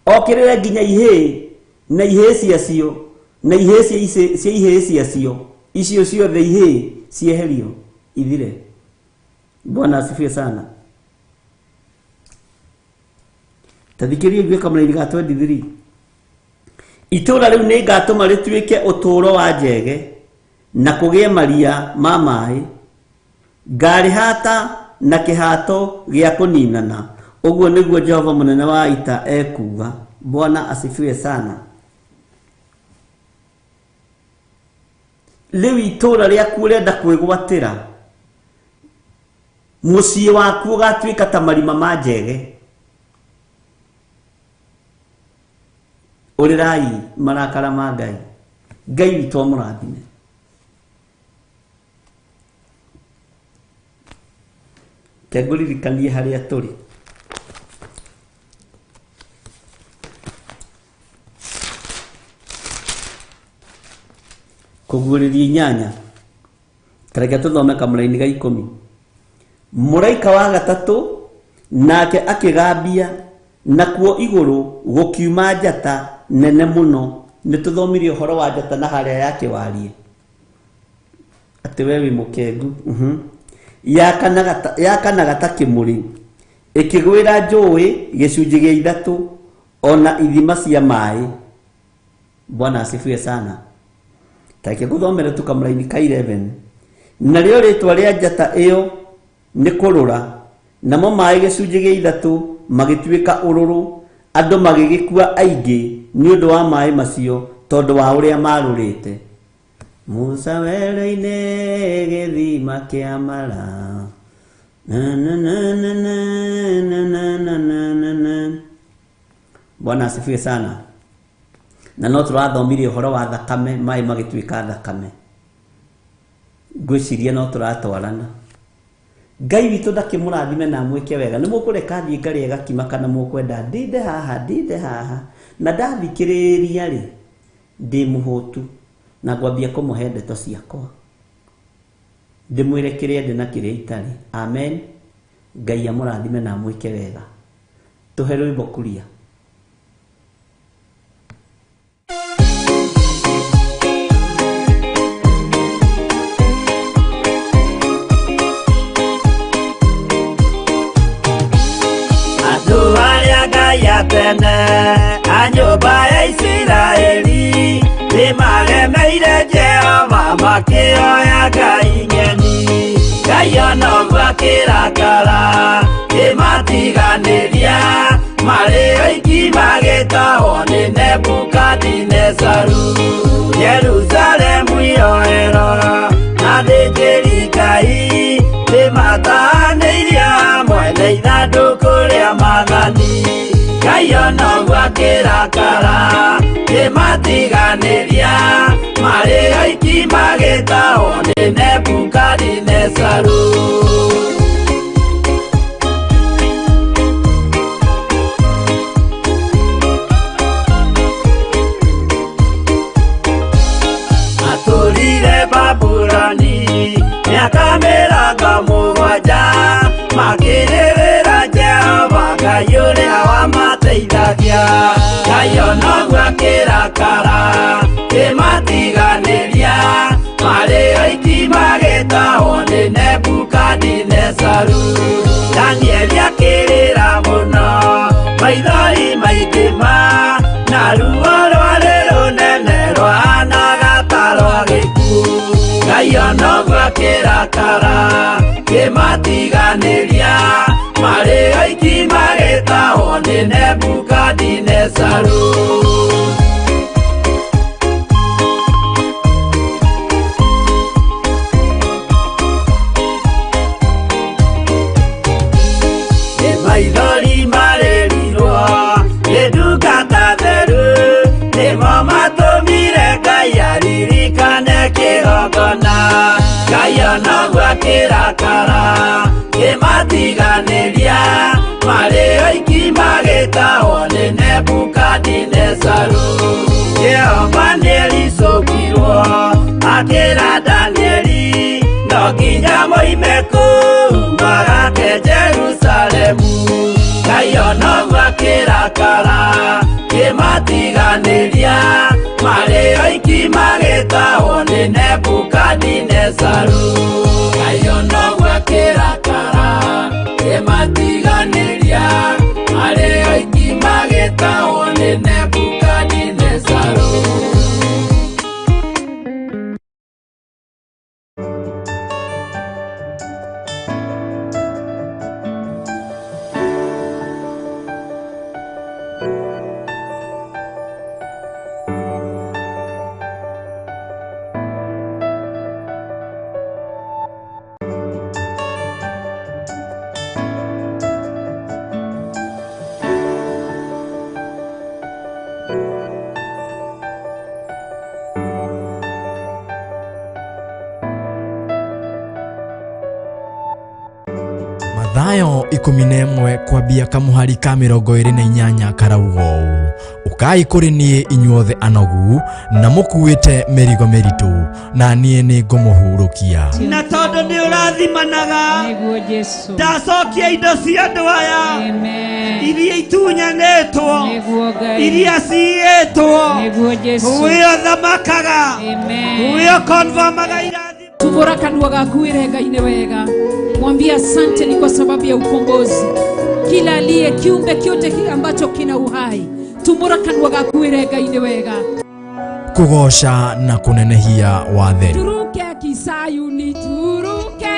Okĩrĩre nginya ihĩĩ na ihĩĩ ciacio na ihĩĩ cia ihĩĩ ciacio icio ciothe ihĩĩ cieherio ithire. Bwana asifiwe sana. Ta thikĩrĩria ũigue kamũraini ga 23. Itũũra rĩu nĩ ngatũma rĩtuĩke ũtũũro wa njege na kũgĩe maria ma maĩ, ngarĩhata na kĩhato gĩa kũninana, ũguo nĩguo Jehova mũnene wa ita ekuuga. Bwana asifiwe sana. Rĩu itũũra rĩaku ũrenda kwĩgwatĩra, mũciĩ waku ũgatuĩka ta marima ma njege. Ũrĩrai marakara ma Ngai. Ngai witũ amũrathime. Ke ngũririkanie harĩa tũrĩ. Kũguũrĩria inyanya, tareke tũthome kamũraini ga 10. Mũraika wa gatatũ nake akĩgambia, nakuo igũrũ gũkiuma njata nene mũno. Nĩ tũthomire ũhoro wa njata na harĩa yakĩwarie atĩ we wĩ mũkengu. Yakanaga ta kĩmũrĩ, ĩkĩgwĩra njũĩ gĩcunjĩ gĩa 3 ona ithima cia maĩ. Bwana asifiwe sana. Tareke ngũthomere tu kamũraini ka 11. Narĩo rĩtwa rĩa njata ĩyo nĩ kũrũra, namo maĩ gĩcunjĩ gĩa 3 magĩtuĩka ũrũrũ, andũ magĩgĩkua aingĩ nĩ ũndũ wa maĩ macio tondũ wa ũrĩa marũrĩte. Musa werũ-inĩ gĩthima kĩa Mara, Na, na, na, na, na, na, na, na, na, na. Bwana asifiwe sana. Na no tũrathomire ũhoro wa thakame, maĩ magĩtuĩka thakame. Ngwĩciria no tũratwarana. Ngai witũ ndakĩmũrathime na amwĩke wega. Nĩ mũkũreka thiĩ ngarĩe gakima kana mũkwenda ndinde haha, ndinde haha. Na ndathikĩrĩria rĩ, ndĩ mũhũtu na ngwambia kũmũhe ndeto ciakwa. Ndĩmwĩre kĩrĩa ndĩ na kĩrĩa itarĩ. Amen. Ngai amũrathime na amwĩke wega. Tũhe rwĩmbo kuria. Andũ arĩa Ngai a tene a nyũmba ya Isiraeli nĩmaremeire Jehova makĩoya ngai ng'eni. Ngai ona ũguo akĩrakara kĩmatiganĩria marĩ oiki magĩtahwo nĩ Nebukadinezaru. Jerusalemu yoerwo na athĩnjĩri Ngai nĩmatahanĩirio hamwe na ithandũkũ rĩa maathani. Ngai ona ũguo akĩrakara kĩmatiganĩria marĩ oiki magĩtahwo nĩ Nebukadinezaru. Atũrire Babuloni mĩaka mĩrongo mũgwanja makĩrĩrĩra Jehova Ngai ũrĩa wamateithagia. Ngai ona ũguo akĩrakara kĩmatiganĩria marĩ oiki magĩtahwo nĩ Nebukadinezaru. Danieli akĩrĩra mũno maithori maingĩ ma na ruo rwarĩ rũnene rwahanaga ta rwa gĩkuũ. Ngai ona ũguo akĩrakara kĩmatiganĩria marĩ oiki magĩtahwo nĩ Nebukadinezaru. Nĩ maithori marĩrirwo nĩ ndungata theru nĩmo matũmire Ngai aririkane kĩgongona. Ngai ona ũguo akĩrakara kĩmatiganĩria marĩ oiki magĩtahwo nĩ Nebukadinezaru. Jehova nĩericũkirwo akĩra Danieli no nginya moime kũu magake Jerusalemu. Ngai ona ũguo akĩrakara kĩmatiganĩria marĩ oiki magĩtahwo nĩ Nebukadinezaru. Ngai ona ũguo akĩrakara kĩmatiganĩria marĩ oiki magĩtahwo nĩ Nebukadinezaru. Mathayo 11 kwambia kamuhari ka 28 karauga ũũ: ũkai kũrĩ niĩ inyuothe anogu na mũkuĩte mĩrigo mĩritũ, na niĩ nĩngũmũhurũkia. Na tondũ nĩ ũrathimanaga Nĩguo Jesu. ndacokia indo cia andũ aya Amen. iria itunyanĩtwo Nĩguo Ngai. iria ciiyĩtwo Nĩguo Jesu. wĩ ũthamakaga Amen. wĩ ũkonfamaga irathimo. Tuvura kanua gaku wĩre Ngai nĩ wega. Mwambie asante ni kwa sababu ya ukombozi. Kila aliye kiumbe kyote kile ambacho kina uhai, tumbura kanua gaku wĩre Ngai nĩ wega. Kũgooca na kũnenehia watheru. Turuke Kisayuni, turuke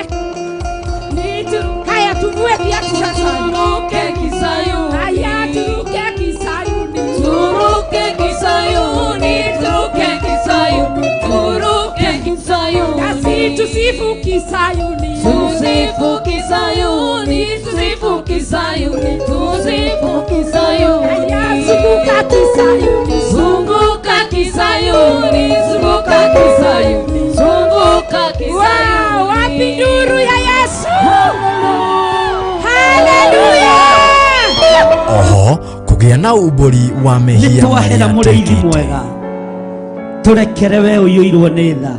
ni haya, tuvue kiatu sasa. Turuke Kisayuni. Haya, turuke Kisayuni, Turuke Kisayuni, turuke Kisayuni, turuke Kisayuni. Tusifu Kisayuni, Tusifu Kisayuni, tusifu Kisayuni, tusifu Kisayuni. Zunguka Kisayuni, Zunguka Kisayuni, zunguka Kisayuni, zunguka Kisayuni. Wow, wapi nduru ya Yesu? Haleluya! Oho kũgĩa na umbũri wa nĩ mehia twahera marĩa mũrĩithi twĩkĩte. mwega tũrekere we ũiyũirwo nĩ tha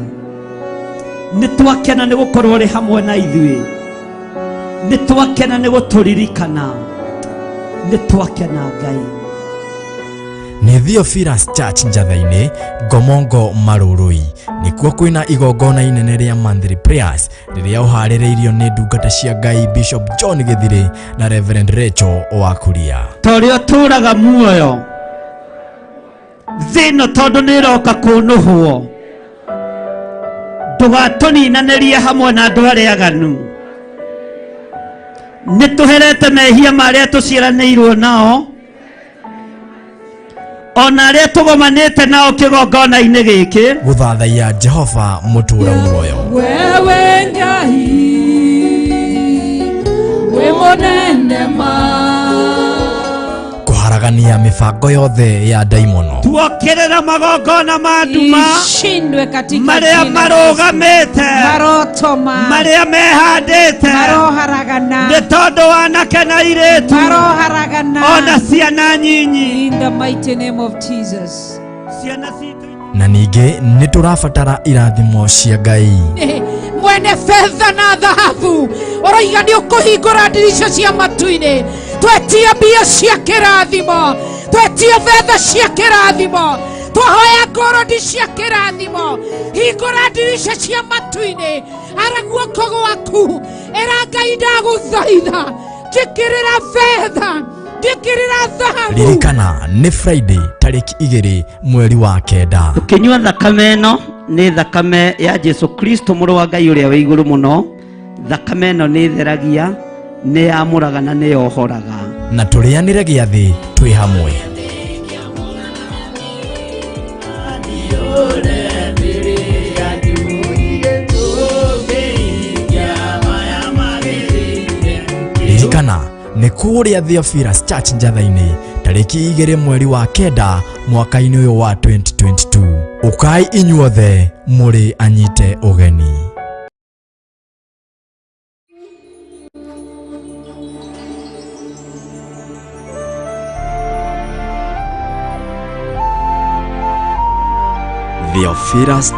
nĩ twakena nĩ gũkorwo ũrĩ hamwe na ithuĩ nĩ twakena nĩ gũtũririkana nĩ twakena Ngai. Nĩ Theophilus Church Njatha-inĩ, Ngomongo Marũrũi. Nĩkuo kwĩna igongona inene rĩa monthly prayers rĩrĩa ũharĩrĩirio nĩ ndungata cia Ngai Bishop John Gĩthirĩ na Reverend Rachel Wakuria. Ta ũrĩa ũtũũraga muoyo thĩ ĩno tondũ nĩ ĩroka kũnũhwo ndũgatũninanĩrie hamwe na andũ arĩa aganu nĩ tũherete mehia marĩa tũciaranĩirwo nao ona arĩa tũgomanĩte nao kĩgongona-inĩ gĩkĩ. Gũthathaiya Jehova mũtũũra muoyo. Wewe Ngai wĩ mũnene ma. Kũharagania mĩbango yothe ya ndaimono. Tuokĩrĩra magongona ma nduma Ishindwe katika marĩa jina la Yesu. marũgamĩte Maroto ma marĩa mehandĩte maroharagana nĩ tondũ wanake na airĩtu maroharagana ona ciana nyinyi in the mighty name of Jesus. ciana citũ. Na ningĩ nĩ tũrabatara irathimo cia Ngai. Mwene fedha na dhahabu ũroiga nĩ ũkũhingũra ndirica cia matu-inĩ twetia mbia cia kĩrathimo twetia betha cia kĩrathimo twahoya ngorodi cia kĩrathimo hingũra ndirica cia matu-inĩ ara guoko gwaku ĩra Ngai ndagũthaitha njĩkĩrĩra betha njĩkĩrĩra thahabu. Ririkana nĩ Friday tarĩki 2 mweri wa 9. Tũkĩnyua thakame ĩno nĩ thakame ya Jesu Kristo mũrũ wa Ngai ũrĩa wĩ igũrũ mũno. Thakame ĩno nĩ ĩtheragia, nĩ yamũraga na nĩ yohoraga. Na tũrĩanĩre gĩathĩ twĩ hamwe. Ririkana nĩ kũrĩa Theophilus Church Njatha-inĩ tarĩki 2 mweri wa 9 mwaka-inĩ ũyũ wa 2022. Ũkai inyuothe mũrĩ anyite ũgeni. Theophilus